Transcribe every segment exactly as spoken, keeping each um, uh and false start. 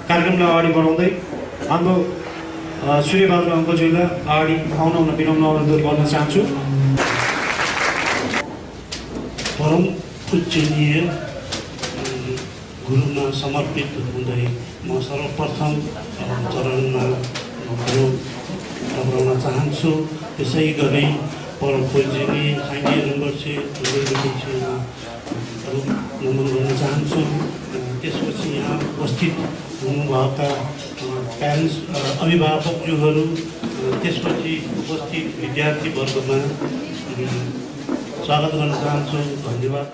कार्यक्रमलाई अगाडि बढाउँदै हाम्रो, अ, सूर्यबहादुर अङ्कलज्यूलाई अगाडि आउन हुन विनम्र अनुरोध गर्न चाहन्छु। परम पूजनीय, अ, गुरुमा समर्पित हुँदै म सर्वप्रथम, अ, चरणमा म गुरु टक्राउन चाहन्छु। त्यसै गरी परम पूजनीय साइनिया रिम्पोछे, रिम्पोछेमा नमन गर्न चाहन्छु। त्यसपछि यहाँ उपस्थित हुनुभएका, अ, प्यारेन्ट्स, अ, अभिभावकज्यूहरू, अ, त्यसपछि उपस्थित विद्यार्थीवर्गमा, अ, स्वागत गर्न चाहन्छु। धन्यवाद।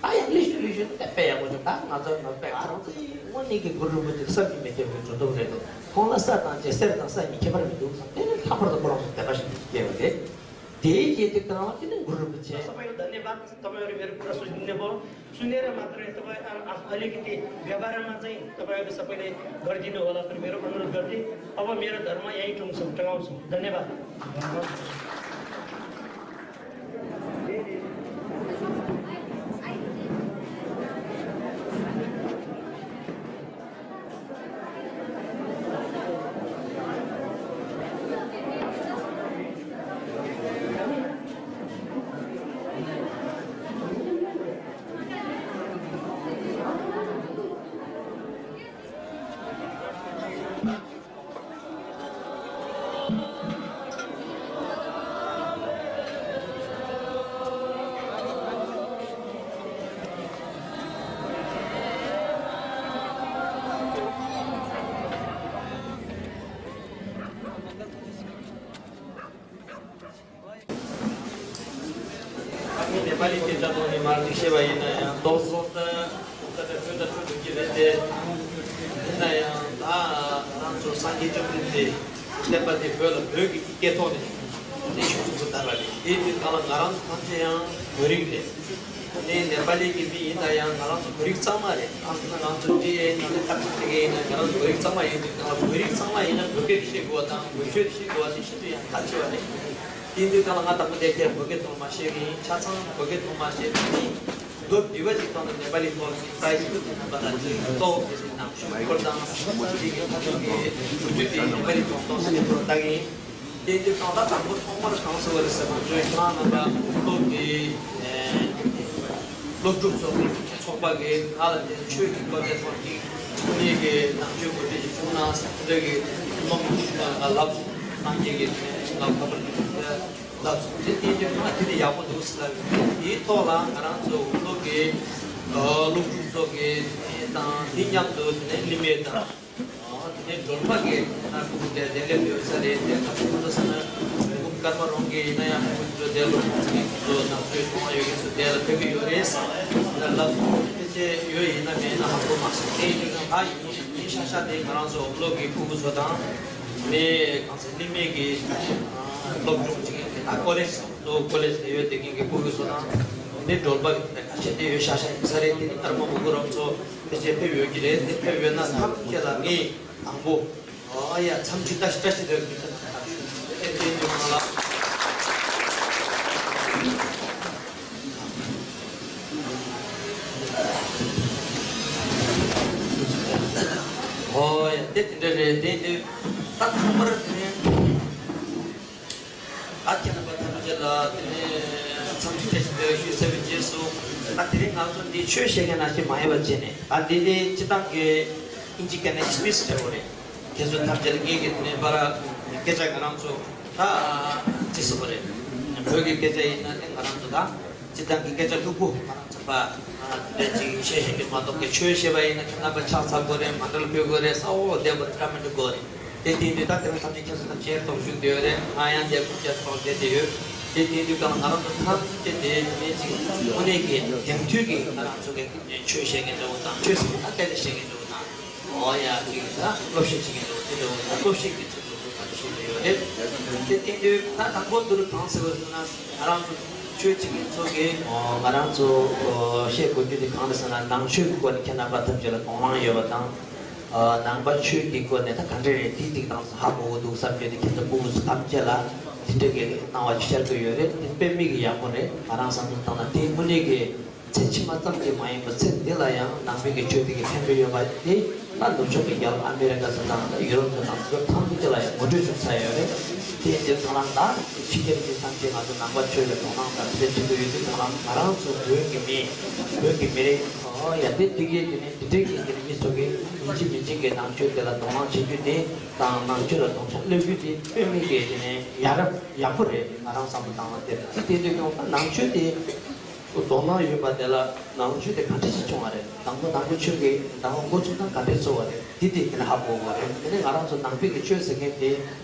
ད་ཡང་ལི་ཤོད་ལི་ཤོད་དེ་དཔེ་ཡག་པོ་བྱུང་། ད་ང་ཚོ་ང་ཚོ་དཔེ་ང་རང་ཚོ་ཡི་དངོས་གནས་ཀྱི་གུ་རུ་རིན་པོ་ཆེ་བསམ་གྱིས་མི་ཁྱབ་པའི་སྒྲོ་འདོགས་རེད་འདུག་ཁོང་ལ་ས་དང་བཅས་གསེར་དང་ས་གཉིས་ཁྱད་པར་མི་འདུག་བསམ། དེ་ནི་ལྷག་པར་དུ་ཁོ་རང་ཚོ་དད་པ་ཞིག་སྐྱེས་པ་རེད། དེའི་རྗེས་དེ་གང་ལ་དེ་ནི་གུ་རུ་རིན་པོ་ཆེ། सबैलाई धन्यवाद। तपाईँहरू मेरो कुरा सुनिदिनु भयो। सुनेर मात्र यस्तो भयो, अ, अलिकति व्यवहारमा चाहिँ तपाईँहरू सबैले गरिदिनु होला भनेर मेरो अनुरोध गर्थेँ। अब मेरो धर्म यहीँ टुङ्सु टुङ्गाउँछु। धन्यवाद। ནེ་པ་ལི་སྐད་ཆ་ཐོག་ནས་མར་ཅིག་བཤད་པ་ཡིན་ན་ཡང་རྡོག་རྡོག་ད་ད་ད་ད་ད་ད་ད་ཡིན་ན་ཡང་ད་ང་ཚོ་སངས་རྒྱས་བཅོམ་ལྡན་འདས་བསྟན་པ་འདི་བོད་ལ་བོད་ཀྱི་སྐད་ཐོག་ནས་ནས་ཤུགས་ཆེན་པོ་དར་བ་རེད། དེ་དུས་གང་ལ་ང་རང་ཚོ་ཐམས་ཅད་ཡང་བོད་རིགས་རེད། ནས་ནེ་པ་ལི་གི་མི་ཡིན་ད་ཡང་ང་རང་ཚོ་བོད་རིགས་གཙང་མ་རེད། ཨ་ང་ཚོ་འདི་ཡིན་ན་ཁ་ཆེ་དེ་ག་ཡིན་ན་ང་རང་ཚོ་བོད་རིགས་གཙང་མ་ཡིན་དུས་གང་ལ་བོད་རིགས་གཙང་མ་ཡིན་ན་བོད་སྐད་ཤེས་དགོས་པ་དང་བོད་ཆོས་ཤེས་དགོས་པ་དེ་ཤིན་ཏུ་ཡང་གལ་ཆེ་བ་རེད། དེ་དུས་གང་ལ་ང་དང་པོ་དེ་ཁྱེད་བོད་སྐད་ཐོག་མ་ཤེས་གི་ཡིན། ཆ་ཚང་བོད་སྐད་ཐོག་མ་ཤེས་གི་ཡིན། མདོར་བསྡུས་པ་ཅིག་བཏང་ན་ནེ་པ་ལི་ཐོག་ནས་ད་ཡིན་དུས་དེ་རྣམ་པ་ལ་ཅིག་གཏོགས་དེ་ནང་ཆོས་སྐོར་དང་ཅིག་གི་ཁ་ཐོག་གི་ཆོས་བརྒྱུད་དེ་ནེ་པ་ལི་ཐོག་གཏོགས་ཟེར་ནས་ཐོག་ལྟ་གི་ཡིན། དེ་དུས་གང་ལ་དང་པོ་ཐོག་མར་གང་ཟེར་བ་རེད་ཟེར་ན་ང་ཚོའི་ཁྱེད་རང་རྣམ་པ་སློབ་གི་སློབ་ཕྲུག་ཚོ་གི་ཚོགས་པ་གི་ང་ལ་དེ་ཆོས་ཀྱི་སྐོར་དེ་ཚོ་གཅིག་ཁོ་ནས་གི་ནང་ཆོས་གོ་སྒྲིག་ཅིག་བྱུང་ན་ཟེར་དེ་འདྲ་གི་སློབ་ཕྲུག་ང་ལབ་སོང་། སངས་རྒྱས་ཀྱི་ང་ཁ་པར་ལབ་སོང་། དེ་བསྟན་རྒྱུ་ང་དེ་ནི་ཡག་པོ་འདུག་ཟེར་ལབ་ཡོད། དེའི་ཐོག་ལ་ང་རང་ཚོ་སློབ་གི་སློབ་ཕྲུག་ཚོ་གི་དང་དེ་མཉམ་དུ་དེ་ནས་གླིང་མེད་དང་། ཨོ་དེ་ནས་སྒྲོལ་མ་གི་ན་ཁོང་དེ་དེ་ལས་ཕེབས་ས་རེད། དེ་ཁ་ཁོང་ཚོ་ས་ན་ཁོང་ཀརྨ་རོང་གི་ཡིན་ན་ཡང་ཁོང་ཚོ་དེ་ལོ་ཁོང་ཚོ་ནང་ཆོས་མཐོང་བ་ཡོད་མཁན་ཚོ་དེ་ལ་ཕེབས་ཀྱི་ཡོད་རེད་ཟེར་ལ་ལབ་སོང་། དེ་ཚེ་ཡོད་ཡིན་ན་མེད་ན་ཧ་གོ་མ་སོང་། དེ་ཡིན་དུས་ང་ཡིན་ཡིན་ཤ་ཤ་དེ་ང་རང་ཚོ་སློབ་གི་ཕྲུ་གུ་ཚོ་དང་ནས་གང་ཟེར་གླིང་མེད་ཀྱི་སློབ་སྦྱོང་བྱེད་མཁན་དེ་ད་ཀོ་ལེཇ་སོ་ཀོ་ལེཇ་ལ་ཡོད་དེ་མཁན་གྱི་ཕྲུ་གུ་ཚོ་དང་ནས་སྒྲོལ་པ་གི་དེ་ཁ་ཤས་དེ་ཡོད་ཤ་ཤ་ཡིན་ས་རེད། དེ་ནི་ཀརྨ་མུ་གུ་རམ་ཚོ། དེ་བྱས་ཕེབས་ཡོད་ཀྱི་རེད། དེ་ཕེབས་ཡོད་ན་ཐམས་ཅད་ལ་ངས་དང་པོ་ཨ་ཡ་འཚམས་འདྲི་བཀྲ་ཤིས་བཀྲ་ཤིས་བདེ་ལེགས་ཞུ་ཆེད་དུ་ཐག་ཆོད་དེ་དེ་འདྲ་གང་ལ། ཨོ་ཡ་དེ་དེ་འདྲ་རེད། དེ་དེ་ད་ཐོག་མར་དེ་ནས། ད་ཁྱེད་རྣམ་པ་ཐམས་ཅད་ལ་དེ་ནས་འཚམས་འདྲི་བཀྲ་ཤིས་བདེ་ལེགས་ཞུས་ཚར་བའི་རྗེས་སུ། ད་དེ་རིང་ང་ཚོ་འདི་ཆོས་བཤད་མཁན་ནང་བཞིན་མ་ཡིན་པ་བྱས་ནས། ད་འདི་འདི་སྤྱི་བཏང་གི་ཨིན་ཇི་སྐད་ནས་ཨིན་སི་པི་ཆི་ཟེར་བ་རེད། དེ་ཚོ་ཐམས་ཅད་ལ་ངེད་ཀྱི་དེ་ནས་པར་སྐད་ཆ་ང་རང་ཚོ་ད་ཅི་ཟེར་བ་རེད། བོད་ཀྱི་སྐད་ཆ་ཡིན་ན་ནི་ང་རང་ཚོ་ད་སྤྱི་བཏང་གི་སྐད་ཆ་ལྷུག་པོ་ང་རང་ཚོ་པ། དེ་ཅིག་བཤད་བཤད་ཀྱི་མ་གཏོགས་ཀྱི་ཆོས་བཤད་པ་ཡིན་ན་ཁྱེད་རྣམ་པ་ཕྱག་འཚལ་དགོས་རེད། མཎྜལ་ཕུལ་དགོས་རེད། ས་འོག་བསྡད་དགོས་རེད། ཀ་མེན་ཊི་དགོས་རེད། དེ་དེ་འདི་ད་དེ་རིང་ཐམས་ཅད་ཁྱེད་ཚོ་ཐམས་ཅད་ཐོག་བཞུགས་བསྡད་ཡོད་རེད། ང་ཡང་འདིར་སྐུ་བཅར་ཐོག་བསྡད་དེ་ཡོད། དེ་དེ་འདི་གང་ང་རང་ཚོ་ཐམས་ཅད་དེ་ནས་ཅིག་དངོས་གནས་ཀྱི་དེང་དུས་ཀྱི་ང་རང་ཚོ་གི་ཆོས་བཤད་མཁན་འདྲ་བོ་དང་། ཆོས་ཟེར་ན་ད་སྐད་ཆ་བཤད་མཁན་འདྲ་བོ་དང་། འོ་ཡ་ཅིག་ད་སློབ་བཤད་བྱེད་མཁན་འདྲ་བོ་དེ་འདྲ་བོ་དང་། སློབ་བཤད་ཀྱི་ཚུལ་དུ་ད་བཤད་ཀྱི་ཡོད་རེད། དེ་དེ་དུས་ད་དང་པོ་འདིར་གང་ཟེར་བ་ཟེར་ན། ང་རང་ཚོ་ཆོས་བྱེད་མཁན་ཚོ་གིས་ང་རང་ཚོ་བཤད་དགོས་རྒྱུ་དེ་གང་རེད་ཟེར་ན། ནང་ཆོས་ཀྱི་སྐོར་ནས་ཁྱེད་རྣམ་པ་ཐམས་ཅད་ལ་དོགས་སློང་ཡོད་པ་དང་། ནང་པ་ཆོས་ཀྱི་སྐོར་ནས་ད་ག་འདྲ་རེད། དེ་ཅིག་དང་ཧ་གོ་གི་འདུག་བསམ་རྒྱུ་དེ་ཁྱེད་ཚོ་ཕྲུ་གུ་ཚོ་ཐམས་ཅད་ལ་ དེ་འདྲ་གི་སྣང་བ་ཤར་གྱི་ཡོད་རེད། དེ་དཔེ་མེད་ཀྱི་ཡག་པོ་རེད། ང་རང་བསམ་བློ་བཏང་ན་དེ་དངོས་གནས་ཀྱི་ཚེ་ཕྱི་མ་ཙམ་གྱིས་མ་ཡིན་པར་ཚེ་འདི་ལ་ཡང་ནང་པའི་གི་ཆོས་འདི་གི་ཕན་པ་ཡོད་པ་དེ་ད་ནུབ་ཕྱོགས་ཀྱི་རྒྱལ་ཁབ་ཨ་མེ་རི་ཀ་ཚོ་དང་ད་ཡུ་རོབ་ཚོ་དང་ཚོ་ཐམས་ཅད་ལ་ཡང་ངོ་སྤྲོད་ཞུ་ཚར་ཡོད་རེད། དེ་ཡིན་དུས་ང་རང་ད་ཕྱི་རྒྱལ་གྱི་ཐམས་ཅད་ང་ཚོ་ནང་པ་ཆོས་ལ་དོ་སྣང་དང་དེ་འདྲ་བྱེད་ཀྱི་ཡོད་དུས་ང་རང་ང་རང་ཚོ་བོད་ཀྱི་མི་བོད་ཀྱི་མི་རིགས་ཨོ་ཡ་དེ་འདི་གའི་དེ་ནས་དེ་འདྲའི་གི་དེ་ནས་མི་ཚོ་གི་ཡིན་གཅིག་མིན་གཅིག་གི་ནང་ཆོས་དེ་ལ་དོ་སྣང་བྱེད་རྒྱུ་དེ་དང་ནང་ཆོས་ལ་དོ་སྣང་སླེབས་རྒྱུ་དེ་དཔེ་མེད་ཀྱི་དེ་ནས་ཡ་རབས་ཡག་པོ་རེད། ང་རང་བསམ་བློ་བཏང་བ་དེ་རེད། དེ་དུས་ཀྱང་ནང་ཆོས་དེ་དོ་སྣང་ཡོད་པ་དེ་ལ་ནང་ཆོས་དེ་ག་འདྲ་ཞིག་བྱུང་བ་རེད། དང་པོ་དང་པོ་ཆོས་ཀྱི་དང་པོ་འགོ་ཚུགས་སྟངས་ག་འདྲ་ཚུགས་པ་རེད། དེ་དེ་དེ་ནས་ཧ་གོ་བ་རེད། དེ་ནས་ང་རང་ཚོ་ནང་པའི་གི་ཆོས་ཟེར་མཁན་དེ་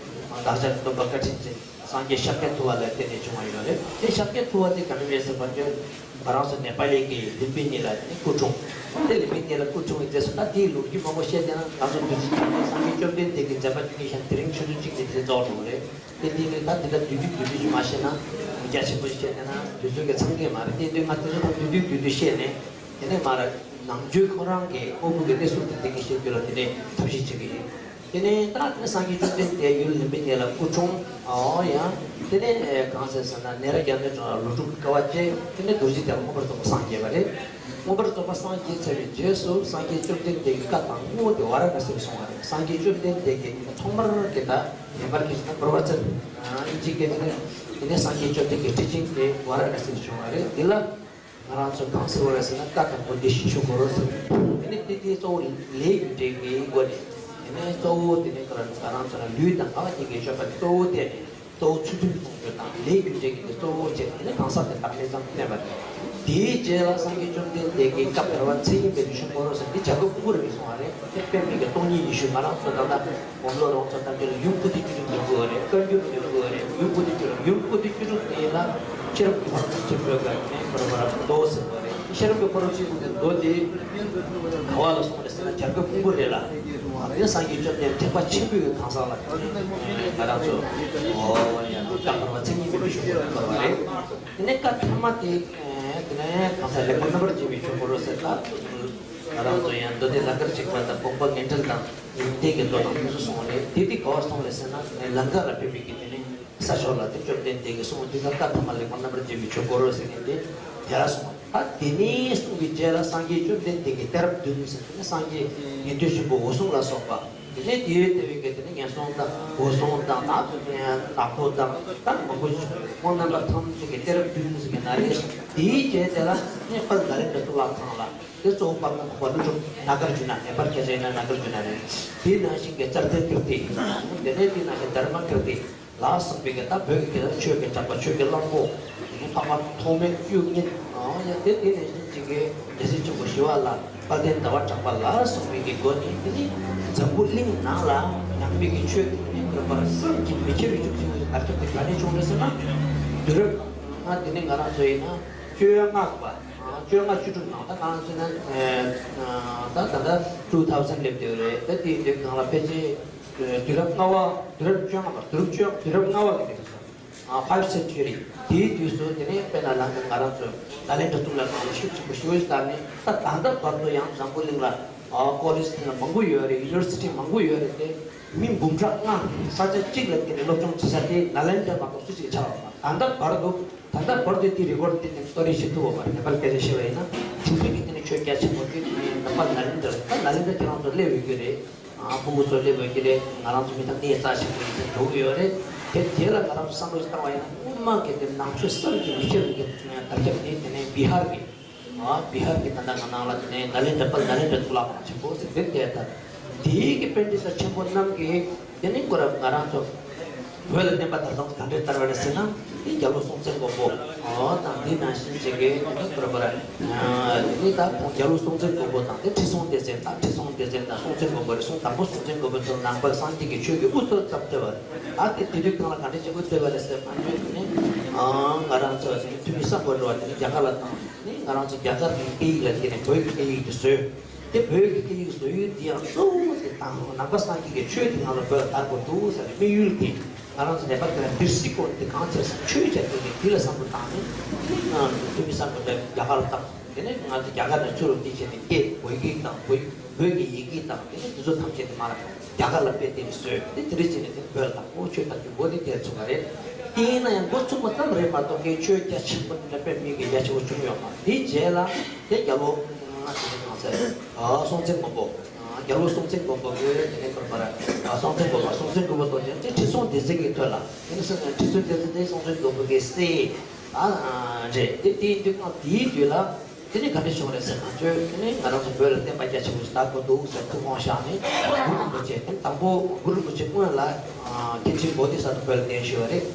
བདག་ཅག་གི་སྟོན་པ་བཀའ་དྲིན་ཅན་སངས་རྒྱས་ཤཱཀྱ་ཐུབ་པ་ལ་བརྟེན་ནས་བྱུང་བ་ཡོད་རེད། དེ་ཤཱཀྱ་ཐུབ་པ་དེ་ག་འདྲ་རེད་ཟེར་བ་ཅོ་ང་རང་ཚོ་ནེ་པ་ལི་གི་ལུམ་བི་ནི་ལ་ནི་སྐུ་འཁྲུངས། དེ་ལུམ་བི་ནི་ལ་སྐུ་འཁྲུངས་ཡིན་ཚེ་སོ་ད་དེའི་ལོ་རྒྱུས་མང་པོ་བཤད་དེ་ན་ང་ཚོ་དུས་ཚོད་ཀྱི་སངས་རྒྱས་བཅོམ་ལྡན་འདས་ཀྱི་མཛད་པ་བཅུ་གཉིས་ཤག་དེ་རིང་ཆུ་ཚོད་གཅིག་ནས་དེ་རྫོགས་འགྲོ་བ་རེད། དེ་དེ་ནི་ད་དེ་ལྟར་བསྡུས་བསྡུས་བསྡུས་བསྡུས་ཞིག་མ་བཤད་ན་རྒྱ་ཆེན་པོ་ཞིག་བཤད་དེ་ན་དུས་ཚོད་ཀྱི་ཚང་གི་མ་རེད། དེ་དུས་ང་དེ་ཚོ་ད་བསྡུས་བསྡུས་བསྡུས་བསྡུས་བཤད་ནས་དེ་ནས་མ་ར་ནང་ཆོས་ཁོ་རང་གི་དངོས་པོ་གི་གནས་ཚུལ་དེ་དེ་གི་བཤད་རྒྱུ་ལ་དེ་ནས་ཐབས་ཤེས་བྱེད་ཀྱི་ཡིན། དེ་ནས་ད་དེ་སངས་རྒྱས་བཅོམ་ལྡན་འདས་ཡུལ་ལུམ་བི་ནི་ལ་སྐུ་འཁྲུངས། ཨོ་ཡང་དེ་ནས་གང་ཟེར་ཟེར་ན་ནེ་ར་རྒྱལ་མཚན་གྲོང་ལ་ལོ་དྲུག་དཀའ་བ་སྤྱད། དེ་ནས་རྡོ་རྗེ་གདན་ལ་མངོན་པར་རྫོགས་པར་སངས་རྒྱས་པ་རེད། མངོན་པར་རྫོགས་པར་སངས་རྒྱས་ཚར་བའི་རྗེས་སུ་སངས་རྒྱས་བཅོམ་ལྡན་འདས་ཀྱི་བཀའ་དང་པོ་དེ་ཝཱ་ར་ཎ་སིར་སོང་བ་རེད། སངས་རྒྱས་བཅོམ་ལྡན་འདས་ཀྱིས་ཐོག་མར་གྱི་ད་ནེ་པཱལ་གྱི་ད་པུར་བ་ཙར་ཨིན་ཇི་སྐད་དེ་ནས་དེ་ནས་སངས་རྒྱས་བཅོམ་ལྡན་འདས་ཀྱི་ཊི་ཅིང་དེ་ཝཱ་ར་ཎ་སིར་བྱུང་བ་རེད། འདི་ལ་ང་རང་ཚོ་གང་ཟེར་བ་རེད་ཟེར་ན་བཀའ་དང་པོ་བདེ་གཤེགས་ཆོས་འཁོར་ཟེར། དེ་ནི་དེ་དེ་གཙོ་བོ་ལས་རྒྱུ་འབྲས་ཀྱི་སྒོ་ནས་དེ་ནི་གཙོ་བོ་དེ་ནི་ང་རང་ཚོ་ལུས་དང་ངག་གཉིས་ཀྱི་སྤྱོད་པ་གཙོ་བོ་དེ་ནི་གཙོ་བོ་ཚུལ་ཁྲིམས་སྲུང་རྒྱུ་དང་ལས་རྒྱུ་འབྲས་ཀྱི་གཙོ་བོ་བྱས་དེ་ནི་གང་ཟག་དེ་བདག་མེད་ཙམ་བསྟན་པ་རེད། དེའི་རྗེས་ལ་སངས་རྒྱས་བཅོམ་ལྡན་འདས་ཀྱིས་བཀའ་བར་པ་མཚན་ཉིད་པའི་ཆོས་འཁོར་ཟེར་འདི་བྱ་རྒོད་ཕུང་པོ་རེད་གསུངས་པ་རེད། དེ་དཔེ་མེད་ཀྱི་སྟོང་ཉིད་ཉི་ཤུ་ང་རང་ཚོ་ད་ལྟ་སྒོམ་ལོ་རོང་ཚོ་ལྟ་རྒྱུ་ལ་ཡུམ་ཀུ་ཏི་བཅུ་དྲུག་འདོན་དགོས་རེད། བཀའ་འགྱུར་འདོན་དགོས་རེད། ཡུམ་ཀུ་ཏི་བཅུ་དྲུག་ཡུམ་ཀུ་ཏི་བཅུ་དྲུག་དེ་ཡིན་ན་ཤེས་རབ་ཀྱི་ཕ་རོལ་ཏུ་ཕྱིན་པའི་སྐབས་ནས་ཁོ་རང་ཁོ་རང་མདོ་ཟེར་བ་རེད། ཤེས་རབ་ཀྱི་ཕ་རོལ་ཏུ་ཕྱིན་པའི་མདོ་དེ་ག་བ་ལ་སོང་རེད་ཟེར་ན་བྱ་རྒོད་ཕུང་པོ་རེད་ལ། དེ་སངས་རྒྱས་བཅོམ་ལྡན་ཐེག་པ་ཆེན་པོའི་གི་གང་ཟག་ལ་ང་རང་ཚོ་ཨོ་ཡ་བཀའ་བར་པ་མཚན་ཉིད་པའི་ཆོས་འཁོར་བར་བ་རེད། དེ་ནས་བཀའ་ཐ་མ་དེ་དེ་ནས་གང་ཟག་ལེགས་པར་རྣམ་པར་འབྱེད་པའི་ཆོས་འཁོར་ཟེར་ལ། ང་རང་ཚོ་ཡང་མདོ་སྡེ་ལང་ཀར་གཅིག་པ་དང་དགོངས་པ་ངེས་འགྲེལ་དང་ཡོན་ཏན་གྱི་མདོ་དང་དེ་ཚོ་གསུངས་པ་རེད། དེ་དེ་ག་བར་སོང་རེད་ཟེར་ན་ལང་ཀ་ལ་ཕེབས་པའི་གི་དེ་ནས་ས་ཕྱོགས་ལ་དེ་བཅོམ་ལྡན་འདས་ཀྱིས་གསུངས་པ་དེ་ལ་བཀའ་ཐ་མ་ལེགས་པར་རྣམ་པར་འབྱེད་པའི་ཆོས་འཁོར་ཟེར་མཁན་དེ་དེ་ལ་སོང་བ་རེད། ད་དེ་ནས་གསུངས་པའི་རྗེས་ལ་སངས་རྒྱས་བཅོམ་ལྡན་འདས་ཀྱི་གཏད་རབས་བདུན་ཟེར་དེ་ནས་སངས་རྒྱས་ཉན་ཐོས་ཆེན་པོ་འོད་སྲུང་ལ་སོགས་པ། དེ་ནས་དེའི་ལྟེ་བའི་གི་དེ་ནས་ངན་སོང་དང་འོད་སྲུང་དང་ནག་ནག་པོ་དང་ད་མང་པོ་ཞིག་སྨོན་ལམ་པ་ཐམས་ཅད་ཀྱི་གཏད་རབས་བདུན་ཟེར་གི་ན་རེ་ཞིག་དེའི་རྗེས་དེ་ལ་ནི་དཔལ་ནཱ་ལེནྡྲ་གཙུག་ལག་ཁང་ལ་དེ་གཙོ་བོ་དཔལ་ལྡན་འཕགས་པ་ཀླུ་སྒྲུབ་ནཱ་གར་ཇུ་ན་ནེ་པཱལ་སྐད་ཆ་ཡིན་ན་ནཱ་གར་ཇུ་ན་རེད། དེའི་ནང་བཞིན་གྱི་ཙར་ཏན་ཀིརྟི། དེ་ནས་དེའི་ནང་བཞིན་དྷརྨ་ཀིརྟི་ལ་སོགས་པའི་གི་ད་བོད་ཀྱི་ཆོས་ཀྱི་གྲགས་པ་ཆོས་ཀྱི་གླང་པོ། འཕགས་པ་ཐོགས་མེད་གཡུ་རྙིང་། ཡང་དེ་དེ་ནས་བཞིན་ཅིག་གི་རྒྱལ་སྲས་ཆེན་པོ་ཞི་བ་ལྷ། དཔལ་ལྡན་ཟླ་བ་གྲགས་པ་ལ་སོགས་པའི་གི་སྒོ་ནས་དེ་ནི་འཛམ་བུ་གླིང་ནང་ལ་ཉམས་མེད་ཀྱི་ཆོས་དེ་ནི་ཁྱོན་པར་བསམ་གྱིས་མི་ཁྱབ་པའི་ཤུགས་ཆེན་པོ་ཞིག་དར་ཁྱབ་དེ་ག་ནས་བྱུང་རེད་ཟེར་ན། དུས་རབས་ང་དེ་ནི་ང་རང་ཚོ་ཡིན་ན་བཅོ་ལྔ་པ། བཅོ་ལྔ་བཅུ་དྲུག་ནང་ད་ང་རང་ཚོ་ན་ད་ད་ལྟ་two thousand སླེབས་བསྡད་ཡོད་རེད། ད་དེའི་དུས་སྒང་ལ་ཕལ་ཆེར་དུས་རབས་ལྔ་པ་དུས་རབས་བཅོ་ལྔ་པ་དུས་རབས་བཅོ་དུས་རབས་ལྔ་པ་གི་དུས་སུ། ཨ། five century དེའི་དུས་སུ་དེ་ནས་དཔེར་ན་ལང་ཀ་ང་རང་ཚོ་ནཱ་ལེནྡྲ་གཙུག་ལག་ཁང་ལ་ཤུགས་ཆེན་པོ་ཞེ་པོ་ཞིག་དར་ནས་ད་ད་ལྟ་བར་དུ་ཡང་འཛམ་བུ་གླིང་ལ་ཨ་ཀོ་ལེཇ་དེ་འདྲ་མང་པོ་ཡོད་རེད། ཡུ་ནི་ཝར་སི་ཊི་མང་པོ་ཡོད་རེད་དེ། མི་འབུམ་ཕྲག་ལྔ་ས་ཆ་གཅིག་ལ་དེ་ནས་སློབ་སྦྱོང་བྱེད་ས་དེ་ནཱ་ལེནྡྲ་མ་གཏོགས་སུ་གཅིག་ཆགས་པ་མ་རེད། ད་ལྟ་བར་དུ་ད་ལྟ་བར་དུ་དེའི་རེ་ཀོཌ་དེ་ནས་སྟོར་རེ་ཞིག་ཐུབ་པ་མ་རེད། ནེ་པཱལ་སྐད་ཆ་བཤད་པ་ཡིན་ན་དེ་འདྲ་གི་དེ་ནས་ཆོས་རྒྱ་ཆེན་པོ་དེ་དེ་ནས་ནང་པ་ནཱ་ལེནྡྲ་ད་ནཱ་ལེནྡྲ་ཁྱེད་རང་ཚོ་སླེབས་ཡོད་ཀྱི་རེད། ཨ། ཕྲུ་གུ་ཚོ་སླེབས་ཡོད་ཀྱི་རེད། ང་རང་ཚོ་མི་ཐང་གནས་རྩ་ཆེན་པོ་ཡིན་ཟེར་འགྲོ་གི་ཡོད་རེད། དེ་དེ་ལ་ང་རང་ཚོ་བསམ་བློ་ཞིག་བཏང་བ་ཡིན་ན་དབུ་མ་གི་དེ་ནང་ཆོས་བསམ་གྱིས་མི་ཁྱབ་པའི་དར་ཁྱབ་དེ་དེ་ནས་བི་ཧར་གི། ཨ། བི་ཧར་གི་ད་ལྟ་ང་ནང་ལ་དེ་ནས་ནཱ་ལེནྡྲ་དཔལ་ནཱ་ལེནྡྲ་གཙུག་ལག་ཁང་ཆེན་པོ་ཟེར་དེ་དེ་ལྟར་དེའི་གི་པཎྜི་ཏ་ཆེན་པོ་རྣམས་ཀྱིས་དེ་ནས་ཁོ་རང་ང་རང་ཚོ་བོད་ལ་བསྟན་པ་དར་སྟངས་ག་འདྲས་དར་བ་རེད་ཟེར་ན། དེ་རྒྱ་ལོ་སྲོང་བཙན་སྒམ་པོ། ཨོ་དང་དེ་ནང་བཞིན་བྱེད་ཀྱི་ཁོ་རང་ཁོ་རང་དེ་ནས་ད་ཁོང་རྒྱ་ལོ་སྲོང་བཙན་སྒམ་པོ་དང་དེ་ཁྲི་སྲོང་ལྡེ་བཙན་དང་ཁྲི་སྲོང་ལྡེ་བཙན་དང་སྲོང་བཙན་སྒམ་པོ་རེད། སྲོང་དང་པོ་སྲོང་བཙན་སྒམ་པོ་ཚོ་ནང་པ་སངས་རྒྱས་ཀྱི་ཆོས་ཀྱི་དབུ་ཚད་བརྩམས་བསྡད་པ་རེད། ཨ་དེ་དེ་དུས་གང་ལ་ག་འདྲས་བྱེད་དགོས་བསྡད་པ་རེད་ཟེར་ན་དེ་ནས་ཨ་ང་རང་ཚོ་དེ་ནས་ཐུ་མི་སམ་བྷོ་ཊ་བ་དེ་ནས་རྒྱ་གར་ལ་བཏང་ནས་ང་རང་ཚོ་རྒྱ་གར་གྱི་སྐད་ཡིག་ལ་དེ་ནས་བོད་ཀྱི་སྐད་ཡིག་དེ་བཟོས། དེ་བོད་ཀྱི་སྐད་ཡིག་བཟོ་ཡུལ་འདི་ཡང་གཙོ་བོ་དེ་དང་ནང་པ་སངས་རྒྱས་ཀྱི་ཆོས་དེ་ང་ལ་བོད་ལ་དར་དགོས་འདུག་ཟེར་ནས་དམིགས་ཡུལ་དེ་ང་རང་ཚོ་ནེ་པ་ལི་དེ་ལ་འདིར་སྲིད་སྐོར་དེ་གང་ཆེ་ས་ཆོས་བྱ་དེ་ནས་དེ་ལ་བསམ་བློ་བཏང་ནས་ང་ཐུ་མི་སམ་བྷོ་ཊ་རྒྱ་གར་ལ་བཏང་། དེ་ནས་ང་ཚོ་རྒྱ་གར་ནས་ཚུར་འདི་བྱས་ནས་སྐད་བོད་ཡིག་དང་བོད་བོད་ཀྱི་ཡི་གེ་དང་དེ་ནས་དེ་ཚོ་ཐམས་ཅད་དེ་མར་རྒྱ་གར་ལ་དཔེ་དེ་ནས་བཟོས། དེ་དེ་འདྲ་བྱས་ནས་དེ་བོད་ལ་དང་པོ་ཆོས་དར་རྒྱུ་འགོ་དེ་དེར་ཚུགས་པ་རེད། དེ་ཡིན་ན་ཡང་འགོ་ཚུགས་པ་ཙམ་རེད་མ་གཏོགས་ཀྱི་ཆོས་རྒྱ་ཆེན་པོ་འདི་འདྲ་དཔེ་མི་གི་རྒྱ་ཆེ་བོ་བྱུང་ཡོད་མ་རེད། དེའི་རྗེས་ལ་དེ་རྒྱལ་པོ་ང་ཚོ་གང་ཟེར་ཨ་སྲོང་བཙན་སྒམ་པོ། རྒྱལ་པོ་སྲོང་བཙན་སྒམ་པོ་གི་དེ་ནས་ཁོར་པར་སྲོང་བཙན་སྒམ་པོ་སྲོང་བཙན་སྒམ་པོ་དང་དེ་ཁྲི་སྲོང་ལྡེ་བཙན་གྱི་ཐོག་ལ་དེ་ནས་སྲོང་ཁྲི་སྲོང་ལྡེ་བཙན་དེ་སྲོང་བཙན་སྒམ་པོ་གི་སྲས་ཨ་རེད། དེ་དེའི་དུས་སྐབས་དེའི་དུས་ལ་དེ་ནས་ག་འདྲ་བྱུང་རེད་ཟེར་ན་ཚོས་དེ་ནས་ང་རང་ཚོ་བོད་ལ་བསྟན་པ་རྒྱ་ཆེན་པོ་ཞིག་དར་དགོས་འདུག་ཟེར་ཐུགས་དགོངས་བཞག་ནས་གུ་རུ་རིན་པོ་ཆེ་དེ་དང་པོ་གུ་རུ་རིན་པོ་ཆེ་སྔོན་ལ་མཁན་ཆེན་བོ་དྷི་ས་ཏྭ་བོད་ལ་གདན་ཞུས་པ་རེད།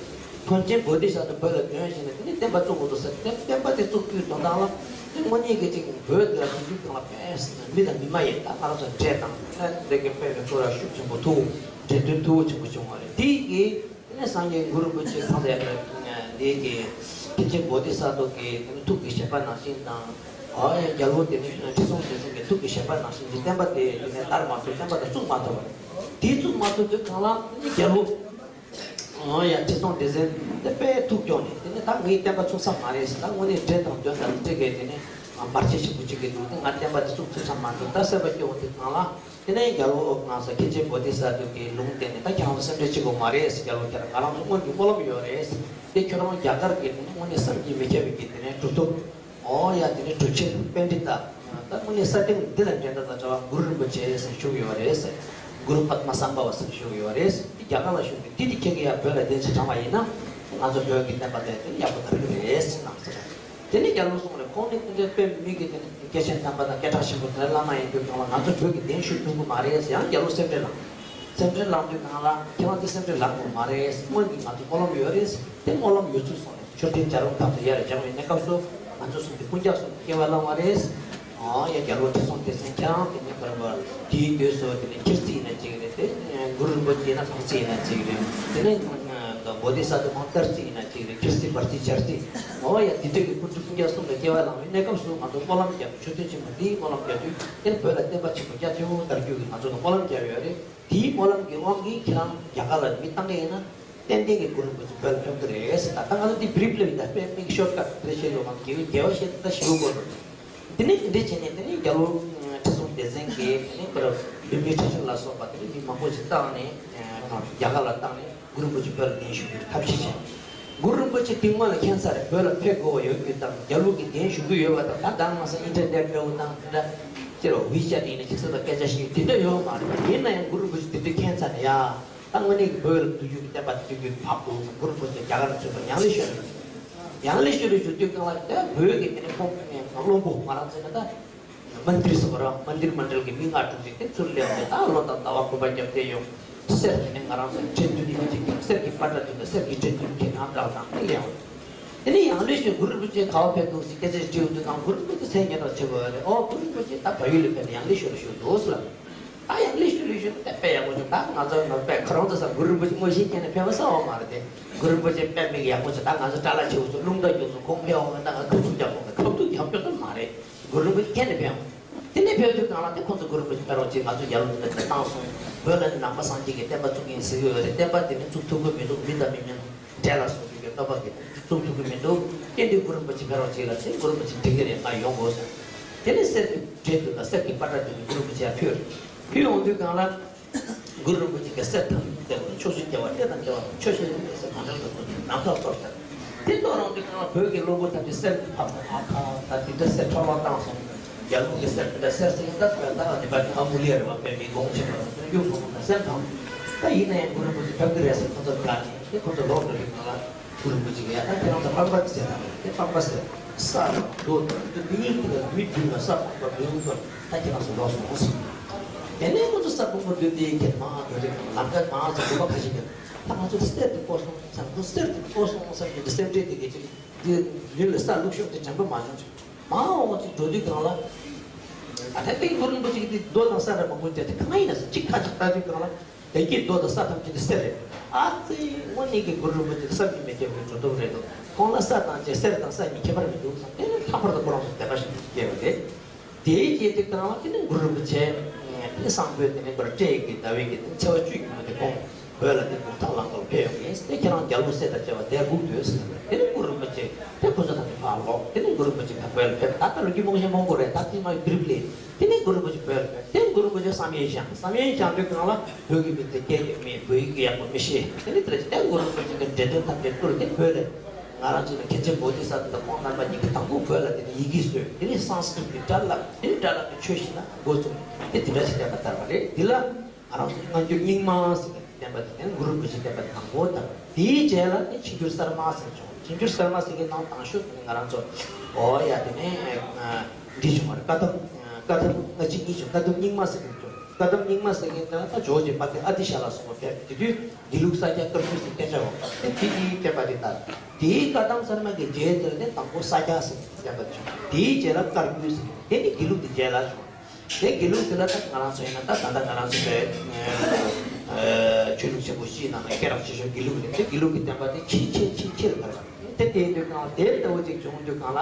མཁན་ཆེན་བོ་དྷི་ས་ཏྭ་བོད་ལ་གདན་ཞུས་ནས་དེ་ནས་བསྟན་པ་བཙུགས་དགོས་འདུག་ཟེར་དེ་བསྟན་པ་དེ་བཙུགས་དུས་དོན་དག་ལ་དེ་དངོས་གནས་ཀྱི་ཅིག་བོད་འདི་ལ་དེང་དུས་སྒང་ལ་དཔེ་མི་དང་མི་མ་ཡིན་ད་ང་རང་ཚོ་འདྲེ་དང་ཨ་འདྲེ་གི་དཔེ་མི་ཚོ་ལ་ཤུགས་ཆེན་པོ་ཐུགས་འདྲེ་མཐུན་མཐུ་བོ་ཆེན་པོ་བྱུང་བ་རེད། དེ་གི་དེ་ནས་སངས་རྒྱས་གུ་རུ་རིན་པོ་ཆེ་གང་ལས་ཀྱི་འདི་གི་མཁན་ཆེན་བོ་དྷི་ས་ཏྭ་གི་དེ་ནས་ཐུགས་ཀྱི་བཞེད་པ་ནང་བཞིན་དང་། ཨ་ཡ་རྒྱལ་པོ་དེ་ནས་ཁྲི་སྲོང་ལྡེ་བཙན་གྱི་ཐུགས་ཀྱི་བཞེད་པ་ནང་བཞིན་གྱི་བསྟན་པ་དེ་དེ་ནས་དར་མ་ཐུབ་བསྟན་པ་དེ་བཙུགས་མ་ཐུབ་པ་རེད། དེ་བཙུགས་མ་ཐུབ་དུས་གང་ལ་ནི་རྒྱལ་པོ་ཨ་ཡ་ཁྲི་སྲོང་ལྡེ་བཙན་དེ་དཔེ་ཐུགས་སྐྱོ་ནས་དེ་ནས་ད་ངའི་བསྟན་པ་ཚུགས་ས་མ་རེད་ཟེར། ད་དངོས་གནས་འདྲེ་དང་གདོན་དང་འདྲེ་གས་དེ་ནས་བར་ཆད་ཆེན་པོ་གཅིག་གི་འདུག་དེ་ང་བསྟན་པ་དེ་བཙུགས་ཐུབ་ས་མ་འདུག་ད་སེམས་པ་སྐྱོ་བ་དེ་གང་ལ། དེ་ནས་རྒྱལ་པོ་ང་ཚོ་མཁན་ཆེན་བོ་དྷི་ས་ཏྭ་གི་ལུང་བསྟན་ནས་ད་ཁྱེད་རང་ཚོ་སེམས་ཁྲལ་བྱེད་དགོས་མ་རེད་ཟེར། རྒྱལ་པོ་ཁྱེད་རང་ང་རང་ཚོ་སྔོན་གྱི་སྨོན་ལམ་ཡོད་རེད། དེ་ཁྱོད་རང་རྒྱ་གར་གྱི་དེ་ནས་དངོས་གནས་བསམ་གྱིས་མི་ཁྱབ་པའི་གི་དེ་ནས་གྲུབ་ཐོབ། ཨོ་ཡ་དེ་ནས་གྲུབ་ཆེན་པཎྜི་ཏ། ད་དངོས་གནས་ས་སྟེང་འདི་ལ་འགྲན་ཟླ་དང་བྲལ་བ་གུ་རུ་རིན་པོ་ཆེ་ཟེར་བཞུགས་ཡོད་རེད་ཟེར། གུ་རུ་པདྨ་སམ་བྷ་ཝ་ཟེར་བཞུགས་ཡོད་རེད་ཟེར། དེ་རྒྱ་གར་ལ་བཞུགས་ཏེ་དེ་དེ་ཁྱེད་ཀྱི་ཡ་བོད་ལ་གདན་ཞིག་དྲངས་པ་ཡིན་ན་ང་ཚོ་བོད་ཀྱི་བསྟན་པ་དེ་དེ་ཡག་པོ་དར་གྱི་རེད་ཟེར་གནང་ཟེར། དེ་ནས་རྒྱལ་པོ་གསུངས་རེད། ཁོང་ནི་དེ་འདྲའི་དཔེ་མི་གི་དེ་ནི་སྐྱེས་ཆེན་དམ་པ་དང་སྐད་གྲགས་ཆེན་པོ་དེ་འདྲ་བླ་མ་ཡིན་དུས་གང་ལ་ང་ཚོ་བོད་ཀྱི་གདན་ཞུ་ཐུབ་ཀྱི་མ་རེད་ཟེར། ཡང་རྒྱལ་པོ་སེམས་ཁྲལ་ལངས། སེམས་ཁྲལ་ལངས་དུས་གང་ལ་ཁྱེད་རང་ཚོ་སེམས་ཁྲལ་ལངས་དགོས་མ་རེད། སྔོན་གྱི་ང་ཚོ་སྨོན་ལམ་ཡོད་རེད། དེ་སྨོན་ལམ་ཡོད་ཚུལ་སོང་ནས་མཆོད་རྟེན་བྱ་རུང་ཐབས་སུ་ཡར་སྦྱངས་པའི་གནས་སྐབས་སུ་ང་ཚོ་གསུམ་གྱི་སྤུན་ཀྱག་གསུམ་གྱི་སྐྱེ་བ་བླངས་པ་རེད། ཨོ་ཡ་རྒྱལ་པོ་ཁྲི་སྲོང་ལྡེ་བཙན་ཁྱེད་རང་དེ་ནས་བར་བར་དེའི་དུས་སུ་དེ་ནས་ཁྱེད་རྩིས་ཡིན་ན་གཅིག་རེད། དེ་གུ་རུ་རིན་པོ་ཆེ་ཡིན་ན་ཁོང་རྩིས་ཡིན་ན་གཅིག་རེད། དེ་ནས་བོ་དྷི་ས་ཏྭ་ཁོང་རྟ་རྩིས་ཡིན་ན་གཅིག་རེད། ཁྱེད་རྩིས་བར་རྩིས་བྱ་རྩིས། ཨོ་ཡ་དེ་འདྲ་གི་སྐུ་ཕྲེང་སྤུན་ཀྱག་གསུམ་ལ་སྐྱེ་བ་བླངས་པའི་གནས་སྐབས་སུ་ང་ཚོ་སྨོན་ལམ་རྒྱབ་མཆོད་རྟེན་ཆེན་པོ་འདིའི་སྨོན་ལམ་རྒྱག་དུས་དེ་བོད་ལ་བསྟན་པ་ཆེན་པོ་རྒྱ་ཆེ་བོ་དར་རྒྱུ་གི་ང་ཚོ་ལ་སྨོན་ལམ་རྒྱབ་ཡོད་རེད། དེའི་སྨོན་ལམ་གྱི་དབང་གིས་ཁྱེད་རང་རྒྱ་གར་ལ་མི་བཏང་གི་ཡིན་ན། ཏན་ཏན་གྱི་གུ་རུ་རིན་པོ་ཆེ་བོད་ལ་ཕེབས་ཀྱི་རེད་ཟེར། ད་ལྟ་ང་ཚོ་འདི་བི་རིབ་ལ་ཡིན་ད་དཔེ་མིག་ཤོར་ཀ་རེ་བཤད་ཡོད་མ་གི་རྒྱལ་བ་བཤད་ད་ཞུ་དགོས་རེད། དེ་ནས་དེ་འདྲས་བྱས་ནས་དེ་ནས་རྒྱལ་པོ་ཁྲི་སྲོང་ལྡེ་བཙན་གྱིས་དེ་ནས་པར་བུད་མེད་ཁྲི་ཆེན་ལ་སོགས་པ་དེ་ནས་མི་མང་པོ་ཞིག་བཏང་ནས་རྒྱ་གར་ལ་བཏང་ནས་གུ་རུ་རིན་པོ་ཆེ་བོད་ལ་གདན་ཞུ་རྒྱུའི་ཐབས་ཤེས་བྱས། གུ་རུ་རིན་པོ་ཆེ་དེ་སྔོན་ལ་མཁྱེན་ས་རེད། བོད་ལ་ཕེབས་དགོས་པ་ཡོད་རྒྱུ་དང་རྒྱལ་པོ་གི་གདན་ཞུ་གི་ཡོད་པ་དང་ད་ལྟ་མ་ཟད་ཨིན་ཊར་ནེཊ་ཕེབས་དང་དེ་འདྲ་ཅེར་ཝི་ཅེཊ་ཡིན་ན་ཅིག་ས་དང་སྐད་ཆ་བཤད་དེ་འདྲ་ཡོད་མ་རེད། ཡིན་ན་ཡང་གུ་རུ་རིན་པོ་ཆེ་དེ་འདྲ་མཁྱེན་ས་རེད་ཡ། ད་དངོས་གནས་ཀྱི་བོད་ལ་བསྡུ་རྒྱུ་གི་བསྟན་པ་བསྡུ་རྒྱུ་བབ་འདུག་གུ་རུ་རིན་པོ་ཆེ་རྒྱ་གར་ཚུད་པ་ཡང་ལེ་ཤོད་རེད། ཡང་ལེ་ཤོད་རེ་ཞུ་དུས་སྒང་ལ་ད་བོད་ཀྱི་དེ་ནས་ཁོང་ནས་བློན་པོ་ང་རང་ཚོ་ནས་ད་མན་ཏྲི་ཟེར་བ་ར་མན་ཏྲི་མན་ཌལ་གྱི་མི་ལྔ་དྲུག་ཅིག་དེ་ཚུར་སླེབས་ནས་ད་ལོ་དང་ཟླ་བ་དགུ་པ་རྒྱབ་བསྡད་ཡོང་། གསེར་དེ་ནས་ང་རང་ཚོ་ཁྲི་བདུན་ཡིན་གཅིག་ཀྱང་གསེར་གྱི་པ་ཏྲ་བདུན་དང་གསེར་གྱི་ཁྲི་བདུན་གྱི་ནང་འདྲ་བ་དང་དེ་ལེན་འོང་། དེ་ནས་ཡང་ལེ་ཤོད་གུ་རུ་རིན་པོ་ཆེ་ག་བ་ཕེབས་འདུག་ཟེར་སྐད་ཆ་དྲིས་ཡོང་དུས་ཙང་གུ་རུ་རིན་པོ་ཆེ་མཚན་སྙན་གྲགས་ཆེ་བོ་རེད། ཨོ་གུ་རུ་རིན་པོ་ཆེ་ད་བལ་ཡུལ་ལ་ཕེབས་ནས་ཡང་ལེ་ཤོད་ལ་བཞུགས་འདུག་ཟེར་ལ། ད་ཡང་ལེ་ཤོད་ལེ་ཤོད་ད་དཔེ་ཡག་པོ་བྱུང་། ད་ང་ཚོ་ནོར་དཔེ་ཁོ་རང་ཚོ་ས་གུ་རུ་རིན་པོ་ཆེ་དངོས་གཞི་སྐྱེས་ནས་ཕེབས་པ་གསལ་བ་མ་རེད་དེ། གུ་རུ་རིན་པོ་ཆེ་དཔེ་མི་ཡག་པོ་བྱུང་། ད་ང་ཚོ་དགྲ་ལ་ཆེ་བོ་ཚོ་རླུང་རྟ་རྒྱུག་སོང་། ཁོང་ཕེབས་འོང་ན་ད་ང་ཁ་ཐུག་རྒྱག་དགོས་ན་ཁ་ཐུག་རྒྱག་སྐྱོ་ཙམ་མ་རེད། གུ་རུ་རིན་པོ་ཆེ་ཁྱེད་ནས་ཕེབས་འོང་། དེ་ནས་ཕེབས་དུས་གང་ལ་དེ་ཁོང་ཚོ་གུ་རུ་རིན་པོ་ཆེ་ཕེབས་རོགས་གྱིས། ང་ཚོ་རྒྱལ་པོ་འདི་འདི་བཏང་སོང་། བོད་ལ་ནི་ནང་པ་སངས་རྒྱས་ཀྱི་བསྟན་པ་བཙུགས་མཁན་ཟེར་གྱི་ཡོད་རེད། བསྟན་པ་དེ་ནི་བཙུགས་ཐུབ་ཀྱི་མི་འདུག་མི་དང་མི་མིན། འདྲེ་ལ་སོགས་པའི་གི་སྟོབས་པ་གིས་བཙུགས་ཐུབ་ཀྱི་མི་འདུག་དེ་དུས་གུ་རུ་རིན་པོ་ཆེ་ཕེབས་རོགས་གྱིས་ལ་དེ་གུ་རུ་རིན་པོ་ཆེ་འགྲིག་གི་རེད། ང་ཡོང་དགོས་ཟེར། དེ་ནས་གསེར་གྱི་བྲེ་དུ་དང་གསེར་གྱི་པ་ཏྲ་དུ་གི་གུ་རུ་རིན་པོ་ཆེ་ཡར་ཕུལ། ཕུལ་ཡོང་དུས་གང་ལ་གུ་རུ་རིན་པོ་ཆེ་གི་གསེར་ཐང་དེ་ཕྱོགས་བཅུའི་རྒྱལ་བ་སྲས་དང་རྒྱལ་བ་ཆོས་ཤེས་རིག་པའི་གསེར་མ་འདྲ་བ་ཁོ་ཚོས་ནམ་མཁའ་གཏོར་ཤག་དེ་གཏོར་ཡོང་དུས་གང་ལ་བོད་ཀྱི་བློན་པོ་ཐམས་ཅད་གསེར་གྱི་ཕག་དང་ཨ་ཁ་དང་དེ་འདྲ་གསེར་འཕྲོ་བརླག་བཏང་སོང་། རྒྱལ་པོ་གི་གསེར་དེ་འདྲ་གསེར་ཟེར་ཡང་ད་ད་ད་ནི་པ་ཨ་མུ་ལི་ཡ་རེད་བ། དཔེ་མི་གོང་ཆེན་པོ་གཡུག་སོང་ན་སེམས་ཐང་། ད་ཡིན་ན་ཡང་གུ་རུ་རིན་པོ་ཆེ་ཕེབས་ཀྱི་རེད་ཟེར་ཁོ་ཚོ་དགའ་ནས་དེ་ཁོ་ཚོ་ལོག་འགྲོ་དུས་གང་ལ་གུ་རུ་རིན་པོ་ཆེ་གིས་ཡ་ད་ཁྱེད་རང་ཚོ་སྤངས་པ་ཟེར་ད་རེད། དེ་སྤངས་པ་ཟེར་ས་རྡོ་དང་དེ་མི་ཡིན་གྱི་ལ་ལུས་བསྡུས་ན་ས་སྤངས་པ་མི་ཡོང་གི་ད་ཁྱེད་རང་ཚོ་ལོག་སོང་ཟེར། དེ་ནས་ཁོ་ཚོ་ས་སྤངས་པ་བསྡུས་ཏེ་ཁྱེད་མང་འགྲོ་དུས་གང་ལ་ལམ་ཁ་མང་ཚོ་དགོན་པ་ཁ་ཤས་ཀྱི་ད་ང་ཚོ་གསེར་དེ་བརྐོས་སོང་ཟེར། ཁོ་གསེར་དེ་བརྐོས་སོང་ཟེར་གྱི་སེམས་ཁྲལ་དེ་གི་ཅིག་དེ་ཡུལ་ལ་ས་བླུགས་ཤོག་དེ་དྲན་པ་མ་བྱུང་ཅིག་མ་འོངས་ཅིག་འགྲོ་དུས་གང་ལ། ཨ་ད་ལྟའི་གུ་རུ་རིན་པོ་ཆེ་གི་དེ་རྡོ་དང་ས་ར་མང་པོ་དེ་དེ་གང་ཡིན་ན་ཟེར་གཅིག་ཁ་ཅིག་ལྟ་དུས་གང་ལ། དེ་གི་རྡོ་དང་ས་ཐམས་ཅད་དེ་གསེར་རེད། ཨ་ཙི་དངོས་གནས་ཀྱི་གུ་རུ་རིན་པོ་ཆེ་དེ་བསམ་གྱིས་མི་ཁྱབ་པའི་གྲུབ་ཐོབ་རེད་འདུག་ཁོང་ལ་ས་དང་བཅས་གསེར་དང་ས་གཉིས་ཁྱད་པར་མི་འདུག་བསམ། དེ་ནས་ལྷག་པར་དུ་ཁོ་རང་ཚོ་དད་པ་ཞིག་སྐྱེས་པ་རེད། དེའི་རྗེས་དེ་གང་ལ་དེ་ནས་གུ་རུ་རིན་པོ་ཆེ་དེ་བསམ་པའི་དེ་ནས་པར་སྤྲེལ་གྱི་ཟླ་བའི་གི་ཚེས་པ་བཅུ་ཉིན་མོ་དེ་ཁོང་བོད་ལ་དེ་དགུང་ཐག་ལངས་ཐོག་ཕེབས་ཡོང་གི་ཡིན། དེ་ཁྱེད་རང་རྒྱལ་པོ་སྲས་དང་བཅས་པ་དེ་སྒུག་སྡོད་ཟེར་ནས་དེ་ནས་གུ་རུ་རིན་པོ་ཆེ་དེ་ཁོ་ཚོ་དང་དེ་ཕར་ དེ་ནས་གུ་རུ་རིན་པོ་ཆེ་ད་བོད་ལ་ཕེབས། ད་ལྟ་ལོ་རྒྱུས་མང་ཞིག་མང་པོ་རེད། ད་དེ་མ་གྲུབ་ལས། དེ་ནས་གུ་རུ་རིན་པོ་ཆེ་བོད་ལ་ཕེབས། དེ་ནས་གུ་རུ་རིན་པོ་ཆེ་བསམ་ཡས་བཞེངས། བསམ་ཡས་བཞེངས་དུས་སྒང་ལ་བོད་ཀྱི་མི་དེ་སྐད་མེད། བོད་ཡིག་ཡག་པོ་མི་ཤེས། དེ་ནས་དེ་ལ་དེ་གུ་རུ་རིན་པོ་ཆེ་གི་འདྲེ་གདོན་ཐམས་ཅད་བཏུལ་ཏེ་བོད་ལ། ང་རང་ཚོ་ནི་མཁན་ཆེན་བོ་དྷི་ས་ཏྭ་དང་ཁོང་རྣམ་པ་གཉིས་ཀྱིས་དང་པོ་བོད་ལ་དེ་ནས་ཡི་གེ་བཟོས། དེ་ནས་སཾ་སྐྲྀ་ཏ་སྒྲ་བསླབ། དེ་ནས་སྒྲ་བསླབ་པའི་ཆོས་བཤད་ན་འགོ་བཙུགས། དེ་དེ་འདྲ་ཞིག་བསྟན་པ་དར་བ་རེད། དེ་ལ་ང་རང་ཚོ་སྔ་འགྱུར་རྙིང་མ་ཟེར་བའི་བསྟན་པ་དེ་ནས་གུ་རུ་རིན་པོ་ཆེའི་བསྟན་པ་དེ་དང་པོ་དར། དེའི་རྗེས་ལ་ནི་ཕྱི་འགྱུར་གསར་མ་ཟེར་བྱུང་། ཕྱི་འགྱུར་གསར་མ་ཟེར་མཁན་ནང་དང་ཤོས་དེ་ནི་ང་རང་ཚོ། འོ་ཡ། དེ་ནས་འདི་བྱུང་བ་རེད། བཀའ་གདམས། བཀའ་གདམས་སྔ་ཕྱི་གཉིས་བྱུང་། བཀའ་གདམས་རྙིང་མ་ཟེར་མཁན་བྱུང་། བཀའ་གདམས་རྙིང་མ་ཟེར་མཁན་དེ་ལ་ད་ཇོ་བོ་རྗེ་དཔལ་ལྡན་ཨ་ཏི་ཤ་ལ་སོགས་པ་ཕེབས། དེ་དུས་དགེ་ལུགས་ས་སྐྱ་བཀའ་བརྒྱུད་ཟེར་སྐད་ཆ་བ་དེ་དེ་དེའི་བསྟན་པ་དེ་དར། དེའི་བཀའ་གདམས་གསར་མ་གི་རྗེས་དེར་ནི་དང་པོ་ས་སྐྱ་ཟེར་བསྟན་པ་བྱུང་། དེའི་རྗེས་ལ་བཀའ་བརྒྱུད་ཟེར། དེ་ནི་དགེ་ལུགས་དེ་རྗེས་ལ་བྱུང་། དེ་དགེ་ལུགས་དེ་ལ་ད་ང་རང་ཚོ་ཡིན་ན། ད་ད་ལྟ་ང་རང་ཚོ་བོད་ཆོས་ལུགས་ཆེན་པོ་བཞིའི་ནང་ནས་སྐད་གྲགས་ཆེ་ཤོས་དགེ་ལུགས་རེད། དེ་དགེ་ལུགས་ཀྱི་བསྟན་པ་དེ་ཆེས་ཆེས་ཆེས་ཆེར་དར་བ་རེད། དེ་དེའི་དུས་སྒང་དེ་ལྟ་བུ་ཅིག་བྱུང་དུས་སྒང་ལ།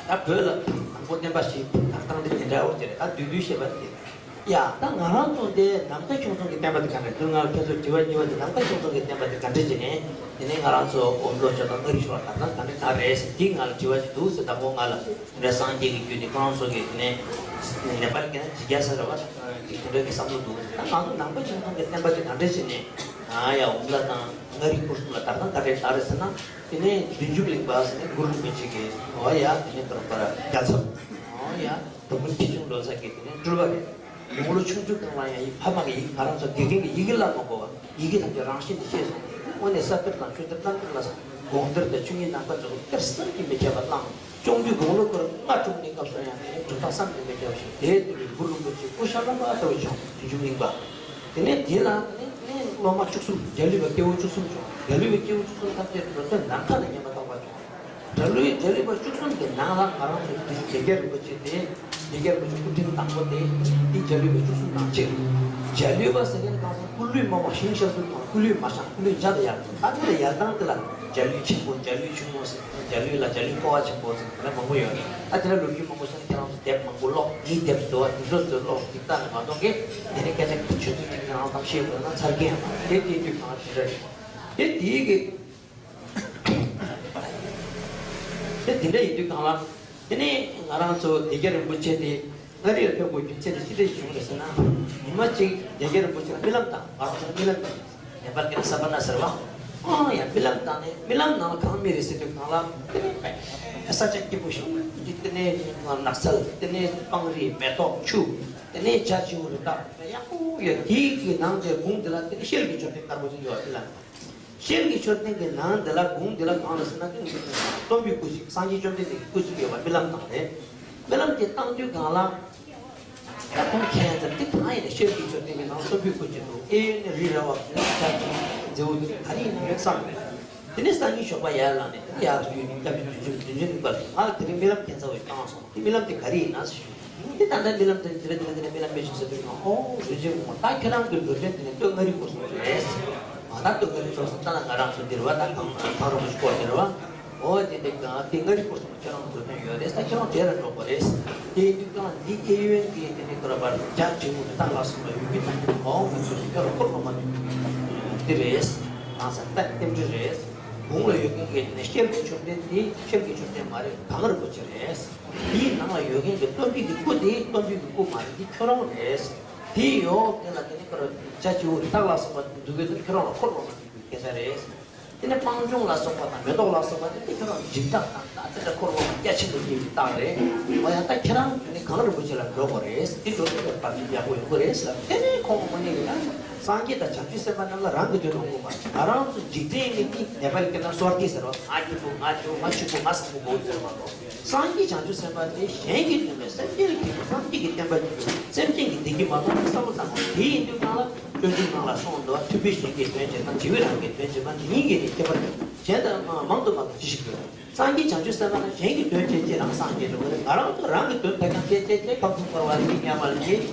ད་བོད་ལ་དང་པོ་བསྟན་པ་ཞིག་དར་སྟངས་དེ་དེ་འདྲ་བོ་ཅིག་རེད། ད་བསྡུས་བསྡུས་བཤད་པ་དེ། ཡ། ད་ང་རང་ཚོ་འདི་ནམ་མཁའ་ཁྱུང་གསུམ་གྱི་བསྟན་པ་དེ་ག་འདྲ་འདུག་ང་ཁྱེད་ཚོར་དྲི་བ་གཉིས་པ་དེ། ནམ་མཁའ་ཁྱུང་གསུམ་གྱི་བསྟན་པ་དེ་ག་འདྲ་བྱས་ནས། དེ་ནས་ང་རང་ཚོ་ཨོཾ་ལོ་ཅོག་དང་མངའ་རིས་ཤོག་ལ་དར་ན་ག་འདྲ་དར་རེད་ཟེར། དེ་ང་ལ་དྲི་བ་ཞིག་འདུག་ཟེར། དང་པོ་ང་ལ་འདི་སངས་རྒྱས་ཀྱི་རྒྱུད་དེ་ཁོ་རང་ཚོ་གི་དེ་ནས་ནེ་པཱལ་གྱི་ན་ཇི་ག་ས་ར་བ་དེ་འདྲ་གི་བསམ་བློ་འདུག་ཟེར། ད་ང་ཚོ་ནམ་མཁའ་ཁྱུང་གསུམ་གྱི་བསྟན་པ་དེ་ག་འདྲ་བྱས་ནས། ཨ་ཡ། ཨོཾ་ལ་དང་མངའ་རིས་སྐོར་གསུམ་ལ་དར་ན་ག་འདྲ་དར་རེད་ཟེར་ན། དེ་ནས་བདུད་འཇོམས་གླིང་པ་ཟེར་ནས་གུ་རུ་རིན་པོ་ཆེ་གི། འོ་ཡ། དེ་ནས་དོ་རུང་པར་རྒྱལ་ཚབ། འོ་ཡ། འབྲོམ་སྟོན་ཆོས་སྐྱོང་བློ་བཟང་གི་དེ་ནས་སྤྲུལ་པ་རེད། དགུང་ལོ་ཆུང་ཆུང་སྒང་ལ་ཡང་ཡིག་ཕ་མ་གི་ཡིག་ང་རང་ཚོ་དགེ་རྒན་གྱི་ཡི་གེ་བསླབ་མ་དགོས་པ། ཡི་གེ་ཐམས་ཅད་རང་བཞིན་གྱིས་ཤེས་སོང་། དངོས་གནས་ས་གཏེར་དང་ཆུ་གཏེར་རྣམ་གཉིས་ལ་སོགས་དགོངས་གཏེར་དང་ཆོས་ཉིད་རྣམ་པ་ཚོ་གཏེར་བསམ་གྱིས་མི་ཁྱབ་པ་བླངས། སྐྱོང་རྒྱུ་དགུང་ལོ་ཁོ་རང་ལྔ་དྲུག་ནས་སྐབས་སུ་ཡང་ནས་གྲུབ་མཐའ་བསམ་གྱིས་མི་ཁྱབ་པ་ཞིག་དེའི་དུས་ཀྱི་གུ་རུ་རིན་པོ་ཆེ་སྐུ་ཤ་རྣམ་པ་ལྟ་བུ་བྱུང་། བདུད་འཇོམས་གླིང་པ། དེ་ནས་དེ་ལ་དེ་ནས་སློབ་མ་བཅུ་གསུམ། རྒྱ་ལུས་པ་སྐྱེ་བོ་བཅུ་གསུམ་བྱུང་། རྒྱ་ལུས་པའི་སྐྱེ་བོ་བཅུ་གསུམ་ཐམས་ཅད་འགྲོ་དོན་ནམ་མཁའ་ལ་ཉམས་པ་ཐོགས་པ་བྱུང་། རྒྱ་ལུས། རྒྱ་ལུས་པ་བཅུ་གསུམ་གྱི་ནང་ལ་ང་རང་ཚོ་འདི་ལྡན་རྒྱས་རིན་པོ་ཆེ་དེ། ལྡན་རྒྱས་རིན་པོ་ཆེ་སྐུ་ཕྲེང་དང་པོ་དེ། འདི་རྒྱ་ལུས་པ་བཅུ་གསུམ་ནང་གཅིག་རྒྱ་ལུས་པ་ཟེར་མཁན་གང་ཟེར། སྐུ་ལུས་མང་བ་ཞིང་གཤགས་ཚུལ་དང་། སྐུ་ལུས་མ་གཤགས། སྐུ་ལུས་འཇའ་དང་ཡལ། ད་དེ་ལ་ཡལ་སྟངས་དེ་ལ་རྒྱ་ལུས་ཆེན་པོ། རྒྱ་ལུས་ཆུང་ངུ་ཟེར། རྒྱ་ལུས་ལ་རྒྱ་ལུས་ཀོ་བ་ཆེན་པོ་ཟེར། དེ་འདྲ་མང་པོ་ཡོད་རེད། ད་དེ་འདྲ་ལོ་རྒྱུས་མང་པོ་ཤེས་ན་ཁྱེད་རང་ཚོ་དེབ་མང་པོ་ཀློག་མིའི་དེབ་འདུག་བ། དེ་ཚོ་ཚོ་ཀློག་ཅིག་ལྟ་ནས་མ་གཏོགས་ཀྱི། དེ་ནས་སྐད་ཆ་ཆུ་ཚོད་གཅིག་ནང་ཙམ་བཤད་དགོས་ན་ཚར་གི་ཡང་མ་རེད། དེ་དེ་དུས་གང་དེ་འདྲ་རེད། དེ་དེའི་གི། དེ་དེ་འདྲ་ཡིན་དུས་གང་ལ། དེ་ནས་ང་རང་ཚོ་ལྡན་རྒྱས་རིན་པོ་ཆེ་དེ་མངའ་རིས་ལ་ཕེབས་དགོས་རྒྱུ་མཚན་དེ་ཅི་འདྲ་བྱུང་རེད་ཟེར་ན། ཉི་མ་གཅིག་ལྡན་རྒྱས་རིན་པོ་ཆེ་ལ་རྨི་ལམ་བཏང་། ང་རང་ཚོ་རྨི་ལམ་བཏང་། ནེ་པཱལ་སྐད་ན་སཱ་པ་ན་ཟེར་བ། ཨང་། ཡང་རྨི་ལམ་བཏང་ནས། རྨི་ལམ་ནང་ལ་གང་རྨིས་རེད་ཟེར་དུས་སྒང་ལ། དེ་ནས་ས་ཆ་སྐྱིད་པོ་ཞིག་དེ་ནས་ནགས་ཚལ། དེ་ནས་སྤང་རི། མེ་ཏོག་ཆུ། དེ་ནས་བྱ་བྱིའུ་རི་དྭགས་ཡག་པོ་ཡོད། དེའི་གི་ནང་དེ་དགུང་དེ་ལ་དེ་ནས་ཤེལ་གྱི་མཆོད་རྟེན་དཀར་པོ་ཅིག་ཡོད། རྨི་ལམ། ཤེལ་གྱི་མཆོད་རྟེན་གྱི་ནང་འདི་ལ་དགུང་འདི་ལ་གང་ལ་ཟེར་ན། ཀུན་གྱི་རྟོགས་པའི་སྐུ་ཅིག་སངས་རྒྱས་བཅོམ་ལྡན་འདས་ཀྱི་སྐུ་ཅིག་ཡོད་པ་རྨི་ལམ་བཏང་རེད། རྨི་ལམ་དེ་བཏང་དུས་སྒང་ལ། ད་ཁོང་མཁྱེན་ཙམ་དེ་གང་ཡིན་ན། ཤེལ་གྱི་མཆོད་རྟེན་གྱི་ནང་རྟོགས་པའི་སྐུ་ཅིག་འདུག་ཨེ་ཡོད་ནི་རི་ར་བ་ཟེར་ན་ཆ་ཅིག་མཛེས་པོ་ཅིག་ག་རེ་ཡིན་ནའི་ཡོད་བསམ་རེད། དེ་ནས་སང་ཉིན་ཞོགས་པ་ཡར་ལངས་ནས་དེ་ནས་ཡར་བཞུགས་ནས་སྐྱབས་རྗེ་བདུད་འཇོམས། བདུད་འཇོམས་གླིང་པ་ལ། ང་ལ་དེ་རིང་རྨི་ལམ་མཁྱེན་ཚར་བ་ཞིག་བཏང་སོང་། དེ་རྨི་ལམ་དེ་ག་རེ་ཡིན་ན་ཞུས། དེ་ད་ལྟ་རྨི་ལམ་དེ་འདི་འདྲ་འདི་འདྲ་རྨི་ལམ་མེད་ཅིག་ཟེར་དུས་ནང་། ཨོ། རིན་ཆེན་སྐུ་ངོ། ད་ཁྱེད་རང་གི་འགྲོ་དོན་དེ་ནི་སྟོད་མངའ་རིས་སྐོར་གསུམ་རེད། ང་ད་སྟོད་མངའ་རིས་སྐོར་གསུམ། ད་ང་རང་ཚོ་འདིར་བ་ད་གངས་གངས་རིན་པོ་ཆེ་སྐོར་དེར་བ། ཨོ། དེ་འདི་གངས་དེ་མངའ་རིས་སྐོར་གསུམ་ཁྱེད་རང་འགྲོ་དོན་ཡོད་རེད། ད་ཁྱེད་རང་དེ་ལ་འགྲོ་དགོས་རེད། དེ་ཡིན་དུས་གང་འདི་ཨེ་ཡོན་གྱི་དེ་ནི་སྐོར་བར་རྒྱ་ཆེ་བོ་དེ་དག་ལ་སོགས་པ་ཡོད་ཀྱི་ད་ཨོ་ང་ཚོ་ཁྱོད་རང་སྐོར་མ་མ་འདི་རེད། གང་ཟེར་ད་རྟེན་འབྲེལ་རེད། དགུང་ལ་ཡོད་མཁན་གྱི་དེ་ནི་ཤེལ་གྱི་མཆོད་རྟེན་དེ་ཤེལ་གྱི་མཆོད་རྟེན་མ་རེད། གངས་རིན་པོ་ཆེ་རེད། དེའི་ནང་ལ་ཡོད་མཁན་གྱི་སྟོན་པའི་གི་སྐུ་དེ་སྟོན་པའི་གི་སྐུ་མ་རེད། འདི་ཁྱོད་རང་རེད། དེ་ཡོད་དེ་ལ་དེ་ནི་ཁོ་རང་བྱ་བྱིའུ་རི་དྭགས་ལ་སོགས་པ་འདུག་གི་འདུག་ཁྱོད་རང་ལ་འཁོར་བ་མ་འདུག་གི་སྐད་ཆ་རེད། དེ་ནི་སྤང་ལྗོངས་ལ་སོགས་པ་དང་མེ་ཏོག་ལ་སོགས་པ་དེ་དེ་ཁྱོད་རང་འཇིགས་སྐྲག་དང་ད་དེ་འདྲ་འཁོར་བ་རྒྱ་ཆེན་པོ་སྐྱེ་བའི་རྟགས་རེད། འོ་ཡ། ད་ཁྱེད་རང་དེ་ནི་གངས་རིན་པོ་ཆེ་ལ་འགྲོ་དགོས་རེད། དེ་འགྲོ་དུས་ཁྱོད་བར་ཆད་ཡག་པོ་ཡོང་གི་རེད་ཟེར། དེ་ནས་ཁོང་དངོས་གནས་ཡིན་ན་སངས་རྒྱས་དང་བྱང་ཆུབ་སེམས་དཔའ་རྣམས་ལ་རང་གི་དོན་དགོས་པ། ང་རང་ཚོ་འཇིག་རྟེན་མི་དེ་ནེ་པཱལ་སྐད་ན་སྭར་ཐི་ཟེར་བ། ང་སྐྱིད་པོ། ང་སྐྱིད་པོ། ང་ཕྱུག་པོ། ང་བཟང་པོ་དགོས་ཟེར་བ་དང་། སངས་རྒྱས་བྱང་ཆུབ་སེམས་དཔའ་དེ་གཞན་གྱི་དོན་མེད་སེམས་ཅན་ལ་ཁྱབ་པའི་སངས་རྒྱས་ཀྱི་བསྟན་པ་ཞིག་ཡོད། སེམས་ཅན་གྱི་བདེ་སྐྱིད་མ་ཐོབ་ན་བསམ་བློ་བཏང་བ། དེ་ཡིན་དུས་གང་ལ་སྤྱོད་འཇུག་ནང་ལ་གསུངས་འདུག་བ། ཐུབ་པས་གཞན་གྱི་དོན་བྱེད་པ། བྱིས་པས་རང་གི་དོན་བྱེད་པ། འདི་གཉིས་ཀྱི་ནི་ཁྱད་པར་གཞན་དང་མང་དུ་མ་གང་ཅི་ཞིག་ཡོད། སངས་རྒྱས་བྱང་ཆུབ་སེམས་དཔའ་ལ་གཞན་གྱི་དོན་བྱེད་ཅེས་རང་སངས་རྒྱས་འགྲོ་གི་རེད། ང་རང་ཚོ་རང་གི་དོན་ཕལ་ཆེར་བྱེད་བྱེད་བྱེད་ཁམས་གསུམ་འཁོར་བ་ལས་ཉམས་པ་ལས་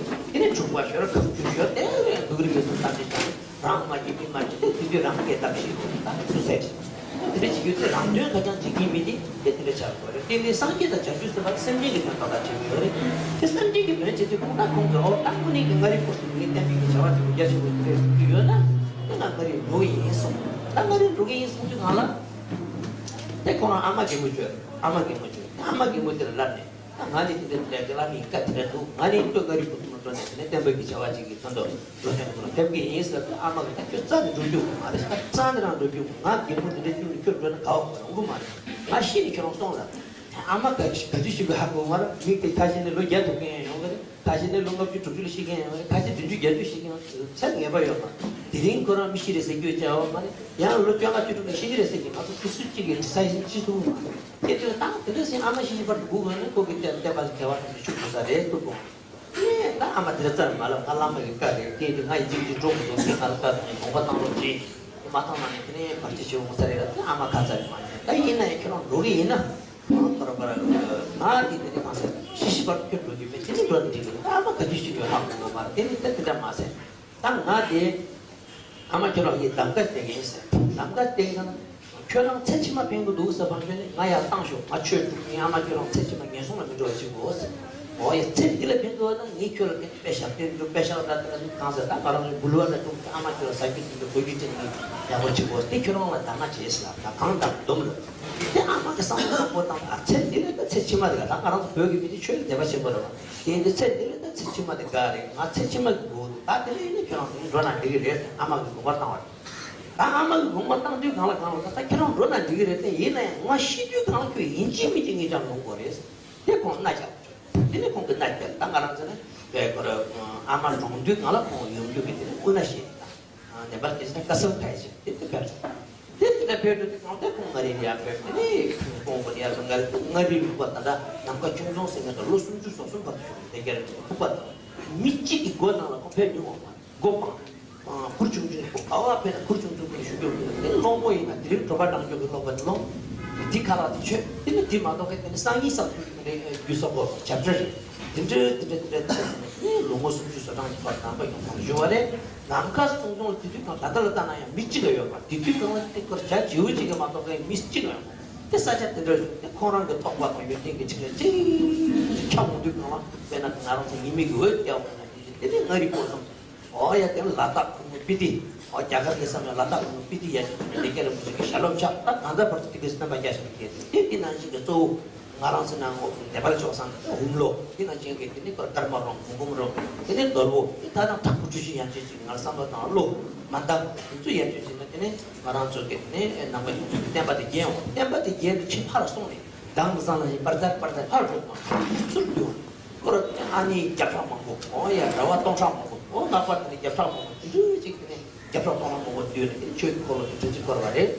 དེ་ནས་འཁྲུག་པ་ཤོར། ཁམས་གསུམ་ཤོར། དེ་ལས་སྡུག་རུས་ཀྱི་སེམས་ཐམས་ཅད་བྱང་། རང་མ་སྐྱིད་མི་མ་སྐྱིད་དེ་དེ་དུས་རང་སྐད་བརྡབ་ཤེས་དགོས། ད་ཚུར་ཟད་ཅིག་དེ་འདྲ་བྱེད་རྒྱུ་དེ་རང་དོན་ཁ་རྐྱང་བྱེད་ཀྱི་མི་དེ་དེ་དེ་འདྲ་བྱ་དགོས་རེད། དེ་ནི་སངས་རྒྱས་དང་བྱང་ཆུབ་སེམས་དཔའ་སེམས་ཅན་གྱི་དོན་དག་ལ་བྱེད་ཀྱི་ཡོད་རེད། དེ་སེམས་ཅན་གྱི་དོན་བྱེད་དུས་ཁོང་ད་ཁོང་གི་ཨོ་ད་ཁོ་ནི་གི་མངའ་རིས་སྐོར་གསུམ་ངས་བསྟན་པའི་གི་བྱ་བ་དེ་རྒྱ་ཆེན་པོ་དེ་འདྲ་ཞུ་གི་ཡོད་ན། དེ་ང་མངའ་རིས་འགྲོ་གི་ཡིན་གསུངས། ད་མངའ་རིས་འགྲོ་གི་ཡིན་གསུངས་དུས་གང་ལ། དེ་ཁོ་རང་ཨ་མ་རྒན་མོ་བྱོས། ཨ་མ་རྒན་མོ་བྱོས། ཨ་མ་རྒན་མོ་དེ་ལ་ལབ་ནས། ད་ང་ནི་དེ་འདྲ་དེ་འདྲ་ལ་མི་དཀའ་དེ་འདྲ་འདུག་ང་ནི་སྟོད་མངའ་རིས་ཁུལ་དུ་འགྲོ་ནས་དེ་ནས་བསྟན་པ་གི་བྱ་བ་ཅིག་གི་དོན་དུ་འགྲོ་ཐེངས་དུ་ལ་ཕེབས་ཀྱི་ཡིན་ཟེར་ཏེ། ཨ་མ་གིས་ད་ཁྱོད་རྩ་ནས་འགྲོ་རྒྱུ་མ་རེད། ད་རྩ་ནས་རང་འགྲོ་རྒྱུ། ང་རྒན་མོ་དེ་འདྲ་བཅུག་ནས་ཁྱོད་འགྲོ་ན་དགའ་བ་ཡོང་གི་མ་རེད། ང་ཤི་ནས་ཁྱོད་རང་སོང་ལ། ཨ་མ་ག་ག་དུས་ཤི་བའི་ཧ་གོ་མ་རེད། མི་དེ་ཁ་ཤས་ནི་ལོ་བརྒྱ་ཐུབ་མཁན་ཡང་ཡོང་གི་རེད། ཁ་ཤས་ནི་ལོ་ལྔ་བཅུ་དྲུག་ཅུ་ལ་ཤི་མཁན་ཡང་ཡོད་རེད། ཁ་ཤས་བདུན་ཅུ་བརྒྱད་ཅུ་ཤི་མཁན་ཡང་ཚད་ངེས་པ་ཡོད་མ་རེད། དེ་རིང་ཁོ་རང་མི་ཤི་རེད་ཟེར་རྒྱུ་ཅང་ཡོད་མ་རེད། ཡང་ལོ་བཅོ་ལྔ་བཅུ་དྲུག་ནས་ཤི་གི་རེད་ཟེར་གྱི། ང་ཚོ་སུ་སུ་གཅིག་གིས་ས་ཡིན་ཤི་ཐུབ་མ་རེད། དེ་དུས་ད་དེ་འདྲ་ཟིན་ཨ་མ་ཤི་ཤི་བར་དུ་སྒུག་ཡོང་ན་ཁོ་གི་བསྟན་བསྟན་པ་ལ་འགལ་བ་ཐམས་ཅད་ཆུད་ཐུབ་ས་རེད་ཐུབ་དགོས། ངས་ད་ཨ་མ་དེ་རྩར་མ་ལབ། ང་བླ་མ་གི་བཀའ་རེད། དེ་དུས་ང་ཡི་ཚིག་གཅིག་འགྲོ་མི་འདུག་དེ་ང་ལ་བཀའ་གཏོང་དགོངས་པ་བཏང་རོགས་གྱིས། དེ་མ་བཏང་ན་ནི་དེ་ནས་བར་ཆད་བྱེད་འོང་ས་རེད་ལབ། དེ་ཨ་མ་ཁ་ཚ་རེད་མ་ཉན། ད་ཡིན་ན་ཡང་ཁྱོད་རང་འགྲོ་གི་ཡིན་ན། ང་ཐོ་ར་པ་ར་ང་དེ་དེ་ནས་གང་ཟེར་ཤི་ཤི་བར་ཁྱོད་འགྲོ་རྒྱུ་མེད། དེ་ནས་འགྲོ་ན་འགྲིག་གི་རེད། ད་ཨ་མ་ག་དུས་ཤི་དགོས་ཧ་གོ་གི་མ་རེད། དེ་ནས་ད་དེ་འདྲ་མ་ཟེར། ད་ང་དེ་ཨ་མ་ཁྱོད་རང་གིས་གདམ་ག་བསྟེན་གི་ཡིན་ཟེར། གདམ་ག་བསྟེན་ན་ཁྱོད་རང་ཚེ་ཕྱི་མ་ཕན་གི་འདུག་ཟེར་བ་ཁྱོད་ནི་ང་ཡར་བཏང་ཤོག་ང་ཆོས་སྒྲུབ་ཀྱི་ཡིན། ཨ་མ་ཁྱོད་རང་ཚེ་ཕྱི་མ་ངན་སོང་ལ་མི་འགྲོ་བ་ཞིག་དགོས་ཟེར། འོ་ཡ། ཚེ་འདི་ལ་ཕན་གི་ཡོད་ན་ངས་ཁྱོད་ལ་དེ་དཔེ་བཞག་སྟེ་འདུག་དཔེ་བཞག་ད་དེ་ལ་གང་ཟེར། ད་ང་རང་ཚོའི་འབུལ་བ་ལ་འདུག་ཨ་མ་ཁྱོད་ལ་ཟ་རྒྱུ་དེ་འདུག་གོན་རྒྱུ་དེ་འདུག་ཡག་པོ་བྱེད་དགོས་ཟེར། དེ་ཁྱོད་རང་ལ་གདམ་ག་བྱས་ཟེར་ལབ། ད་གང་གདམ་སྡོམ་ལ། དེ་ཨ་མ་གི་བསམ་བློ་བཟང་པོ་བཏང་། ཨ་ཚེ་འདི་ལ་ད་ཚེ་ཕྱི་མ་དེ་ག་ད་ང་རང་ཚོ་བོད་ཀྱི་མི་དེ་ཆོས་ལ་དད་པ་ཆེན་པོ་རེད་བ། དེ་ཡིན་དུས་ཚེ་འདི་ལ་ད་ཚེ་ཕྱི་མ་དེ་ག་རེད། ང་ཚེ་ཕྱི་མ་གི་སྒུག་འདུག་ད་དེ་ལ་ཡིན་ན་ཁྱོད་རང་དེ་འགྲོ་ན་འགྲིག་གི་རེད་ཟེར་ཨ་མ་གི་དགོངས་པ་བཏང་བ་རེད། ད་ཨ་མ་གི་དགོངས་པ་བཏང་དུས་གང་ལ་གང་ལ་ད་ཁྱོད་རང་འགྲོ་ན་འགྲིག་གི་རེད། དེ་ཡིན་ན་ཡང་ང་ཤི་དུས་གང་ལ་ཁྱོད་ཡིན་གཅིག་མིན་གཅིག་ངེད་ཅག་ལ་ཡོང་དགོས་རེད་ཟེར། དེ་ཁོང་མནའ་བསྐྱལ་བ་བྱུང་། དེ་ནས་ཁོང་གིས་མནའ་བསྐྱལ། ད་ང་རང་ཚོ་ནི་བས་ཁོ་ར་ཨ་མ་གྲོངས་དུས་གང་ལ་ཁོང་ཡོང་རྒྱུ་གི་དེ་ནས་དབུ་མནའ་བཞེས་ད། ནེ་པཱལ་དེ་ཚོ་ནས་ཀ་སལ་ཕེབས་ཤིག་དེ་དེ་ཕེབས་སོང་། དེ་དེ་འདྲ་ཕེབས་དུས་དེ་གང་དེ་ཁོང་མངའ་རིས་ལ་ཡར་ཕེབས། དེ་ནས་ཁོང་གི་ཡར་མངའ་རིས། མངའ་རིས་ལུང་པ་ད་ལྟ་ནམ་མཁའ་ཁྱུང་རྫོང་ཟེར་མཁན་དུ་ལོ་སུམ་ཅུ་སོ་གསུམ་བར་དུ་བཞུགས། དེ་གར་ལུང་པ་དང་མི་གཅིག་གི་སྒོ་ནང་ལ་ཁོང་ཕེབས་མྱོང་བ་མ་རེད། སྒོ་སྤངས། ཁུར་ཆུང་ཆུང་གི་སྒོ། ག་བ་ཕེབས་ན་ཁུར་ཆུང་ཆུང་གི་ཞུ་རྒྱུ་མི་འདུག་དེ་གླང་པོ་ཡིན་ན་དེ་རིང་དྲོ་པ་འགྲང་རྒྱུ་གི་གླང་པོ་དེ་སློང་། དེ་ཁ་ལག་དེ་མཆོད། དེ་ནི་དེ་མ་གཏོགས་གི་དེ་ནི་སང་ཉིན་སང་ཉིན་རྒྱུ་ས་གོ་བྱབ་ཁྲ་རེད། དེ་འདྲ་དེ་འདྲ་དེ་འདྲ་དེ་འདྲ་ནི་ལོ་ངོ་སུམ་ཅུ་སོ་གྲངས་ཀྱི་བར་ནང་པ་ཡོང་ཁོང་བཞུགས་པ་རེད། ནམ་མཁའ་སྟོང་སྟོང་དེ་དུས་གང་ད་ལྟ་ལ་ལྟ་ན་ཡང་མི་གཅིག་ལ་ཡོད་པ། དེ་དུས་གང་ལ་དེ་སྐོར་བྱ་བྱིའུ་གཅིག་གི་མ་གཏོགས་གི་མི་གཅིག་ལ་ཡོད་པ། དེ་ས་ཆ་དེ་འདྲ་བཞུགས་དེ་ཁོང་རང་གི་རྟོགས་པ་དང་ཡོན་ཏན་གྱི་ཆིག་ལ་ཅིག་ཁྱབ་འོང་དུས་གང་ལ་དཔེར་ན་ང་རང་ཚོ་ཉི་མའི་གི་འོད་རྒྱག་འོང་ན་དེ་དེ་ནི་མངའ་རིས་སྐོར་གསུམ། འོ་ཡ། དེ་ལ་དྭགས་ཁོ་མོ་སྤི་ཏི། འོ་རྒྱ་གར་གྱི་བསམ་ཡང་ལ་དྭགས་ཁོ་མོ་སྤི་ཏི་ཡ་གི་དེ་སྐད་རིན་པོ་ཆེ་གི་ཞལ་སློབ་ཆགས། ད་ད་ལྟ་བར་དུ་དེ་གའི་བསྟན་པ་རྒྱ་ཆེར་རྒྱས་ཏེ། དེ་དེ་ནང་བཞིན་གྱི་གཙོ་བོ་ང་རང་ཚོ་ནང་འོ་ནེ་པཱལ་ཕྱོགས་སམ་ཧུམ་ལོ། དེ་ནང་བཞིན་གྱི་དེ་ནི་ཀརྨ་རོང་མུ་གུམ་རོང་། དེ་ནི་རྡོལ་བོ། དེ་ད་ནང་དྲག་པོ་བཀྲ་ཤིས་ཡང་ཆོས་ཅིག་ང་བསམ་བློ་བཏང་བློ་མ་འདང་དེ་ཚོ་ཡང་ཆོས་ཅིག་ན་དེ་ནི་ང་རང་ཚོ་གི་དེ་ནི་ནང་པ་ཡོངས་རྫོགས་ཀྱི་བསྟན་པ་དེ་རྒྱས་འོང་། བསྟན་པ་དེ་རྒྱས་ཏེ་ཕྱིན་ཕར་སོང་ནས་དང་བཟང་ལ་ཞིག་པར་ཙར་པར་ཙར་ཕར་འགྲོ་མ་ཚུར་འགྱུར། ཁོ་ར་ཨ་ནི་བརྒྱ་ཕྲག་མང་པོ། འོ་ཡ། ར་བ་སྟོང་ཕྲག་མང་པོ། འོ་ལྷག་པར་དུ་ནི་བརྒྱ་ཕྲག་མང་པོ་དེ་འདྲ་ཅིག་དེ་ནས་བརྒྱ་ཕྲག་སྟོང་ཕྲག་མང་པོ་བསྡུས་ནས་དེ་ཆོས་ཀྱི་འཁོར་ལོ་དེ་འདྲ་ཅིག་བསྐོར་བ་རེད།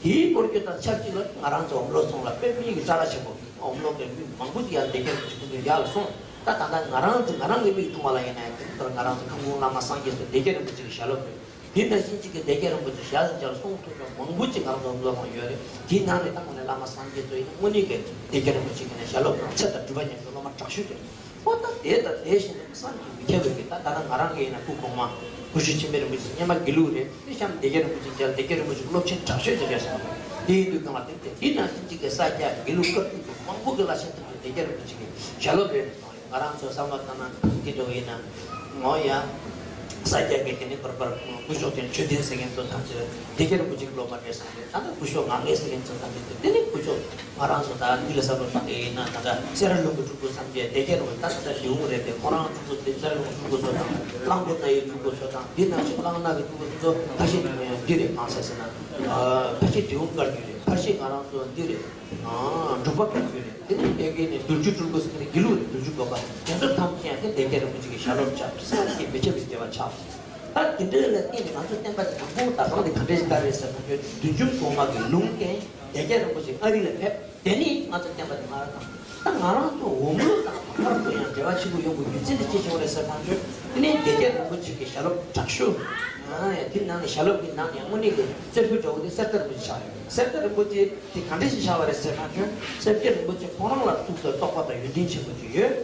དེའི་སྐོར་གྱི་དང་ཆབས་ཅིག་ལ་ང་རང་ཚོ་ཨོམ་ལོ་ཚོང་ལ་དཔེ་མི་གི་ཅ་ལག་ཆེན་པོ། ཨོམ་ལོ་གི་མི་མང་པོ་ཅིག་ཡར་སྡེ་རྒྱ་རིན་པོ་ཆེ་སྐུ་མདུན་ཡར་ལ་སོང་། ད་ད་ལྟ་ང་རང་ཚོ་ང་རང་གི་མིག་མཐོང་བ་ལ་ཡིན་ན་ཡང་དེ་ལྟར་ང་རང་ཚོ་ཁམས་ཁུལ་བླ་མ་སངས་རྒྱས་སུ་སྡེ་རྒྱ་རིན་པོ་ཆེ་གི་ཞལ་སློབ་རེད། དེ་ནང་བཞིན་གཅིག་གི་སྡེ་རྒྱ་རིན་པོ་ཆེ་ཞལ་མཇལ་གསུང་ཐོས་མཁན་མང་པོ་ཅིག་ང་རང་ཚོ་སློབ་མ་ཡོད་རེད། དེའི་ནང་ནས་ད་དངོས་གནས་བླ་མ་སངས་རྒྱས་ཚོ་ཡིན་ན་དངོས་གནས་ཀྱི་སྡེ་རྒྱ་རིན་པོ་ཆེ་གི་ནས་ཞལ་སློབ་རང་ཚད་དང་གྲུབ་པ་ཉམས་པའི་སློབ་མ་དྲག་ཤོས་དེ་རེད། ཨོ་ད་དེ་དང་དེ་བཞིན་དུ་བསམ་གྱིས་མི་ཁྱབ་པའི་གི་ད་ད་ལྟ་ང་རང་གི་ཡིན་ན་སྐུ་གོང་མ་སྐུ་ཞབས་འཆི་མེད་རིན་པོ་ཆེ་སྔོན་མ་དགེ་ལུགས་རེད། དེ་གཤམ་སྡེ་རྒྱ་རིན་པོ་ཆེ་མཇལ། སྡེ་རྒྱ་རིན་པོ་ཆེ་གི་སློབ་ཆེན་དྲག་ཤོས་དེ་རེད་སོང་། དེ་ཡིན་དུས་གང་ལ་དེ་དེ་དེ་ནང་བཞིན་གཅིག་གི་ས་སྐྱ་དགེ་ལུགས་སྐབས་དུས་ཀྱི་མང་པོ་གི་བླ་ཆེན་དེ་ཚོ་སྡེ་རྒྱ་རིན་པོ་ཆེ་གི་ཞལ་སློབ་རེད་སོང་། ང་རང་ཚོ་བསམ་བློ་བཏང་ན་འདི་འདྲ་བོ་ཡིན་ན། ངོ་ཡ། ས་སྐྱ་གི་དེ་ནི་བར་བར་སྐུ་ཞབས་དེ་ཆོས་ལྡན་ཟེར་མཁན་ཚོ་ཐམས་ཅད་སྡེ་རྒྱ་རིན་པོ་ཆེ་གི་སློབ་མ་རེད་བསམ་སྟེ། ད་ལྟ་སྐུ་ཞབས་ངག་དབང་ཟེར་མཁན་ཚོ་ཐམས་ཅད་དེ་ནི་སྐུ་ཞབས་ང་རང་ཚོ་ད་འདི་ལ་བསམ་བློ་བཏང་གི་ཡིན་ན། ད་ལྟ་སེ་ར་ལུང་གི་སྤྲུལ་སྐུ་ཐམས་ཅད་སྡེ་རྒྱ་རིན་པོ་ཆེ། ད་ད་ལྟ་ལེའུ་རེད་དེ། ཁོ་རང་ཚོ་དེ་སེ་ར་ལུང་སྤྲུལ་སྐུ་ཚོ་དང་། གླང་པོ་རྣ་བའི་སྤྲུལ་སྐུ་ཚོ་དང་། འདི་ནང་བཞིན་གླང་ནག་གི་སྤྲུལ་སྐུ་ཚོ་ཁ་ཤས་འདི་རེད། གང་ཟེར་ཟེར་ན། ཁ་ཤས་འབྲི་གུང་བཀའ་བརྒྱུད་རེད། ཁ་ཤས་ང་རང་ཚོ་འདི་རེད། འབྲུག་པ་བཀའ་བརྒྱུད་རེད། དེ་ནས་ཕ་གི་ནས་བདུན་ཅུ་སྤྲུལ་སྐུ་ཟེར་ནས་དགེ་ལུགས་རེད། བདུན་ཅུ་དགོན་པ་དེ་ཚོ་ཐམས་ཅད་ཡང་དེ་སྡེ་རྒྱ་རིན་པོ་ཆེ་གི་ཞལ་སློབ་ཆགས། བསམ་གྱིས་མི་ཁྱབ་པའི་དགེ་བ་ཆགས། ད་དེ་འདྲ་ལ་བརྟེན་ནས་ང་ཚོ་བསྟན་པ་དེ་དང་པོ་དང་གང་དེ་ག་འདྲ་ཞིག་ལྟར་རེད་ཟེར་ན། བདུན་ཅུ་གོང་མ་གི་ལུང་བསྟན་སྡེ་རྒྱ་རིན་པོ་ཆེ་མངའ་རིས་ལ་ཕེབས། དེ་ནས་ང་ཚོ་བསྟན་པ་དེ་སྔར་དང་། ད་ང་རང་ཚོ་འོམ་ལོ་དང་ལྷག་པར་དུ་ཡང་འབྲེལ་བ་ཆེན་པོ་ཡོང་དགོས་རྒྱུ་མཚན་དེ་ཅི་ཞིག་རེད་ཟེར་ན། དེ་ནས་སྡེ་རྒྱ་རིན་པོ་ཆེ་གི་ཞལ་སློབ་དྲག་ཤོས། ཨ་ཡ། དེ་ནང་ནས་ཞལ་སློབ་ཀྱི་ནང་ནས་དངོས་གནས་ཀྱི་གསེར་ཕུད་འདྲ་བོ་དེ་གསེར་རྟ་རིན་པོ་ཆེ་ཆགས་ཡོད། གསེར་རྟ་རིན་པོ་ཆེ་དེ་ག་འདྲ་ཞིག་ཆགས་པ་རེད་ཟེར་ན། གསེར་རྟ་རིན་པོ་ཆེ་ཁོང་རང་ལ་ཐུགས་སུ་རྟོགས་པ་དང་ཡོན་ཏན་ཆེན་པོ་ཅིག་ཡོད།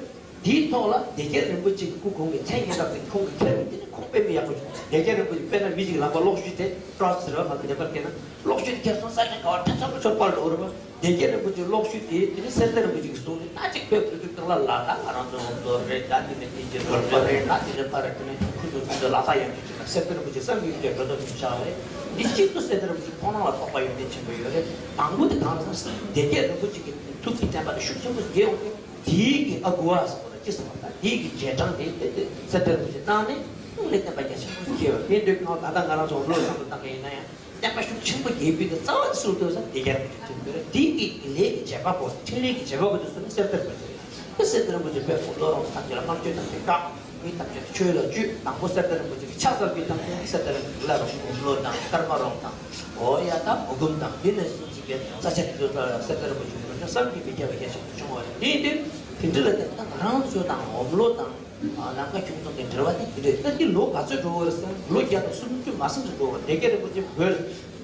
དེའི་ཐོག་ལ་བདེ་རྒྱལ་རིན་པོ་ཆེ་གི་སྐུ་གོང་གི་མཚན་སྙན་གྲགས་དེ་ཁོང་གིས་ཁྱེར་ནས། དེ་ནི་ཁོང་དཔེ་མི་ཡག་པོ་བྱུང་། བདེ་རྒྱལ་རིན་པོ་ཆེ་དཔེར་ན་མི་ཞིག་ལག་པ་གློག་ཞུ་དེ་ཀྲོས་ཟེར་བ་མ་གཏོགས་བདེན་པར་བལྟས་ན། གློག་ཞུ་དེ་ཁྱེར་སོང་ས་ཆ་ག་བ་ཁྲ་ཆག་པོ་ཆོར་པར་འགྲོ་རེད་པ། བདེ་རྒྱལ་རིན་པོ་ཆེའི་གློག་ཞུ་དེ་དེ་ནི་གསེར་རྟ་རིན་པོ་ཆེ་གིས་བཟུང་ནས། ད་ཅིག་བོད་བོད་དུ་སྟག་ལ་ལ་ད་ང་རང་ཚོ་ལོ་རེད། ད་དེ་ནི་དེ་ཅི་རོལ་པ་རེད། ད་དེ་ནི་ཕ་ར་དེ་ནི་ཁུ་ཚོ་ཁུ་ཚོ་ལ་ད་ཡང་དེ་ཅི་ན་གསེར་རྟ་རིན་པོ་ཆེ་བསམ་ཡུལ་གྱི་འགྲོ་ཐབས་ཆུང་ཆག་རེད། འདི་གཅིག་ཏུ་གསེར་རྟ་རིན་པོ་ཆེ་ཁོང་རང་ལ་དཔག་པ་ཡོན་ཏན་ཆེན་པོ་ཡོད་རེད། དང་པོ་དེ་གང་ཟེར་ན་བདེ་རྒྱལ་རིན་པོ་ཆེ་གི་ཐུགས་ཀྱི་བསྟན་པ་དེ་ཤུགས་ཆེན་པོ་རྒྱས་ཡོང་དུས། དེའི་གི་ཨ་གུ་བ་ཟེར་བ་ལ་ཅི་ཟེར་བ་དང་། དེའི་གི་རྗེས་འབྲང་དེ་དེ་དེ་གསེར་རྟ་རིན་པོ་ཆེ་གནང་ནས་ཐུགས་ལ་བསྟན་པ་རྒྱ་ཆེན་པོ་སྐྱེས་པ། དེ་འདྲའི་སྐབས་ད་ལྟ་ང་རང་ཚོ་འོམ་ལོ་བསམ་བློ་བཏང་གི་ཡིན་ན་ཡང་། བསྟན་པ་ཤུགས་ཆེན་པོ་རྒྱས་པའི་གི་རྩ་བ་དེ་སུ་འདུག་ཟེར་ན་བདེ་རྒྱལ་རིན་པོ་ཆེ་ཐུགས་ཀྱི་རེད། དེའི་གི་ལས་ཀྱི་བྱེད་པ་པོ། འཕྲིན་ལས་ཀྱི་བྱེད་པ་པོ་དེ་སུ་ན་གསེར་རྟ་རིན་པོ་ཆེ་རེད། དེ་གསེར་རྟ་རིན་པོ་ཆེ་བོད་འོམ་ལོ་རོང་ས་ཐམས་ཅད་ལ་དམར་མཆོད་ཐམས་ཅད་བཀའ། མི་ཐམས་ཅད་ཆོས་ལ་བཅོས། དང་པོ་གསེར་རྟ་རིན་པོ་ཆེ་གི་ཕྱག་འཚལ་བའི་ཐམས་ཅད་གསེར་རྟ་རིན་པོ་ཆེ་ལ་རོང་འོམ་ལོ་དང་ཀརྨ་རོང་དང་། འོ་ཡ་ད་མུ་གུམ་དང་འདི་ནས་བཟུང་ཅིག་གི་ས་ཆ་དེ་ཚོ་ལ་གསེར་རྟ་རིན་པོ་ཆེ་གི་རོང་ཆ་བསམ་གྱིས་མི་ཁྱབ་པ་རྒྱ་ཆེན་པོ་བྱུང་བ་རེད། དེ་ཡིན་དུས་དེ་འདྲ་ལ་བརྟེན་ད་ང་རང་ཚོ་དང་འོམ་ལོ་དང་། ལམ་ཁ་ཁྱུང་ཚང་གི་འབྲེལ་བ་དེ་དེ་རེད། ད་འདི་ལོ་ག་ཚོད་འགྲོ་བ་རེད་ཟེར་ན། ལོ་བརྒྱ་དང་སུམ་ཅུ་མ་ཟིན་ཙམ་འགྲོ་བ་རེད། བདེ་རྒྱལ་རིན་པོ་ཆེ་བོད་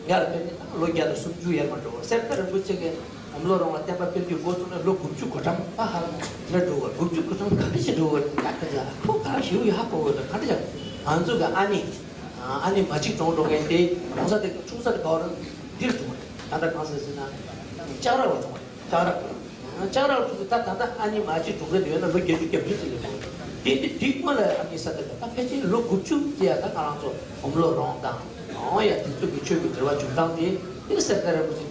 ཡར་ཕེབས་ནས་ད་ལོ་བརྒྱ་དང་སུམ་ཅུ་ཡར་མར་འགྲོ་བ་རེད། གསེར་རྟ་རིན་པོ་ཆེ་གིས་འོམ་ལོ་རོང་ལ་བསྟན་པ་སྤེལ་རྒྱུ་འགོ་བཙུགས་ནས་ལོ་དགུ་བཅུ་གོ་གྲངས་ད་ཧ་ལམ་དེ་འདྲ་འགྲོ་བ་རེད། དགུ་བཅུ་གོ་གྲངས་ག་འདྲ་ཞིག་འགྲོ་བ་རེད། ད་ག་ཚོད་ཁོ་ག་ཞིག་ཡོད་ཧ་གོ་བ་རེད། ག་འདྲ་ཞིག་ང་ཚོ་གི་ཨ་ནེ་ཨ་ནེ་མ་གཅིག་གྲོངས་འགྲོ་མཁན་དེ་གྲོངས་ས་དེ་འཁྲུངས་ས་དེ་ག་བ་རེད། འདིར་བྱུང་བ་རེད། ད་ལྟ་གང་ཟེར་ཟེར་ན་ལྕགས་ར་བ་བྱུང་བ་རེད། ལྕགས་ར། ལྕགས་ར་བ་ཚོ་ད་ད་ལྟ་ཨ་ནེ་མ་གཅིག་གྲོངས་ཀྱི་ཡོད་ན་ལོ་བརྒྱད་ཅུ་གྱ་བདུན་ཙམ་ལས་མེད། དེ་དེ་དེ་སྔོན་ལ་ཨ་ནེ་ས་དེ་ད་ཕལ་ཆེར་ལོ་དགུ་བཅུ་དེ་ཡ་ད་ང་རང་ཚོ་འོམ་ལོ་རོང་དང་། འོ་ཡ་དེ་ཚོ་གི་ཆོས་ཀྱི་འབྲེལ་བ་བྱུང་སྟངས་དེ་དེ་གསེར་རྟ་རིན་པོ་ཆེ་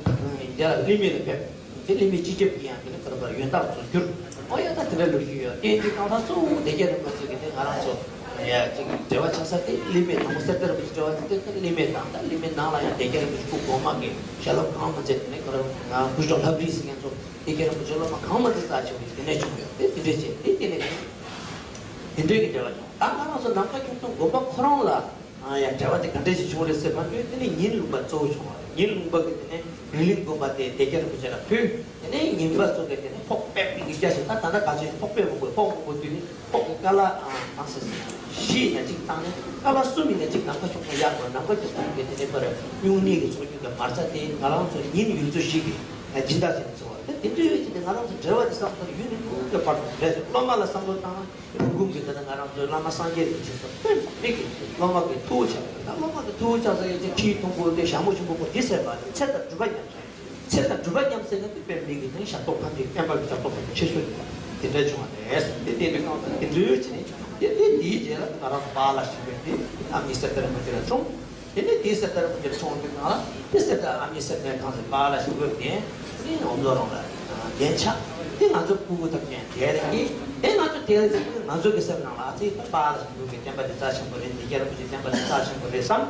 འདི་ལ་གླིང་མེ་ལ་ཕེབས། དེ་གླིང་མེ་སྤྱི་ཁྱབ་ཀྱི་ཡང་དེ་ནི་ཁོ་རང་ཡོན་བདག་ཚོ་གྱུར། འོ་ཡ་ད་དེ་འདྲ་ལོ་རྒྱུས་ཡོད། དེ་དེ་གང་ལྟར་གཙོ་བོ་བདེ་རྒྱལ་རིན་པོ་ཆེ་གི་དེ་ང་རང་ཚོ་ཡ་ཅིག་འབྲེལ་བ་ཆགས་ས་དེ་གླིང་མེ་དང་པོ་གསེར་རྟ་རིན་པོ་ཆེ་འབྲེལ་བ་དེ་དེ་གླིང་མེ་དང་། ད་གླིང་མེ་ནང་ལ་ཡང་བདེ་རྒྱལ་རིན་པོ་ཆེ་སྐུ་གོང་མ་གི་ཞལ་སློབ་གང་མ་མཛད། དེ་ནས་ཁོ་རང་ང་སྐུ་ཞབས་ལྷ་བྲིས་ཟེར་མཁན་ཚོ་བདེ་རྒྱལ་རིན་པོ་ཆེ་སློབ་མ་གང་མ་མཛད་ས་ཆེ་བ་ཞིག་དེ་ནས་བྱུང་ཡོད། དེ་དེ་འདྲ་བྱས་དེ་དེ་ནས་དེ་འདྲའི་གི་འབྲེལ་བ་བྱུང་། ད་ང་རང་ཚོ་ནམ་མཁའ་ཁྱུང་ཚང་དགོན་པ་ཁོ་རང་ལ་ཡང་འབྲེལ་བ་དེ་ག་འདྲ་ཞིག་བྱུང་རེད་ཟེར་བ་ཅོས། དེ་ནས་ཉིན་ལུང་པ་གཙོ་བོ་བྱུང་བ་རེད། ཉིན་ལུང་པ་གི་དེ་ནས་རི་གླིང་དགོན་པ་དེ་བདེ་རྒྱལ་རིན་པོ་ཆེ་ལ་ཕུལ། དེ་ནས་ཉིན་པ་ཚོ་གི་དེ་ནས་ཕོགས་དཔེ་མི་གི་རྒྱ་ཞིག་ད་ད་ལྟ་ག་ཚོད་ཕོགས་དཔེ་མང་པོ་ཕོགས་མང་པོ་དུས་ནི་ཕོགས་ཀྱི་ཀ་ལ་གང་ཟེར་ཟེར་བཞི་ཡིན་ན་གཅིག་བཏང་ནས་ཀ་ལ་གསུམ་ཡིན་ན་གཅིག་ནམ་མཁའ་ཁྱུང་ཚང་གཡར་དགོས། ནམ་མཁའ་ཁྱུང་ཚང་གི་དེ་ནས་པར་སྨྱུང་གནས་ཀྱི་ཚོགས་རྒྱུ་གི་མ་རྩ་དེ་ང་རང་ཚོ་ཉིན་ཡུལ་ཚོ་བཞི་གི་སྦྱིན་བདག་བྱས་ནས་བྱུང་བ་རེད། དེ་འདྲ་ཡོད་ཀྱི་དེ་ང་རང་ཚོ་འབྲེལ་བ་དེ་བསམ་ཚུལ་ཡུན་རིང་པོ་བར་དུ་རེད། སློབ་མ་ལ་བསམ་བློ་བཏང་ན་རུ་ཁུང་གི་དེ་ནས་ང་རང་ཚོའི་བླ་མ་སངས་རྒྱས་རིན་ཆེན་སོགས་དཔེ་མི་གི་སློབ་མ་གི་ཐུ་བོ་ཆགས་པ་རེད། ད་སློབ་མ་གི་ཐུ་བོ་ཆགས་ས་ཡོད་ཀྱི་ཁྲིའི་ཐུང་པོ་དེ་ཞྭ་མོ་ཆེན་པོ་པོ་དེ་ཟེར་བ་རེད། ཚེ་དང་སྒྲུབ་པ་མཉམ། ཚེ་དང་སྒྲུབ་པ་མཉམ་ཟེར་མཁན་དེ་དཔེ་མི་གི་ནི་ཞབས་ཏོག་ཐམས་ཅད་བསྟན་པ་གི་ཞབས་ཏོག་ཐམས་ཅད་ཆེ་ཤོས་དེ་འདྲ་བྱུང་བ་རེད། དེ་དེ་འདྲ་གང་ལྟར་དེ་འདྲའི་ཅི་ནས་དེ་དེ་དེའི་རྗེས་ལ་ང་རང་ཚོ་པཱ་ལགས་ཞིག་ཡོད་དེ་ཨ་མྱེས་གསེར་རྟ་རིན་པོ་ཆེ་ལ་འཁྲུངས། དེ་ནས་དེའི་གསེར་རྟ་རིན་པོ་ཆེ་ལ་འཁྲུངས་དུས་ང་ལ་དེ་གསེར་རྟ་ཨ་མྱེས་གསེར་རྟ་གང་ཟེར་པཱ་ལགས་ཞིག་ཡོད་དེ་དེ་འོམ་ལོ་རོང་ལ་གདན་ཆགས། དེ་ང་ཚོ་སྤུ་གུ་ཐམས་ཅད་དེ་རེད་ཀྱི། དེ་ང་ཚོ་དེ་ང་ཚོ་གི་སེམས་ནང་ལ་ཨ་ཙི་ད་པཱ་ལགས་ཞིག་ཡོད་ཀྱི་བསྟན་པ་འདི་རྩ་ཆེན་པོ་རེད། བདེ་རྒྱལ་རིན་པོ་ཆེ་བསྟན་པ་འདི་རྩ་ཆེན་པོ་རེད་བསམ།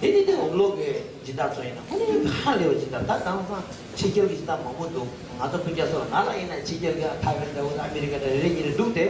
དེ་ནི་དེ་འོམ་ལོ་གི་སྦྱིན་བདག་ཚོ་ཡིན་ན་དངོས་གནས་ཧ་ལས་པ་སྦྱིན་བདག་ད་དེང་སང་ཕྱི་རྒྱལ་གྱི་སྦྱིན་བདག་མང་པོ་འདུག་ང་ཚོ་སྤུན་ཀྱག་ཚོ་ལ་ང་ལ་ཡིན་ན་ཕྱི་རྒྱལ་གྱི་ཐའེ་ཝན་འདྲ་བོ་ཨ་མི་རི་ཀ་འདྲ་རེ་རེ་གཉིས་རེ་འདུག་སྟེ།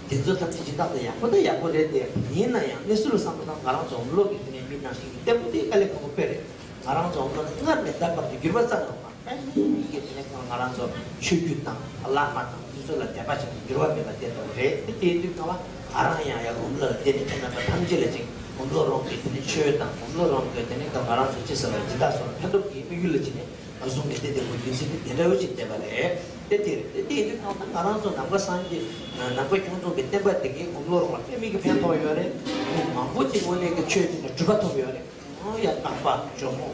དེ་ཚོ་ཐམས་ཅད་སྦྱིན་བདག་དེ་ཡག་པོ་དང་ཡག་པོ་རེད་དེ། ཡིན་ན་ཡང་གནས་ཚུལ་ལ་བསམ་བློ་བཏང་ང་རང་ཚོ་འོམ་ལོ་གི་དེ་ནས་མི་ནང་བཞིན་གྱི་བརྟན་པོ་དེ་དཀའ་ལས་ཁག་པོ་དཔེ་རེད། ང་རང་ཚོ་འོམ་ལོ་ནི་སྔར་ནས་ད་བར་དུ་འགྱུར་བ་ཙམ་ཡང་མ། ཨ་ནི་མི་གི་དེ་ནས་ཁོང་ང་རང་ཚོ་ཆོས་བརྒྱུད་དང་བླ་མ་དང་དེ་ཚོ་ལ་དད་པ་བྱས་ནས་འགྱུར་བ་མེད་པ་དེ་ལྟ་བུ་རེད། དེ་དེའི་དུས་སྒང་ལ་ང་རང་ཡང་ཡང་འོམ་ལོ་ལ་བརྟེན་ནས་ཁྱེད་རྣམ་པ་ཐམས་ཅད་ལ་ཅིག་འོམ་ལོ་རོང་གི་དེ་ནས་ཆོས་དང་འོམ་ལོ་རོང་གི་དེ་ནས་ང་རང་ཚོ་ཅི་ཟེར་བ་སྦྱིན་བདག་ཚོ་ལ་ཕན་ཐོགས་ཀྱི་དམིགས་ཡུལ་ལ་ཅིག་ནས་བཟུང་ནས་དེ་དེ་གོ་རྒྱུ་མཚན་དེ་དེ་འདྲ་བོ་ཅིག་བསྟན་པ་རེད། དེ་དེ་རེད། དེ་དེའི་དུས་སྒང་ལ་ང་རང་ཚོ་ནམ་མཁའ་སངས་རྒྱས་ནམ་མཁའ་ཁྱུང་ཚང་གི་བསྟན་པ་དེ་གའི་འོམ་ལོ་རོང་ལ་དཔེ་མི་གི་ཕན་ཐོགས་ཡོད་རེད། མི་མང་པོ་ཅིག་དངོས་གནས་ཀྱི་ཆོས་ཀྱི་ནས་གྲུབ་པ་ཐོབ་ཡོད་རེད། ཨོ་ཡ་རྐང་པ་ཇོ་མོ།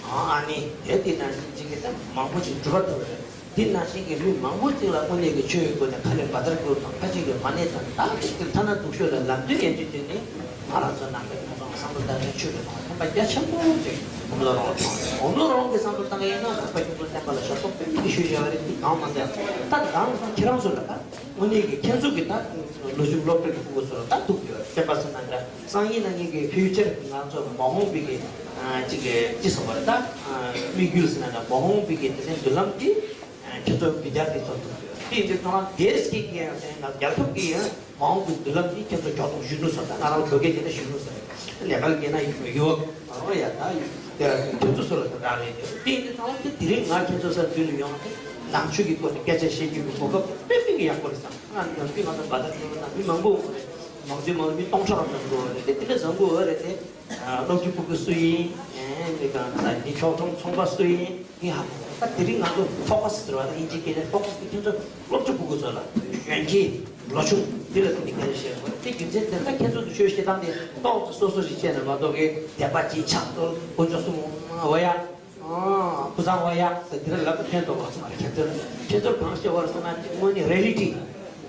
ཨ་ཨ་ནི་དེ་དེ་ནང་བཞིན་ཅིག་གི་ད་མང་པོ་ཅིག་གྲུབ་པ་ཐོབ་རེད། དེ་ནང་བཞིན་གྱི་མི་མང་པོ་ཅིག་ལ་དངོས་གནས་ཀྱི་ཆོས་ཡོད་དགོས་ནས་ཁ་ལས་བ་དར་སྐྱོར་དང་ཁ་ཅིག་གི་མ་ཎི་དང་ད་ཅིག་དེ་ཐ་ན་སྡུག་ཤོས་ལ་ལམ་སྟོན་ཡན་ཆད་དེ་ནི་ང་རང་ཚོ་ནང་པའི་ཁ་སང་བསམ་བློ་བཏང་ནས་ཆོས་ཀྱི་ཐོག་ལ་ཕན་པ་རྒྱ་ཆེན་པོ་ཅིག་འོམ་ལོ་རོང་ལ་ཐོག་འོམ་ལོ་རོང་གི་བསམ་བློ་བཏང་ཡིན་ན་ནང་པ་ཁྱོད་ཚོ་བསྟན་པ་ལ་ཞབས་ཏོག་དཔེ་མི་གི་ཞུ་བཞག་རེད། དེ་གང་མ་འདྲ་ད་གང་ཁྱེད་རང་ཚོ་ལ་ད། དངོས་གནས་ཀྱི་ཁྱེད་ཚོ་གི་ད་ལོ་རྒྱུས་སློབ་གྲྭ་གི་ཕྲུ་གུ་ཚོ་ལ་ད་ཐུག་ཡོད། བསྟན་པ་ཟེར་ན་འདྲ་སང་ཉིན་གནངས་ཉིན་གྱི་ཕིའུ་ཅར་གྱི་ང་ཚོ་མ་འོངས་པའི་གི་ཅིག་གི་ཅི་ཟེར་བ་རེད། ད་དམིགས་ཡུལ་ཟེར་ན་འདྲ་མ་འོངས་པའི་གི་དེ་ཚོའི་མདུན་ལམ་དེ་ཁྱེད་ཚོ་འདི་རྒྱ་དེ་ཚོ་ཐུག་ཡོད། དེ་ཡིན་དུས་ཚང་མ་དེ་སྐད་ཀྱི་ཡང་ཟེར་ན་རྒྱལ་ཁབ་ཀྱི་ཡང་མ་འོངས་པའི་མདུན་ལམ་དེ་ཁྱེད་ཚོ་འཇོག་ཐུབ་ཞུ་ནུས་སོ། ད་ང་རང་བོད་སྐད་ཀྱི་ན་ཞུ་ནུས་སོ། ནེ་པ་ལི་སྐད་ན་ཡོད་ཡོད་རོ་ཡ། ད་དེ་ཁྱེད་ཚོ་སོ་ལ་ད་རག་ལས་དེ་དེ་ཡིན་དུས་ཚང་མ་དེ་དེ་རིང་ང་ཁྱེད་ཚོ་སར་འདུས་ནས་ཡོང་དེ་ནང་ཆོས་ཀྱི་སྐོར་ནས་སྐད་ཆ་བཤད་རྒྱུ་གི་གོ་སྐབས་དཔེ་མི་གི་ཡག་པོ་རེད་བསམ། ང་ནམ་རྒྱུན་ང་ཚོ་བར་ཐག་ཆོད་པ་དང་མི་མང་པོ་ཡོད་རེད། མང་ཆེ་མང་མི་སྟོང་ཕྲག་ཙམ་འགྲོ་བ་རེད། དེ་དེ་འདྲ་བཟང་པོ་ཡོད་རེད་དེ། སློབ་ཕྲུག་སྤུ་གུ་སུ་ཡིན། ཨེ་འདི་གང་ཟེར་འདི་ཆོག་ཐོང་ཚོང་པ་སུ་ཡིན། འདི་ཧ་གོ་ ད་དེ་རིང་ང་ཚོ་ཕོ་ཁ་སི་ཟེར་བ་དང་དབྱིན་ཇིའི་སྐད་ཆ་ཕོ་ཁ་སི་དེ་ཁྱེད་ཚོ་སློབ་ཕྲུག་ཕྲུ་གུ་ཚོ་ལ་གཞོན་སྐྱེས་ལོ་ཆུང་འདི་ལ་བརྟེན་ནས་སྐད་ཆ་བཤད་དགོས་རེད། དེ་རྒྱུ་མཚན་དེ་ད་ཁྱེད་ཚོ་གི་ཆོས་བཤད་སྟངས་དེ་ཏོག་ཙམ་སོ་སོ་རིགས་བཤད་ནས་མ་གཏོགས་ཀྱི་དད་པ་གཅིག་ཆགས་གཏོར་དཀོན་མཆོག་གསུམ་འོ་ཡ། ཨ། ཀུན་བཟང་བ་ཡག་ཟེར་དེ་ར་ལབ་ཏུ་ཕན་ཐོགས་པ་མ་རེད། ཁྱེད་ཚོ་ཁྱེད་ཚོར་གང་ཤེས་བར་སོང་ན་དངོས་གནས་རེ་ལི་ཊི་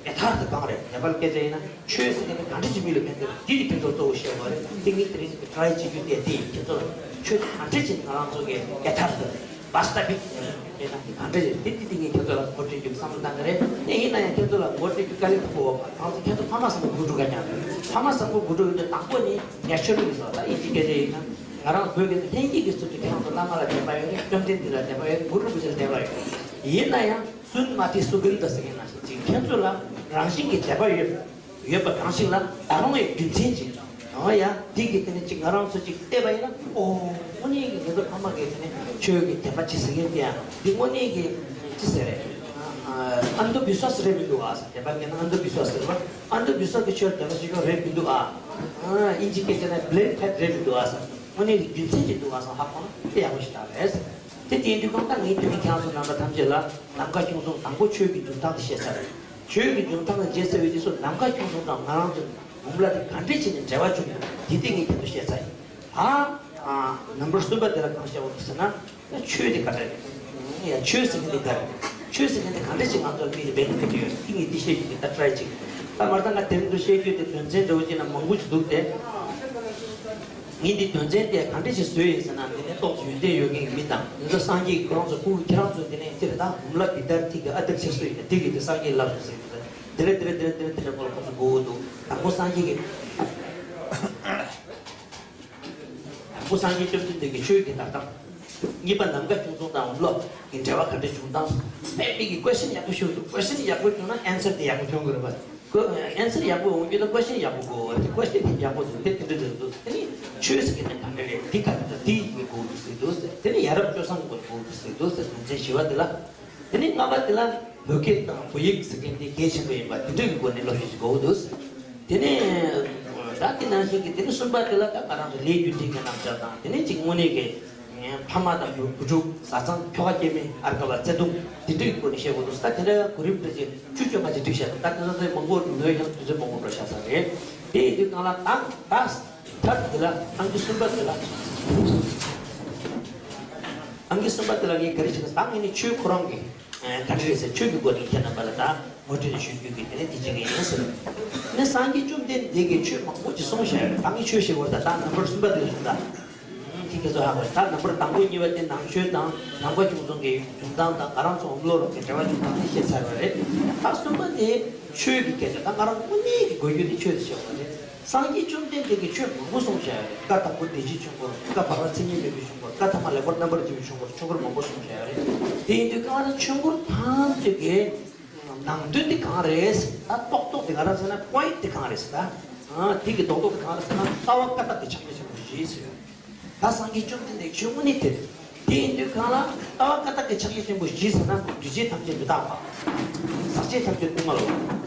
ཡ་ཐར་དུ་གང་རེད། ནེ་པ་ལ་སྐད་ཆ་ཡིན་ན་ཆོས་ཟེར་མཁན་དེ་གང་འདྲ་ཅིག་མི་ལ་ཕན་ཐོགས་འདི་ནི་ཁྱེད་ཚོར་གཙོ་བོ་ཤེས་བ་རེད། དེ་ངས་དེ་རིང་ཊ་རའི་བྱེད་རྒྱུ་དེ་དེ་ཡིན། ཁྱེད་ཚོར་ཆོས་དེ་གང་འདྲ་ཅིག་ང་རང་ཚོ་གི་ཡ་ཐར་དུ་བ་སྟ་བིག་ཡིན་ན་དེ་གང་འདྲ་ཅིག་དེ་དེ་དེ་ངས་ཁྱེད་ཚོ་ལ་ངོ་སྤྲོད་རྒྱུ་བསམ་བློ་བཏང་གི་རེད། དེ་ཡིན་ན་ཡང་ཁྱེད་ཚོ་ལ་ངོ་སྤྲོད་རྒྱུ་དཀའ་ལས་ཁག་པོ་ཡོད་པ་གང་ཚོ་ཁྱེད་ཚོ་ཕ་མ་བཟང་པོ་དགོས་འགྲོ་ག་ཉག་ཕ་མ་བཟང་པོ་དགོས་འགྲོ་ཡོད་དུས་དང་པོ་ནི་ངས་ཆོས་ལུགས་ཡིན་ཟེར་བ་ད་དབྱིན་ཇིའི་སྐད་ཆ་ཡིན་ན། ང་རང་བོད་ཀྱི་ལྷན་སྐྱེས་ཀྱི་ཚུལ་དུ་ཁྱེད་རང་ཚོ་བླ་མ་ལ་དད་པ་ཡོད་རེད། བཅོམ་ལྡན་འདས་ལ་དད་པ་ཡོད་རེད། གུ་རུ་རིན་པོ་ཆེ་ལ་དད་པ་ཡོད་རེད། ཡིན་ན་ཡང་སུན་མ་ཏི་སུ་གིལ་ད་ཟེར་མཁན་ནང་བཞིན་ཅིག་ཁྱེད་ཚོ་ལ་རང་བཞིན་གྱི་དད་པ་ཡོད་ཡོད་པ་གང་ཞིག་ལ་ད་རུང་ཡང་རྒྱུ་མཚན་ཅིག་ཨོ་ཡ་འདི་གི་དེ་ནས་ཅིག་ང་རང་ཚོ་ཅིག་བལྟས་པ་ཡིན་ན་ཨོ་དངོས་གནས་ཀྱི་ངེད་ཚོ་ཕ་མ་གིས་དེ་ནས་ཆོས་ཀྱི་དད་པ་ཅིག་ཟེར་མཁན་དེ་ཡང་འདི་དངོས་གནས་ཀྱི་ཅི་ཟེར་རེད། ཨ་མདོ་བི་སྭ་སི་རེད་མི་འདུག་ཨ་ཟེར་དད་པ་མཁན་ཨ་མདོ་བི་སྭ་སི་ཟེར་བ་ཨ་མདོ་བི་སྭ་སི་གི་ཆོས་དད་པ་ཞིག་རེད་མི་འདུག་ཨ། ཨིན་ཇི་སྐད་ཆ་ནས་བླེན་ཕེད་རེད་མི་འདུག་ཨ་ཟེར། དངོས་གནས་ཀྱི་རྒྱུ་མཚན་ཅིག་འདུག་ཨ་ཟེར་ཧ་གོ་ན་དེ་ཡག་པོ་ཞིག་རེད་ཟེར། དེ་དེ་ཡིན་དུས་གང་ལྟར་ངས་དེ་རིང་ཁྱེད་རང་ཚོ་རྣམ་པ་ཐམས་ཅད་ལ་ནམ་མཁའ་ཁྱུང་གསུམ་དང་པོ་ཆོས་ཀྱི་འབྱུང་སྟངས་དེ་བཤད་ཚར་རེད། ཆོས་ཀྱི་འབྱུང་སྟངས་ལ་རྗེས་ཟེར་བའི་དུས་སུ་ནམ་མཁའ་ཁྱུང་གསུམ་དང་ང་རང་ཚོ་འབུམ་ལ་དེ་ག་འདྲས་བྱས་ནས་འབྲེལ་བ་བྱུང་ཡོད་དེ་དེ་ངས་ཁྱེད་ཚོ་བཤད་ཚར་ཡིན། ད་ནམ་བར་གསུམ་པ་དེ་ལ་གང་བཤད་འོང་ཟེར་ན། ད་ཆོས་དེ་ག་འདྲ་རེད། ཡ་ཆོས་ཟེར་མཁན་དེ་ག་རེད། ཆོས་ཟེར་མཁན་དེ་ག་འདྲ་ཅིག་ང་ཚོར་མིག་ལ་འབད་ནས་ཁ་ཅིག་ཡོད་ཀི་ངས་འདི་བཤད་རྒྱུ་དེ་ད་ཊ་རའི་ཅིག་ད་མར་ད་ང་དེ་རིང་དུ་བཤད་རྒྱུ་དེ་དོན་ཚན་འདྲ་བོ་ཅིག་ན་མང་པོ་ཅིག་འདུག་སྟེ། ངས་འདི་དོན་ཚན་དེ་ག་འདྲ་ཅིག་བཟོས་ཡིན་ཟེར་ན་འདི་ནས་ཏོག་ཙམ་ཡོན་ཏན་ཡོད་མཁན་གྱི་མི་དང་ང་ཚོ་སངས་རྒྱས་ཀྱི་ཁོ་རང་ཚོ་སྐུ་ཁྱེད་རང་ཚོ་འདི་ནས་ཅི་རེད་ད་འབུམ་ལ་བི་དར་ཐིག་གི་ཨ་ཏིར་ཆེ་སུ་ཡིན་ན་དེ་གི་དེ་སངས་རྒྱས་ལབ་ཟེར་གི་འདི་རེད་འདི་རེད་འདི་རེད་འདི་རེད་འདི་རེད་ཁོ་ལ་ཁོ་ཚོ་གོ་གི་འདུག་དང་པོ་སངས་རྒྱས་ཀྱི། དང་པོ་སངས་རྒྱས་བཅོམ་ལྡན་འདས་ཀྱི་ཆོས་ཀྱི་བརྡ་དང་། གཉིས་པ་ནམ་མཁའ་ཁྱུང་གསུམ་དང་འོམ་ལོ་གི་འབྲེལ་བ་ག་འདྲ་བྱུང་དང་། དཔེ་མི་གི་ཀོ་ཤན་ཡག་པོ་ཞུ་འདུག་ཀོ་ཤན་ཡག་པོ་བྱུང་ན་ཨན་སར་དེ་ཡག་པོ་བྱུང་གི་རེད་པ། ཀོ་ཨན་སར་ཡག་པོ་འོང་རྒྱུ་ན་ཀོ་ཤན་ཡག་པོ་དགོས་པ་རེད། ཀོ་ཤན་དེ་ཡག་པོ་འདུག་དེ་དེ་འདྲ་རེད་འདུག་དེ་ནི་ཆོས་ཟེར་མཁན་དེ་ག་འདྲ་རེད། འདི་ག་འདྲ་འདི་ཡིན་དགོས་འདུག་ཟེར་འདུག་ཟེར། དེ་ནི་ཡ་རབས་སྤྱོད་བཟང་དགོས་འདུག་ཟེར་འདུག་ཟེར། དོན་ཚན་བཞི་པ་དེ་ལ། དེ་ནས་ལྔ་པ་དེ་ལ་བོད་སྐད་དང་བོད་ཡིག་ཟེར་མཁན་དེ་གལ་ཆེན་པོ་ཡིན་པ་དེ་འདྲ་གི་སྒོ་ནས་སློབ་ཁྲིད་ཅིག་དགོས་འདུག་དེ་ནས་ད་དེ་ནང་བཞིན་གྱི་དེ་ནས་གསུམ་པ་དེ་ལ་ད་ང་རང་ཚོ་ལས་རྒྱུ་འབྲས་ཀྱི་རྣམ་གཞག་དང་དེ་ནས་ཅིག་དངོས་གནས་ཀྱི་ཕ་མ་དང་བུ་བུ་ཕྲུག་བཟའ་ཚང་ཁྱོ་ག་སྐྱེ་དམན་ཨར་ཀ་བ་བརྩེ་དུང་དེ་འདྲ་གི་སྒོ་ནས་བཤད་དགོས་འདུག་ད་དེ་འདྲ་གོ་རིམ་འདྲ་ཅིག་བཅུ་བཅོ་ལྔ་ཅིག་བསྒྲིགས་བཞག་འདུག་ད་དེ་ཚོ་ཚོས་མང་པོ་ལོས་ཡང་དུས་ཚོད་མང་པོ་འགྲོ་བཞག་ས་རེད། དེ་ཡིན་དུས་གང་ལ་ད་ད། ད་དེ་ལ་ཨང་ཀི་གསུམ་པ་དེ་ལ། ཨང་ཀི་གསུམ་པ་དེ་ལ་ངས་ག་རེ་བྱས་ན་ད་ངས་ནི་ཆོས་ཁོ་རང་གི་ག་འདྲ་རེད་ཟེར་ཆོས་ཀྱི་སྒོ་ནས་ཁྱེད་རྣམ་པ་ལ་ད་ངོ་སྤྲོད་ཞུ་རྒྱུ་གི་དེ་ནས་དེ་བྱེད་ཀྱི་ཡིན་ཟེར། ནི་སངས་རྒྱས་བཅོམ་ལྡན་འདས་ཀྱིས་ཆོས་མང་པོ་ཅིག་གསུངས་བཞག་ཡོད་རེད། ད་ངས་ཆོས་ཞེས་པ་ད་ད་ནམ་བར་གསུམ་པ་དེ་ལ་གསུངས་ད། དེ་ཁྱེད་ཚོ་ཧ་གོ་ད་ནམ་བར་དང་པོ་གཉིས་པ་དེ་ནང་ཆོས་དང་ནམ་མཁའ་ཁྱུང་གསུམ་གྱི་འབྱུང་སྟངས་དང་ང་རང་ཚོ་འོམ་ལོ་རོང་གི་འབྲེལ་བ་འབྱུང་སྟངས་དེ་བཤད་ཚར་བ་རེད། ད་གསུམ་པ་དེ་ཆོས་ཀྱི་སྐད་ཆ་ད་ང་རང་དངོས་གནས་ཀྱི་དགོས་རྒྱུ་དེ་ཆོས་དེ་བཤད་པ་རེད། སངས་རྒྱས་བཅོམ་ལྡན་འདས་ཀྱིས་ཆོས་མང་པོ་གསུངས་བཞག་ཡོད་རེད། བཀའ་དང་པོ་བདེན་བཞིའི་ཆོས་འཁོར། བཀའ་བར་པ་མཚན་ཉིད་མེད་པའི་ཆོས་འཁོར། བཀའ་ཐ་མ་ལེགས་པར་རྣམ་པར་འབྱེད་པའི་ཆོས་འཁོར། ཆོས་འཁོར་མང་པོ་གསུངས་བཞག་ཡོད་རེད། དེ་ཡིན་དུས་གང་ལྟར་ཆོས་འཁོར་ཐམས་ཅད་ཀྱི་ནང་དོན་དེ་གང་རེད་ད་རྡོག་རྡོག་དེ་ག་རེ་ཟེར་ན་པོ་ཡིན་ཊི་དེ་གང་རེད་ཟེར་ད། དེ་གི་རྡོག་རྡོག་དེ་གང་རེད་ཟེར་ན་ལྟ་བ་བཀའ་རྟགས་ཀྱི་ཕྱག་རྒྱ་ཆེན་པོ་བཞི་ཟེར་ཡོད། ད་སངས་རྒྱས་བཅོམ་ལྡན་འདས་ཆོས་དངོས་གནས་དེ་རེད། དེ་ཡིན་དུས་གང་ལ་ལྟ་བ་བཀའ་རྟགས་ཀྱི་ཕྱག་རྒྱ་ཆེན་པོ་བཞི་ཟེར་ན་འདུས་བྱས་ཐམས་ཅད་མི་རྟག་པ། ཟག་བཅས་ཐམས་ཅད་སྡུག་བསྔལ་བ།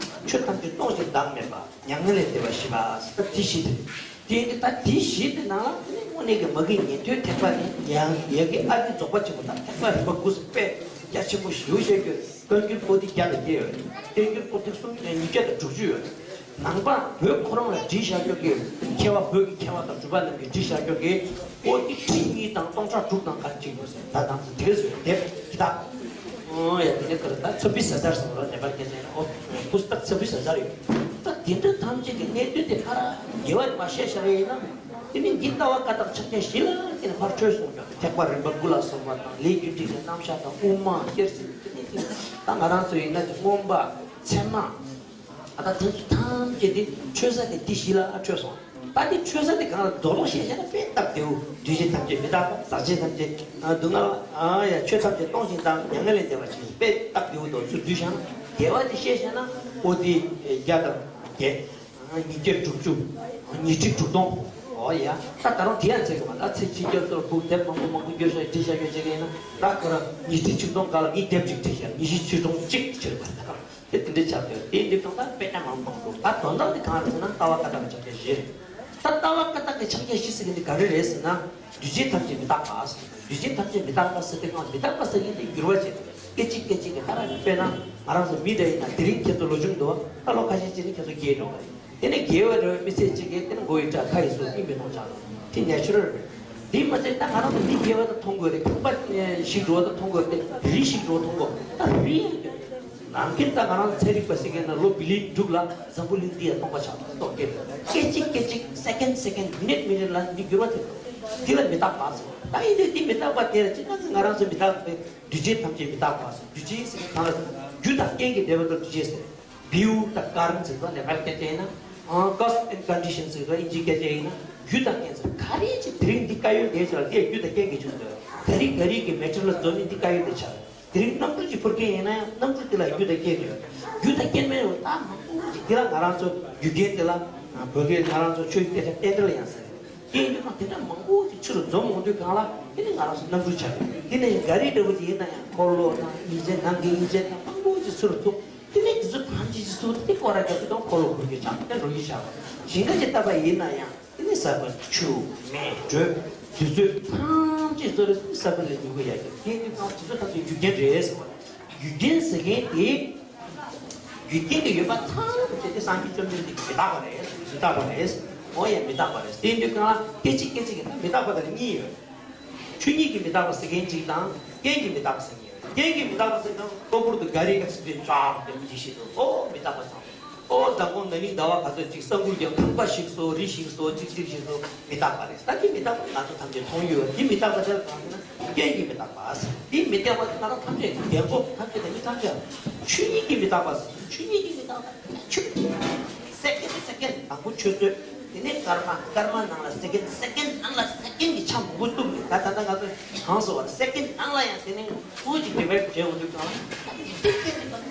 ཆོས་ཐམས་ཅད་སྟོང་ཞིང་བདག་མེད་པ། མྱ་ངན་ལས་འདས་པ་བཞི་པ་ཟེར་ད་དེ་བཞི་དེ་རེད། དེ་ཡིན་དུས་ད་དེ་བཞི་དེ་ནང་ལ་དེ་ནི་དངོས་གནས་ཀྱི་མ་གི་ཉན་ཐོས་ཐེག་པ་ནི་ཡ་ཡ་གི་ཨ་ཏི་རྫོགས་པ་ཆེན་པོ་དང་ཐེག་པ་རིམ་པ་དགུ་ཟེར་དཔེ་རྒྱ་ཆེན་པོ་ཞེ་པོ་བཤད་རྒྱུ་རེད། བསྟན་འགྱུར་པོ་ཏི་བརྒྱ་དང་བརྒྱད་ཡོད་རེད། བསྟན་འགྱུར་པོ་ཏི་གསུམ་ཉིས་བརྒྱ་དང་དྲུག་ཅུ་ཡོད་རེད། ནང་པ་བོད་ཁོ་རང་ལ་བྲིས་བཞག་རྒྱུ་གི་མཁས་པ་བོད་ཀྱི་མཁས་པ་དང་གྲུབ་པ་རྣམས་ཀྱིས་བྲིས་བཞག་རྒྱུ་གི་པོ་ཏི་ཁྲི་གཉིས་དང་སྟོང་ཕྲག་དྲུག་དང་གང་ཅིག་ཡོད་ཟེར་ད་དང་དེ་ཟེར་དེབ་ཀྱི་དག་ཨོ་ཡ་དེ་ནས་ཁོ་ད་ཚོ་བི་ས་ཟར་སོང་ར་ནེ་པར་སྐད་ཆ་ཡིན་ཨོ་པུས་ཏག་ཚོ་བི་ས་ཟར་ཡོད། ད་དེ་འདྲ་ཐམས་ཅད་ཀྱི་གནད་དོན་དེ་ཕར་རྒྱལ་བ་མ་བཤད་བཞག་ཡིན་ན་དེ་ནི་འདི་ལྟ་བ་བཀའ་རྟགས་ཕྱག་རྒྱ་བཞི་ལ་དེ་ནས་ཕར་འཕྲོས་སོང་ཀྱང་ཐེག་པ་རིམ་པ་དགུ་ལ་སོགས་པ་དང་ལས་རྒྱུ་འབྲས་ཀྱི་རྣམ་གཞག་དང་དབུ་མ་སྐྱེར་ཟིན་དེ་ནི་དེ་ད་ང་རང་ཚོ་ཡིན་ན་དེ་མངོན་པ་ཚད་མ། ཨ་ད་དེ་ཚོ་ཐམས་ཅད་དེ་འཕྲོས་ས་དེ་འདི་བཞི་ལ་འཕྲོས་སོང་། ད་དེ་འཕྲོས་ས་དེ་གང་ལ་རྡོག་རྡོག་བཤད་བཤད་ན་དཔེ་སྟབས་བདེའུ་འདུས་བྱས་ཐམས་ཅད་མི་རྟག་པ་ཟག་བཅས་ཐམས་ཅད་སྡུག་བསྔལ་བ་ཨ་ཡ་ཆོས་ཐམས་ཅད་སྟོང་ཞིང་བདག་མྱ་ངན་ལས་འདས་པ་ཞེས་དཔེ་སྟབས་བདེའུ་དང་ཚུར་བསྡུས་བཞག་ན་དགེ་བ་དེ་བཤད་བཤད་ན་པོ་ཏི་བརྒྱ་དང་བརྒྱད་ཉིས་བརྒྱ་དྲུག་ཅུ་ཉིས་ཁྲི་དྲུག་སྟོང་ཨོ་ཡ་ད་ད་རུང་དེ་ཡང་ཚེ་གི་མ་ད་ཚེ་ཕྱི་སྐྱབས་སོར་ཕུག་དེབ་མང་པོ་མང་པོ་བསྒྱུར་བཞག་བྲིས་བཞག་ཡོད་ཅེས་ཀྱི་ཡིན་ན་ད་ཁོ་རང་ཉིས་ཁྲི་ཆིག་སྟོང་ག་ལ་ངས་དེབ་ཅིག་བྲིས་བཞག་ཉི་ཤུ་ཆིག་སྟོང་གཅིག་ཕྱིར་བ་ད། དེ་དེ་འདྲའི་ཆགས་ཡོད། དེ་འདི་གང་ལྟར་དཔེ་ཆ་མང་པོ་འདུག་ད་དོན་དག་འདི་གང་རེད་ཟེར་ན་ལྟ་བ་བཀའ་རྟགས་ཀྱི་ཕྱག་རྒྱ་བཞི་རེད། ད་ལྟ་བ་བཀའ་རྟགས་ཀྱི་ཕྱག་རྒྱ་བཞི་ཟེར་གྱི་འདི་ག་རེ་རེད་ཟེར་ན། འདུས་བྱས་ཐམས་ཅད་མི་རྟག་པ་ཟེར། འདུས་བྱས་ཐམས་ཅད་མི་རྟག་པ་ཟེར་དུས་སྒང་ལ་མི་རྟག་པ་ཟེར་མཁན་དེ་འགྱུར་བ་བྱེད། སྐད་ཅིག་སྐད་ཅིག་གི་ད་ར་དཔེར་ན་ང་རང་ཚོ་མི་འདྲ་ཡིན་ན་དེ་རིང་ཁྱེད་ཚོ་ལོ་ཆུང་འདུག་ད་ལོ་ཁ་ཤས་ཅིག་ནི་ཁྱེད་ཚོ་རྒས་འགྲོ་གི་རེད། དེ་ནས་རྒས་པ་འདྲ་བའི་མི་ཚེ་གཅིག་གིས་དེ་ནས་མགོ་ཡི་སྐྲ་ཁ་ཡི་སོ་སྐྱིད་མི་གཏོང་ཆགས་འགྲོ། དེ་ནེ་ཅུ་རལ་རེད། དེ་མ་ཚད་ད་ང་རང་ཚོ་མི་རྒས་པ་ད་མཐོང་དགོས་རེད། ཁང་པ་ཞིག་འགྲོ་བ་ད་མཐོང་དགོས་རེད། རི་ཞིག་འགྲོ་བ་མཐོང་དགོས། ད་རི་ཡང་རྒས། ནམ་རྒྱུན་ད་ང་རང་ཚན་རིག་པ་ཟེར་མཁན་ན་ལོ་བི་ལི་ཡན་དྲུག་ལ་འཛམ་བུ་གླིང་འདི་ཡང་སྟོང་པ་ཆགས་འདུག་སྟོང་སྐད། སྐད་ཅིག་སྐད་ཅིག་སེ་ཀེན་སེ་ཀེན་མི་ནིཊ་མི་ནིཊ་ལ་འདི་འགྱུར་བ་ཐེབས་འདུག་འདི་ལ་མི་རྟག་པ་ཟེར། ད་ཡིན་དུས་འདི་མི་རྟག་པ་དེ་ལ་ཅི་ད་ང་རང་ཚོ་མི་རྟག་པའི་འདུས་བྱས་ཐམས་ཅད་མི་རྟག་པ་ཟེར། འདུས་བྱས་ཟེར་གང་ལ་ཟེར་ན་རྒྱུ་དང་རྐྱེན་གྱིས་འབྲེལ་བ་དང་འདུས་བྱས་ཟེར། བིའུ་དང་ཀར་མ་ཟེར་བ་ནེ་པ་ལ་སྐད་ཆ་ཡིན་ན། cause and condition ཟེར་བ་དབྱིན་ཇིའི་སྐད་ཆ་ཡིན་ན་རྒྱུ་དང་རྐྱེན་ཟེར། ག་རེ་ཅིག་དེ་རིང་འདི་དཀར་ཡོལ་འདི་ཆགས་འདི་རྒྱུ་དང་རྐྱེན་གྱིས་བྱུང་འདུག་ག་རེ་ག་རེ་གི་མེ་ཊལ་ལ་འཛོམས་ནས་འདི་དཀར་ཡོལ་འདི་ཆགས། དེ་རིང་གནམ་གྲུ་ཅིག་འཕུར་མཁན་ཡིན་ན་ཡང་གནམ་གྲུ་དེ་ལ་རྒྱུ་དང་རྐྱེན་ཡོད། རྒྱུ་དང་རྐྱེན་མེད་པར་ད་མང་པོ་ཅིག་དེ་ལ་ང་རང་ཚོ་རྒྱུ་རྐྱེན་དེ་ལ་བོད་སྐད་ང་རང་ཚོ་ཆོས་ཀྱི་སྐད་ཆ་རྟེན་འབྲེལ་ཡང་ཟེར། རྐྱེན་ཡོད་ན་དེ་འདྲ་མང་པོ་ཅིག་ཚུར་འཛོམས་འོང་དུས་སྒང་ལ་དེ་ནི་ང་རང་ཚོ་གནམ་གྲུ་ཆགས་རེད། དེ་ནི་ག་རེ་འདྲ་བོ་ཅིག་ཡིན་ན་ཡང་འཁོར་ལོ་དང་མི་ཆེན་ནང་གི་མི་ཆེན་དང་མང་པོ་ཅིག་ཚུར་ཐུག་དེ་ནི་དེ་ཚོ་ཐམས་ཅད་ཅིག་ཚུར་དེ་སྐོར་ར་རྒྱབ་དུས་དང་འཁོར་ལོ་འཁོར་རྒྱུ་ཆགས་དེ་འགྲོ་རྒྱུ་ཆགས་པ་ཞིང་ཁ་ཅིག་བཏབ་པ་ཡིན་ན་ཡང་། དེ་ནི་ས་བོན། ཆུ། མེ། དྲོད། དུས་ཚོད་ཐམས་ཅད་ཚོ་རེ་ས་བོན་ལས་ཉོ་གི་ཡ་གི་དེ་ནི་གང་དེ་ཚོ་ཐམས་ཅད་རྒྱུ་རྐྱེན་རེད་ཟེར་བ། རྒྱུ་རྐྱེན་ཟེར་མཁན་དེ་རྒྱུ་རྐྱེན་གྱི་ཡོད་པ་ཐམས་ཅད་དེ་སངས་རྒྱས་བཅོམ་ལྡན་འདས་ཀྱིས་མི་རྟག་པ་རེད། མི་རྟག་པ་རེད། འོ་ཡ་མི་རྟག་པ་རེད། དེ་ཡིན་དུས་གང་ལ་སྐད་ཅིག་སྐད་ཅིག་གི་ད་མི་རྟག་པ་དང་གཉིས་ཡོད། ཆོས་ཉིད་ཀྱི་མི་རྟག་པ་ཟེར་མཁན་གཅིག་དང་རྐྱེན་གྱི་མི་རྟག་པ་ཟེར་མཁན་ཡོད། རྐྱེན་གྱི་མི་རྟག་པ་ཟེར་ན་གློ་བུར་དུ་ག་རེ་ཨེག་སི་ཌེན་ཊི་ཆགས་དེ་མི་ཅིག་ཤེས་འདུག་ཨོ་མི་རྟག་པ་ཚང་། ཨོ་ཟླ་གོང་ན་ནིང་ཟླ་བ་ག་ཚོད་ཅིག་ས་འགུལ་རྒྱག་ཁང་པ་ཞིག་བཟོ་རི་ཞིག་བཟོ་གཅིག་གཅིག་ཞིག་བཟོ་མི་རྟག་པ་རེད། ད་དེ་མི་རྟག་པ་ང་ཚོ་ཐམས་ཅད་མཐོང་ཡོད། དེ་མི་རྟག་པ་དེ་ལ་གང་ཟེར་ན་རྐྱེན་གྱི་མི་རྟག་པ་ཟེར། དེ་མི་རྟག་པ་དེ་ང་རང་ཐམས་ཅད་རྒན་གོག་ཐམས་ཅད་དེ་མི་ཐམས་ཅད་ཆོས་ཉིད་ཀྱི་མི་རྟག་པ་ཟེར། ཆོས་ཉིད་ཀྱི་མི་རྟག་པ་ཆོས་སེ་ཀེན་སེ་ཀེན་དང་པོ་ཆུ་ཚོད། དེ་ནས་སྐར་མ། སྐར་མ་ནང་ལ་སེ་ཀེན། སེ་ཀེན་ནང་ལ་སེ་ཀེན་གྱི་ཆ་མང་པོ་གཏུབ་ནས་ད་ད་ལྟ་ང་ཚོ་གང་སོང་བ་སེ་ཀེན་ནང་ལ་ཡང་དེ་ནས་ཀུ་ཅིག་དེ་བས་བྱས་འོང་དུས་གང་ལ་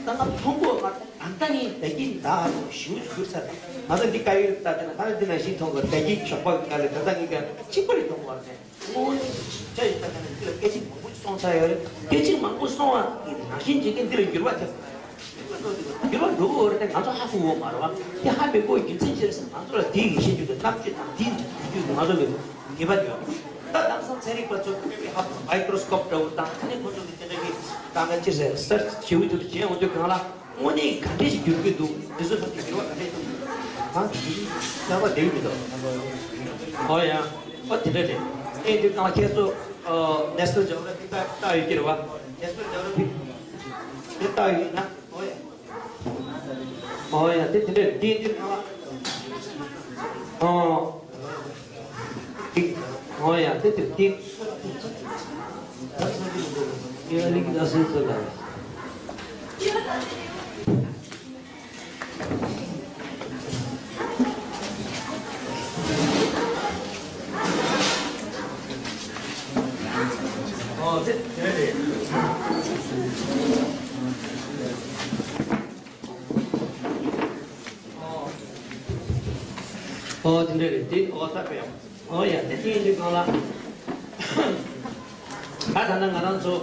ད་ང་མཐོང་གོ་ང་ད་ལྟ་ནི་ད་ཀིན་ད་ཧ་ལོ་ཞིའུ་ཅིག་གྱུར་ཚར། ང་ཚོ་འདི་དཀར་ཡོལ་ལྟ་དེ་ན་ད་ལྟ་འདི་ནང་བཞིན་མཐོང་གོ་ད་ཀིན་ཞོགས་པ་གི་ཁ་ལ་ད་ལྟ་ངི་ག་གཅིག་པ་རེད་མཐོང་གོ་བ་ནས། དངོས་གནས་ཀྱི་ཞིབ་ཆ་ཞིག་ལྟ་ན་འདི་ལ་སྐད་ཅིག་མང་པོ་ཞིག་སོང་ཚར་ཡོད་རེད། སྐད་ཅིག་མང་པོ་སོང་བ་གི་ནང་བཞིན་བྱེད་མཁན་འདི་ལ་འགྱུར་བ་ཐེབས། འགྱུར་བ་འགྲོ་གི་འོ་རེད་དེ་ང་ཚོ་ཧ་གོ་གི་མ་རེད་བ། དེ་ཧ་མི་གོ་བའི་རྒྱུ་མཚན་ཅི་རེད་ཟེར་ན་ང་ཚོ་ལ་དེའི་ཡིད་ཤེས་རྒྱུ་དང་རྣམ་དཔྱོད་དང་དེའི་འདུལ་རྒྱུ་ང་ཚོ་ལ་ངེས་པ་ཡོད། ད་དེང་སང་ཚན་རིག་པ་ཚོ་ཧ་མའི་ཀྲོ་སི་ཀོབ་འདྲ་བོ་དང་དེ་ནས་ཁོ་ཚོ་གི་དེ་འདྲ་གི་ད་ང་ཅི་ཟེར་སར་ཆི་བྱེད་འོང་དུས་བྱེད་འོང་དུས་གང་ལ། དངོས་གནས་ག་འདྲས་ཤིག་འགྱུར་གྱི་འདུག་འདི་ཚོ་ཐམས་ཅད་འགྱུར་བ་ག་འདྲས་འདུག་ཧ་གསལ་པོ་བསྡད་ཀྱི་མི་འདུག་ཨོ་ཡ། ཨོ་དེ་འདྲ་རེད། ཨེ་འདི་གང་ཁྱེད་ཚོ་ནེ་ཤ་ནལ་ཇོ་གྷ་ར་ཕི་ལྟ་ལྟ་ཡོད་ཀྱི་རེད་བ། ནེ་ཤ་ནལ་ཇོ་གྷ་ར་ཕི་དེ་ལྟ་ཡོད་ན་ཨོ་ཡ། ཨོ་ཡ་དེ་དེ་འདྲ་རེད། དེ་འདི་གང་ཨོ། འདི་ཨོ་ཡ་དེ་དེ་དེ་ཡ་ལིག་ད་སུ་ཚོ་ལ། ཨོ་དེ་དེ་རེད། ཨོ་དེ་འདྲ་རེད་དེ། ཨོ་ད་དཔེ་ཡང་། ཨོ་ཡ་དེ་དེ་ཡིན་དུས་གང་ལ། ད་ད་ལྟ་ང་རང་ཚོ་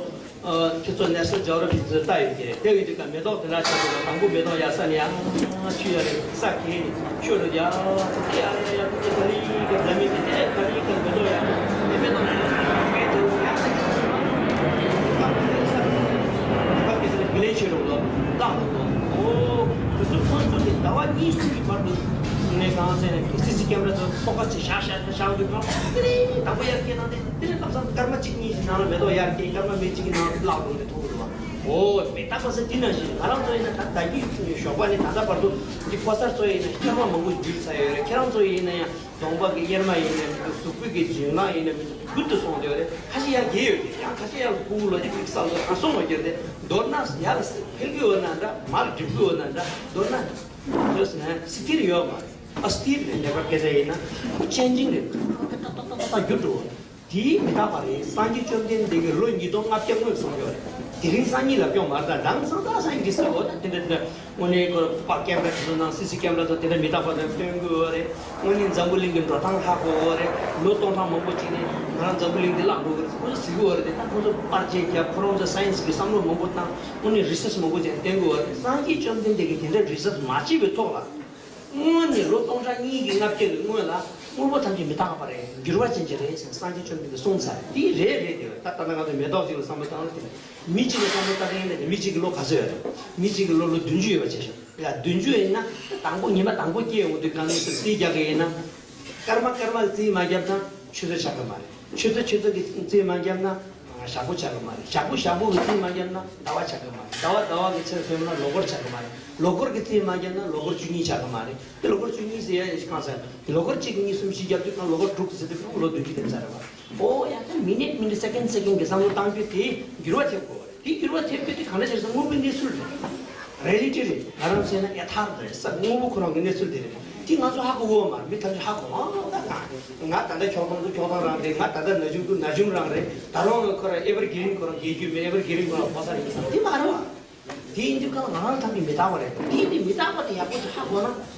ཨ་ཁྱེད་ཚོ་ནེ་ཤ་ནལ་ཇོ་གྷ་ར་ཕི་ཚོ་ལྟ་ཡོད་ཀྱི་རེད། དེ་ཡིན་དུས་ཀ་མེ་ཏོག་དེ་འདྲ་ཆགས་འདུག་དང་པོ་མེ་ཏོག་ཡར་ས་ནས་ཡར་ཆུ་ཡར་ས་གས་ནས་ཆུ་རུ་ཡར་ཡར་ཡར་ཡར་ཀ་རི་ཀ་འཛམ་གླིང་གི་དེ་ཀ་རི་ཀ་མེ་ཏོག་ཡར་དེ་མེ་ཏོག་ཡར་ས་གས་ནས་ག་ལེ་ཆེ་རུ་ལོ་ལག་རུ་ལོ། ཨོ་དེ་ཚོ་ཁོང་ཚོ་གི་ཟླ་བ་གཉིས་གསུམ་གྱི་བར་དུ་ནས་གང་ཟེར་ན་སི་སི་ཀེམ་ར་ཚོ་ཕོ་ཀ་སི་བཞག་བཞག་བཞག་འདུག་ག་དེ་རིང་དང་པོ་ཡར་སྐྱེས་ན་དེ་དེ་རིང་ལྷག་བསམ་སྐར་མ་གཅིག་གཉིས་ཀྱི་ནང་ལ་མེ་ཏོག་ཡར་སྐྱེས། སྐར་མ་མེ་གཅིག་གི་ནང་ལ་བརླག་འགྲོ་ནས་མཐོང་གི་འདུག་བ། ཨོ་མི་རྟག་པ་ཟེར་དེ་ནང་བཞིན་ང་རང་ཚོ་ཡིན་ན་ད་ལྟ་གི་ཞོགས་པ་ནས་ད་ལྟ་བར་དུ་འདི་ཕོ་གསར་ཚོ་ཡིན་ན་སྐར་མ་མང་པོ་འགྱུར་ཚར་ཡོད་རེད། ཁྱེད་རང་ཚོ་ཡིན་ན་ཡང་གདོང་པ་གི་གཡེར་མ་ཡིན་ན་མི་འདུག་གཟུགས་པོ་གི་འཇིགས་སྣང་ཡིན་ན་མི་འདུག་འགྱུར་དུ་སོང་བསྡད་ཡོད་རེད། ཁ་ཤས་ཡང་རྒས་ཡོད་རེད། ཡང་ཁ་ཤས་ཡང་ལྐུགས་ལོ་ཅིག་ཕིག་ས་ལོ་ཨ་སོང་བ་རྒྱུ་རེད། མདོར་ན་ཡར་ལ་འཕེལ་གི་ཡོད་ན་འདྲ། མར་འགྲིབ་གི་ཡོད་ན་འདྲ། མདོར་ན་ཅོས་ན་སི་ཐིར་ཡོད་མ་རེད། ཨ་སི་ཐིར་རེད། ནེ་པར་སྐད་ཆ་ཡིན་ན་ཅེན་ཇིང་རེད། ཏག་ཏག་ཏག་ཏག་འགྱུར་འགྲོ་བ་རེད། དེའི་མི་རྟག་པ་རེད། སངས་རྒྱས་བཅོམ་ལྡན་འདས་ཀྱིས་ལོ་ཉིས་སྟོང་ལྔ་བརྒྱ་སྔོན་གསུངས་ཡོད་རེད། དེ་རིང་སང་ཉིན་ལབ་སྐྱོང་མ་རེད། ད་དེང་སང་ད་སང་ཉིན་འདི་ཟེར་བ་ད་དེ་འདྲ་དེ་འདྲ་དངོས་གནས་ཁོ་པ་ཀེམ་ར་དེ་ཚོ་ནང་སི་སི་ཀེམ་ར་ཚོ་དེ་འདྲ་མི་རྟག་པ་དེ་སྟོན་དགོས་བ་རེད། དངོས་གནས་འཛམ་བུ་གླིང་གི་འགྲོ་སྟངས་ཧ་གོ་བ་རེད། ལོ་སྟོང་ཕྲག་མང་པོ་ཅིག་ནས་ང་རང་འཛམ་བུ་གླིང་འདི་བརླག་འགྲོ་གི་རེད་ཁོ་ཚོ་ཟེར་གི་བ་རེད། དེ་ད་ཁོ་ཚོ་པར་ཆས་རྒྱབ་ཁོ་རང་ཚོ་སའེན་སི་གི་བསམ་བློ་མང་པོ་བཏང་དངོས་གནས་རི་སར་ཆི་མང་པོ་ཅིག་བསྟན་དགོས་བ་རེད། སངས་རྒྱས་བཅོམ་ལྡན་འདས་ཀྱིས་དེ་འདྲ་རི་སར་ཆི་མ་བྱས་པའི་ཐོག་ལ། དངོས་གནས་ལོ་སྟོང་ཕྲག་གཉིས་ཀྱི་ལྔ་བརྒྱ་གི་སྔོན་ལ་ དངོས་པོ་ཐམས་ཅད་མི་རྟག་པ་རེད། འགྱུར་བ་ཅན་ཅིག་རེད་ཟེར་སངས་རྒྱས་བཅོམ་ལྡན་འདས་གསུངས་ཚར། དེ་རེད་རེད་དེ། ད་ལྟ་ང་ཚོ་མེ་ཏོག་ཅིག་ལ་བསམ་བློ་བཏང་ན། དེ་མི་གཅིག་ལ་བསམ་བློ་བཏང་ཡིན་ན། དེ་མི་གཅིག་གི་ལོ་ག་ཚོད་ཡོད་རེད། མི་གཅིག་གི་ལོ་ལོ་བདུན་ཅུ་ཡོད་པ་བྱས་ཤོག་ཡ། བདུན་ཅུ་ཡིན་ན། དང་པོ་ཉི་མ་དང་པོ་སྐྱེས་ཡོང་དུས་གང་ཡིན་ཟེར་རྩིས་རྒྱག་གི་ཡིན་ན། སྐར་མ་སྐར་མ་གི་རྩིས་མ་བརྒྱབ་ན་ཆུ་ཚོད་ཆགས་ཀྱི་མ་རེད། ཆུ་ཚོད་ཆུ་ཚོད་ཀྱི་རྩིས་མ་བརྒྱབ་ན་ཞག་པོ་ཆགས་ཀྱི་མ་རེད། ཞག་པོ་ཞག་པོ་གི་རྩིས་མ་བརྒྱབ་ན་ཟླ་བ་ཆགས་ཀྱི་མ་རེད། ཟླ་བ་ཟླ་བ་གི་ཚེས་ཐོན་ན་ལོ་འཁོར་ཆགས་ཀྱི་མ་རེད། ལོ་འཁོར་གྱི་རྩིས་མ་བརྒྱབ་ན་ལོ་འཁོར་བཅུ་གཉིས་ཆགས་ཀྱི་མ་རེད། དེ་ལོ་འཁོར་བཅུ་གཉིས་ཟེར་ཡ་ཡིན་གང་ཟེར། ལོ་འཁོར་གཅིག་གཉིས་གསུམ་བཞི་བརྒྱབ་དུས་ན་ལོ་འཁོར་དྲུག་ཟེར་དུས་ལོ་བདུན་ཅུ་ཐེབས་ཚར་རེད་བ། ཨོ་ཡ། ད་མི་ནིཊ་མི་ནིཊ་སེ་ཀེན་སེ་ཀེན་གྱི་བསམ་བློ་བཏང་རྒྱུ་དེ་འགྱུར་བ་ཐེབས་དགོས་པ་རེད། དེ་འགྱུར་བ་ཐེབས་རྒྱུ་དེ་གང་འདྲ་ཞིག་ཟེར་ན་དངོས་པོའི་གནས་ཚུལ་རེད། རེ་ལི་ཊི་རེད། ང་རང་བྱས་ན་ཡ་ཐ་རེད། ས་དངོས་པོ་ཁོ་རང་གི་གནས་ཚུལ་དེ་རེད། དེ་ང་ཚོ་ཧ་གོ་གི་ཡོད་མ་རེད། མི་ཐམས་ཅད་ཧ་གོ། ཨང་ད་ང་ང་ད་ལྟ་འཁྱོག་ཐང་དུ་འཁྱོག་ཐང་རང་རེད། ང་ད་ལྟ་ན་ཆུང་དུ་ན་ཆུང་རང་རེད། ད་རུང་ཁོ་རང་ཨེ་བར་གི་རིན་ཁོ་རང་རྒས་རྒྱུ་མེད། ཨེ་བར་གི་རིན་ཁོ་རང་ཕོ་གསར་ཡིན་ས་དེ་མ་རེད་བ། དེ་ཡིན་དུས་གང་ང་རང་ཐམས་ཅད་མི་རྟག་པ་རེད། དེ་ཡིན་དུས་མི་རྟག་པ་དེ་ཡག་པོ་ཅིག་ཧ་གོ་ན།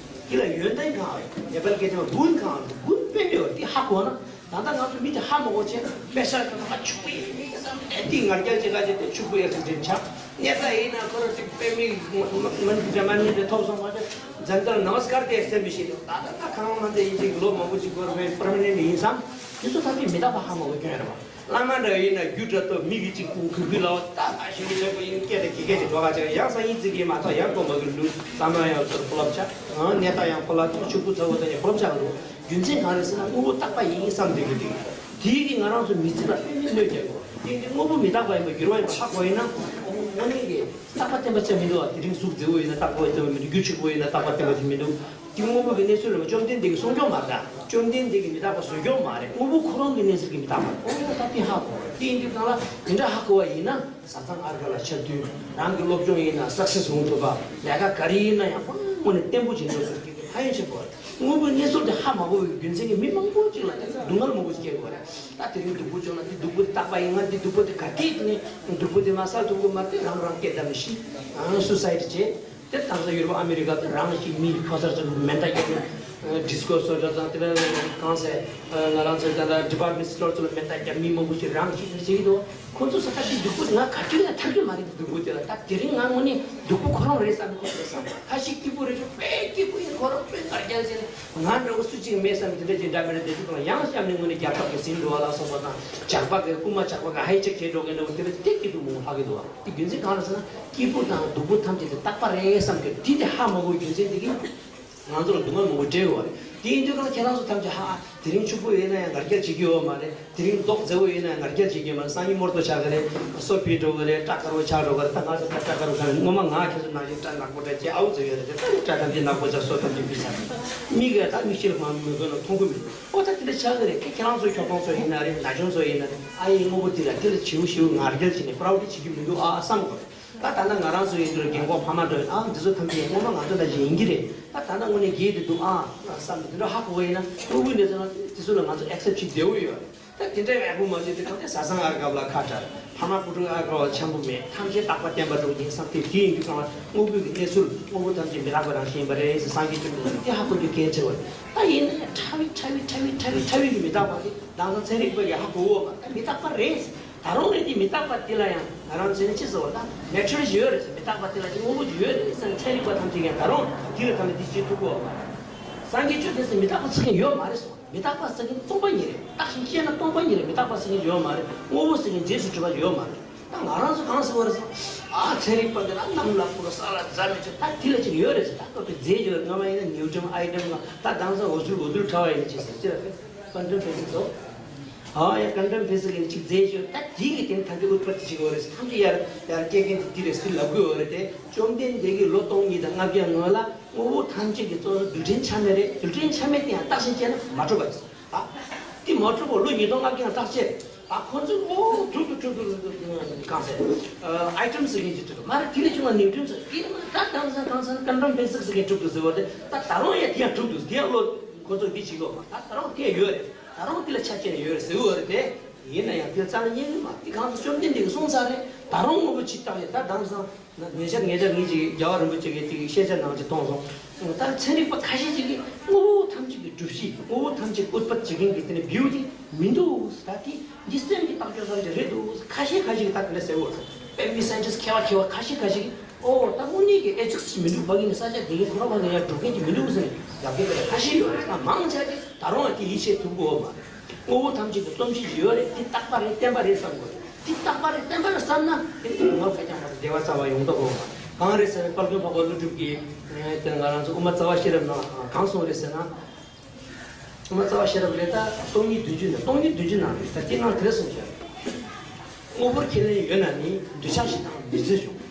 དེ་ལ་ཡོན་ཏན་གང་ཡོད། ནེ་པལ་སྐད་དེ་ལ་གུན་གང་ཡོད། གུན་དཔེ་མེད་པ་དེ་ཧ་གོ་ན། ད་ལྟ་ང་ཚོ་མི་དེ་ཧ་མ་གོ་བྱས་ན་དཔེ་ཆ་ཁ་ཁ་ཕྱུག་པོ་ཡིན་མི་གི་བསམ་སྟེ་དེ་ང་རྒྱལ་ཅིག་ག་ཅིག་དེ་ཕྱུག་པོ་ཡག་ཅིག་འདྲེན་ཆགས། གནས་ས་ཡིན་ན་ཁོ་རང་ཅིག་དཔེ་མི་མི་འདྲ་མ་མི་འདྲ་ཐོབ་སོང་བ་དེ་འཛམ་བུ་གླིང་ནམ་སྐར་དེ་ཟེར་མི་ཤེས་དེ། ད་ལྟ་ད་གང་མ་དེ་ཡིན་ཅིག་ལོ་མང་པོ་ཅིག་འགོར་བའི་པར་མ་ནེན་ཊི་ཡིན་བསམ། དེ་ཚོ་ཐམས་ཅད་མི་རྟག་པ་ཧ་མ་གོ་སྐྱོན་རེད་བ། བླ་མ་འདྲ་ཡིན་ན་རྒྱུ་འདྲ་ཐོབ། མི་གི་གཅིག་ཁུག་ཁུག་ལ་བ་ད་ད་ཞིག་ཆེན་པོ་ཡིན། སྐད་དེ་གི་སྐད་ཅིག་འགྲོ་ག་ཅིག་ཡང་སང་ཉིན་ཙི་གི་མ་ཐོག་ཡང་དཀོན་པོ་གི་ལུས་བསམ་བློ་ཡང་ཚུར་ཕོ་ལབ་ཆགས། ཨང་གནས་སྟངས་ཡང་ཕོ་ལབ་ཆགས། ཕྱུག་པོ་ཚ་བོ་དང་ཡང་ཕོ་ལབ་ཆགས་འགྲོ། རྒྱུ་མཚན་གང་རེད་ཟེར་ན་དངོས་པོ་རྟག་པ་ཡིན་བསམ་དུས་ཀྱི་དུས་དེའི་གི་ང་རང་ཚོ་མི་ཚེ་ལ་དཔེ་མི་གནོད་རྒྱག་གོ། དེ་འདི་དངོས་པོ་མི་རྟག་པ་ཡིན་པ་འགྱུར་བ་ཡིན་པ་ཧ་གོ་ཡིན་ན། དངོས་གནས་ཀྱི་རྟག་པ་བརྟན་པ་ཆགས་མི་འདུག་བ། དེ་རིང་གཟུགས་མཛེས་པོ་ཡིན་ན་རྟག་པ་བརྟན་པ་མི་འདུག་རྒྱུ་ཕྱུག་པོ་ཡིན་ན་རྟག་པ་བརྟན་པ་ཞིག་མི་འདུག་དེ་དངོས་པོ་གི་གནས་ཚུལ་ལ་བཅོམ་ལྡན་འདས་ཀྱིས་གསུང་སྐྱོང་མ་རེད། བཅོམ་ལྡན་འདས་ཀྱིས་མི་རྟག་པ་བཟོ་སྐྱོང་མ་རེད། དངོས་པོ་ཁོ་རང་གི་གནས་ཚུལ་གྱིས་མི་རྟག་པ། ཨོ་ད་དེ་ཧ་གོ་རེད། དེ་ཡིན་དུས་གང་ལ་དེ་འདྲ་ཧ་གོ་བ་ཡིན་ན། བཟའ་ཚང་ཨར་ག་ལ་ཆ་མཐུན། རང་གི་སློབ་སྦྱོང་ཡིན་ན་སག་སེ་སི་འོང་ཐུབ་པ། ལས་ཀ་ག་རེ་ཡིན་ན་ཡང་དངོས་གནས་བརྟན་པོ་ཅིག་འགྲོ་ཐུབ་རྒྱུ་དེ་ཕན་ཡོན་ཆེན་པོ་རེད། དངོས་པོའི་གནས་ཚུལ་དེ་ཧ་མ་གོ་བའི་རྒྱུ་མཚན་གྱིས་མི་མང་པོ་ཅིག་ལ་དེ་སྡུག་བསྔལ་མང་པོ་ཅིག་སྐྱེལ་དགོས་རེད། ད་དེ་རིང་སྡུག་པོ་བྱུང་ན་དེ་སྡུག་པོ་དེ་ག་དེ་ནས་སྡུག་པོ་དེ་མ་བསལ་ཐུབ་ཀྱི་མ་རེད། རང་རང་སྐད་བརྡ་མི་ཤེས། ཨང་སུ་སའི་ཌི་བྱས། དེ་དང་ས་ཡུ་རོབ་ཨ་མེ་རི་ཀ་དུ་རང་གི་མི་ཕོ་གསར་ཚོ་མེ་མདའ་རྒྱབ་ནས་ཌི་སི་ཀོ་སོ་འདྲ་དང་དེ་ལ་གང་ཟེར། ང་རང་ཚོའི་ད་ལྟ་ཌི་པར་ཊི་མེན་ཊི་སི་ཊོར་ཚོ་ལ་མེ་མདའ་རྒྱབ། མི་མང་པོ་ཞིག་རང་གི་མི་བྱེད་ཀྱི་འདུག་ཁོ་ཚོ་ས་ཁ་དེ་སྡུག་པོ་ང་ག་དུས་ཡང་ཐར་གྱི་མ་རེད། སྡུག་པོ་དེ་ལ་ད་དེ་རིང་ང་དངོས་གནས་སྡུག་པོ་ཁོ་རང་རེད་བསམ། ཁོ་ཚོ་བསམ་ཁ་ཞིག་སྐྱིད་པོ་རེད་ཤག་དཔེ་སྐྱིད་པོ་ཡིན། ཁོ་རང་དཔེ་ང་རྒྱལ་ཟེར་ང་འདྲ་བོ་སུ་གཅིག་མེད་བསམ། དེ་འདྲ་ཅིག་འདྲ་མི་རེད། དེ་ཚོ་དང་ཡང་བསྐྱར་ནས་དངོས་གནས་རྒྱལ་ཁབ་ཀྱི་ཟིན་འགྲོ་བ་ལ་སོགས་པ་དང་ཇག་པ་གི་རྐུན་མ་ཇག་པ་གི་ཧའི་ཇེག་བྱས་འགྲོ་མཁན་འདྲ་བོ་དེ་འདྲ་དེ་སྐྱིད་སྡུག་མང་པོ་ལྷག་གི་འདུག་བ། དེ་རྒྱུ་མཚན་གང་རེད་ཟེར་ན་སྐྱིད་པོ་དང་སྡུག་པོ་ཐམས་ཅད་དེ་རྟག་པ་རེད་བསམ་གི་དེ་དེ་ཧ་མ་གོ་རྒྱུ་མཚན་དེ་གིས་ང་ཚོ་ལ་སྡུག་བསྔལ་མང་པོ་སྤྲད་ཡོད་རེད། དེ་ཡིན་དུས་གང་ཁྱེད་རང་ཚོ་ཐམས་ཅད་ཧ་ཨ་དེ་རིང་ཕྱུག་པོ་ཡོད་ན་ཡང་ང་རྒྱལ་བྱེད་ཀྱི་ཡོད་མ་རེད། དེ་རིང་མདོག་མཛེས་པོ་ཡོད་ན་ཡང་ང་རྒྱལ་བྱེད་ཀྱི་ཡོད་མ་རེད། སང་ཉིན་མོར་ཏོ་ཆགས་ཀྱི་རེད། སོ་ཕི་འགྲོ་གི་རེད། སྐྲ་དཀར་པོ་ཆགས་འགྲོ་གི་རེད། ད་ང་ཚོ་ད་སྐྲ་དཀར་པོ་ཆགས་རེད། ངོ་མ་ང་ཁྱེད་ཚོ་ནང་བཞིན་སྐྲ་ནག་པོ་འདྲ་བྱས་ཨའུ་ཙི་ཡོད་རེད། ད་སྐྲ་ཐམས་ཅད་ནག་པོ་ཆགས། སོ་ཐམས་ཅད་ཕུད་ཆགས་རེད། མིག་གིས་ད་མིག་ཤེལ་མ་མི་གོན་ན་མཐོང་གི་མི་འདུག་ཨོ་ད་དེ་འདྲ་ཆགས་ཀྱི་རེད། ཁྱེད་ཁྱེད་རང་ཚོ་ཁྱོ་ག་ཚོ་ཡིན་ན་རེད། ན་ཆུང་ཚོ་ཡིན་ན་རེད། ཨ་ཡེ་དངོས་པོ་དེ་ལ་དེ་ལ་བྱིའུ་བྱིའུ་ང་རྒྱལ་བྱེད་ནས་པ་རའུ་ཌི་བྱེད་ཀྱི་མི་འདུག་ཨ་བསམ་དགོས་རེད། ད་ད་ལྟ་ང་རང་ཚོ་ཡིན་དུས་རྒན་གོག་ཕ་མ་འདྲ་ཡིན། ཨ་འདི་ཚོ་ཐམས་ཅད་སྔོན་མ་ང་ཚོ་འདྲ་ཞིག་ཡིན་གྱི་རེད། ད་ད་ལྟ་དངོས་གནས་རྒས་དེ་འདུག་ཨ་བསམ་ནས་དེ་འདྲ་ཧ་གོ་བ་ཡིན་ན་དངོས་པོའི་གནས་ཚུལ་ལ་དེ་ཚོ་ལ་ང་ཚོ་ཨེག་སེབ་བྱེད་བདེ་བོ་ཡོད་རེད། ད་དེ་འདྲ་ཡག་པོ་མ་བྱས་དུས་གང་དེ་བཟའ་ཚང་ཨར་སྐབས་ལ་ཁ་བྲལ། ཕ་མ་བུ་ཕྲུག་ཨར་སྐབས་ལ་འཆམ་པོ་མེད། ཐམས་ཅད་རྟག་པ་བརྟན་པ་འགྲོ་གི་ཡིན་བསམ་སྟེ། དེ་ཡིན་དུས་གང་ལ་དངོས་པོའི་གི་གནས་ཚུལ་དངོས་པོ་ཐམས་ཅད་མི་རྟག་པ་རང་བཞིན་ཡིན་པ་རེད་ཟེར་སངས་རྒྱས་བཅོམ་ལྡན་འདས་དེ་ཧ་གོ་རྒྱུ་གལ་ཆེ་བ་རེད། ད་ཡིན་ན་ཡང་ཕྲ་བའི་ཕྲ་བའི་ཕྲ་བའི་ཕྲ་བའི་ཕྲ་བའི་གི་མི་རྟག་པ་དེ་དེང་སང་ཚན་རིག་པ་གིས་ཧ་གོ་འོ་མ། ད་མི་རྟག་པ་རེད། ད་རུང་རེད། དེ་མི་རྟག་པ་དེ་ལ་ཡང་ང་རང་ཚོས་ནི་ཅི་ཟེར་བ། ད་ནེ་ཅར་ཡོད་རེད་ཟེར། མི་རྟག་པ་དེ་ལ་ཅི་དངོས་པོ་ཅིག་ཡོད་རེད་ཟེར་ཚན་རིག་པ་ཐམས་ཅད་ཀྱང་ད་རུང་དེ་ལ་ད་ལྟ་འདི་བྱེད་ཐུབ་ཀྱི་ཡོད་མ་རེད། སངས་རྒྱས་བཅོམ་ལྡན་འདས་མི་རྟག་པ་ཟེར་མཁན་ཡོད་མ་རེད་གསུངས། མི་རྟག་པ་ཟེར་མཁན་སྟོང་པ་ཉིད་རེད། བརྟགས་ཤིང་དཔྱད་ན་སྟོང་པ་ཉིད་རེད། མི་རྟག་པ་ཟེར་མཁན་ཡོད་མ་རེད། དངོས་པོ་ཟེར་མཁན་རྗེས་སུ་གྲུབ་པ་ཡོད་མ་རེད། ད་ང་རང་ཚོ་གང་ཟེར་བ་རེད་ཟེར། ཨ་ཚན་རིག་པ་འདི་ལ་གནམ་ལ་ཕུ་ལ་ས་ལ་རྫ་མི་ཆོག་ད་དེ་ལ་ཅིག་ཡོད་རེད་ཟེར། ད་སྐབས་དེ་རྫས་ཡོད་རེད། སྔ་མ་ཡིན་ན་ནིའུ་ཊོན་ཨའི་ཊོམ་ལ། ད་དེང་སང་འོ་ཚོད་འོ་ཚོད་ཕྲ་བ་ཡིན་ཅི་ཟེར་ཅི་ལ་ཟེར། ཀོན་ཊམ་ཕི་ཟིག་སི་ཟེར། ཨ་ཡ་ཀོན་ཊམ་ཕི་ཟིག་སི་ལ་ཅིག་རྫས་ཡོད། ད་དེ་གི་སྟེང་ཐམས་ཅད་ཨུཏྤ་ཏི་བྱེད་ཀྱི་ཡོད་རེད་ཟེར། ཐམས་ཅད་ཡར་ཡར་སྐྱེ་མཁན་དེ་དེ་རེད་ཟེར་ལབ་གི་ཡོད་རེད་དེ། བཅོམ་ལྡན་འདས་ཀྱིས་ལོ་སྟོང་གཉིས་དང་ལྔ་བརྒྱ་སྔོན་ལ་དངོས་པོ་ཐམས་ཅད་ཀྱི་གཙོ་བོ་རྡུལ་ཕྲན་ཆ་མེད་རེད། རྡུལ་ཕྲན་ཆ་མེད་དེ་ཡང་བརྟགས་ཤིང་དཔྱད་ན་མ་གྲུབ་པ་རེད། ད་དེ་མ་གྲུབ་པ་ལོ་ཉིས་སྟོང་ལྔ་བརྒྱ་ཡང་བརྟག་དཔྱད། ད་ཁོ་ཚོས་ཨོ་གྲུབ་འདུག་གྲུབ་འདུག་གང་ཟེར། ཨའི་ཊོམ་ཟེར་མཁན་ཅིག་གྲུབ་འདུག་མ་རེད། དེ་ལས་བྱུང་བ་ནིའུ་ཊོན་ཟེར། དེ་ནི་ད་དེང་སང་གང་ཟེར་ཀོན་ཊམ་ཕི་ཟིག་སི་ཟེར་མཁན་གྲུབ་འདུག་ཟེར་བ་དེ། ད་ད་རུང་ཡང་དེ་ཡང་གྲུབ་འདུག་དེ་ཡང་ལོ་ཁོ་ཚོ་འདི་བྱེད་ཀྱི་ཡོད་མ། ད་ད་རུང་དེ་ཡང་ཡོད་རེད། ད་རུང་དེ་ལ་ཆ་རྐྱེན་ཡོད་རེད་ཟེར་གྱི་ཡོད་རེད་དེ། ཡིན་ན་ཡང་དེ་རྩ་ལ་ཉན་གྱི་མ། དེ་གང་ཟེར་བཅོམ་ལྡན་འདས་ཀྱིས་གསུངས་ཚར་རེད། ད་རུང་དངོས་པོ་ཅིག་བཏགས་ཡོད། ད་དེང་སང་ཉེ་ཆར་ཉེ་ཆར་ངེད་ཅིག་རྒྱལ་བ་རིན་པོ་ཆེ་གིས་དེ་གི་བཤད་བྱ་ནང་ཅིག་གཏོང་སོང་། ད་ཚན་རིག་པ་ཁ་ཤས་ཅིག་གིས་དངོས་པོ་ཐམས་ཅད་ཀྱི་གྲུབ་གཞི། དངོས་པོ་ཐམས་ཅད་ཨུཏྤཏ་བྱེད་མཁན་གྱི་དེ་ནས་བེའུ་དེ་མི་འདུག་ད་དེ་འདི་སེམས་ཀྱིས་བཏགས་ཀྱང་བསམ་གྱི་རེད་འདུག་ཁ་ཤས་ཁ་ཤས་ཀྱིས་ད་དེ་འདྲ་ཟེར་གྱི་ཡོད་རེད། དཔེ་མི་སའེན་ཊིསི་མཁས་པ་མཁས་པ་ཁ་ཤས་ཁ་ཤས་ཀྱིས་ཨོ་ད་དངོས་གནས་ཀྱི་ཨེ་ཐིག་སི་མི་འདུག་ཕ་གི་ནས་ས་ཆ་དེ་གའི་ཁོ་རང་ཕ་གི་ཡར་སྒྲུབ་མཁན་གྱི་མི་འདུག་ཟེར་ནས་ལབ་མཁན་དེ་ཁ་ཤས་ཡོད་རེད། ད་མང་ཆེ་བ་དེ། ད་རུང་ཡང་དེ་ཡིད་ཆེས་ཐུབ་ཀྱི་ཡོད་མ་རེད། དངོས་པོ་ཐམས་ཅད་ཀྱི་རྩོམ་གཞི་ཅིག་ཡོད་རེད། དེ་རྟག་པ་རེད། བརྟན་པ་རེད་བསམ་དགོས་རེད། དེ་རྟག་པ་རེད་བརྟན་པ་རེད་བསམ་ན་དེ་ནི་ངོ་བོ་ཁ་རྐྱང་མ་གཏོགས་བདེ་བ་རྩ་བ་ཡོང་ཐབས་ཡོད་མ་རེད། གང་རེད་ཟེར་ན་དཔལ་མགོན་འཕགས་པ་ཀླུ་སྒྲུབ་ཀྱིས་དེ་ང་རང་ཚོ་དབུ་མ་རྩ་བ་ཤེས་རབ་ནང་གང་གསུངས་རེད་ཟེར་ན། དབུ་མ་རྩ་བ་ཤེས་རབ་ལས་ད་སྟོང་ཉིད་བདུན་ཅུ་ནང་། སྟོང་ཉིད་བདུན་ཅུ་ནང་རེད་ད། དེ་ནང་དེ་གསུངས་བཞག་དངོས་པོར་ཁས་ལེན་ཡོད་ན་ནི། འདོད་ཆགས་ཞེ་སྡང་མི་བརྫུན་འབྱུང་།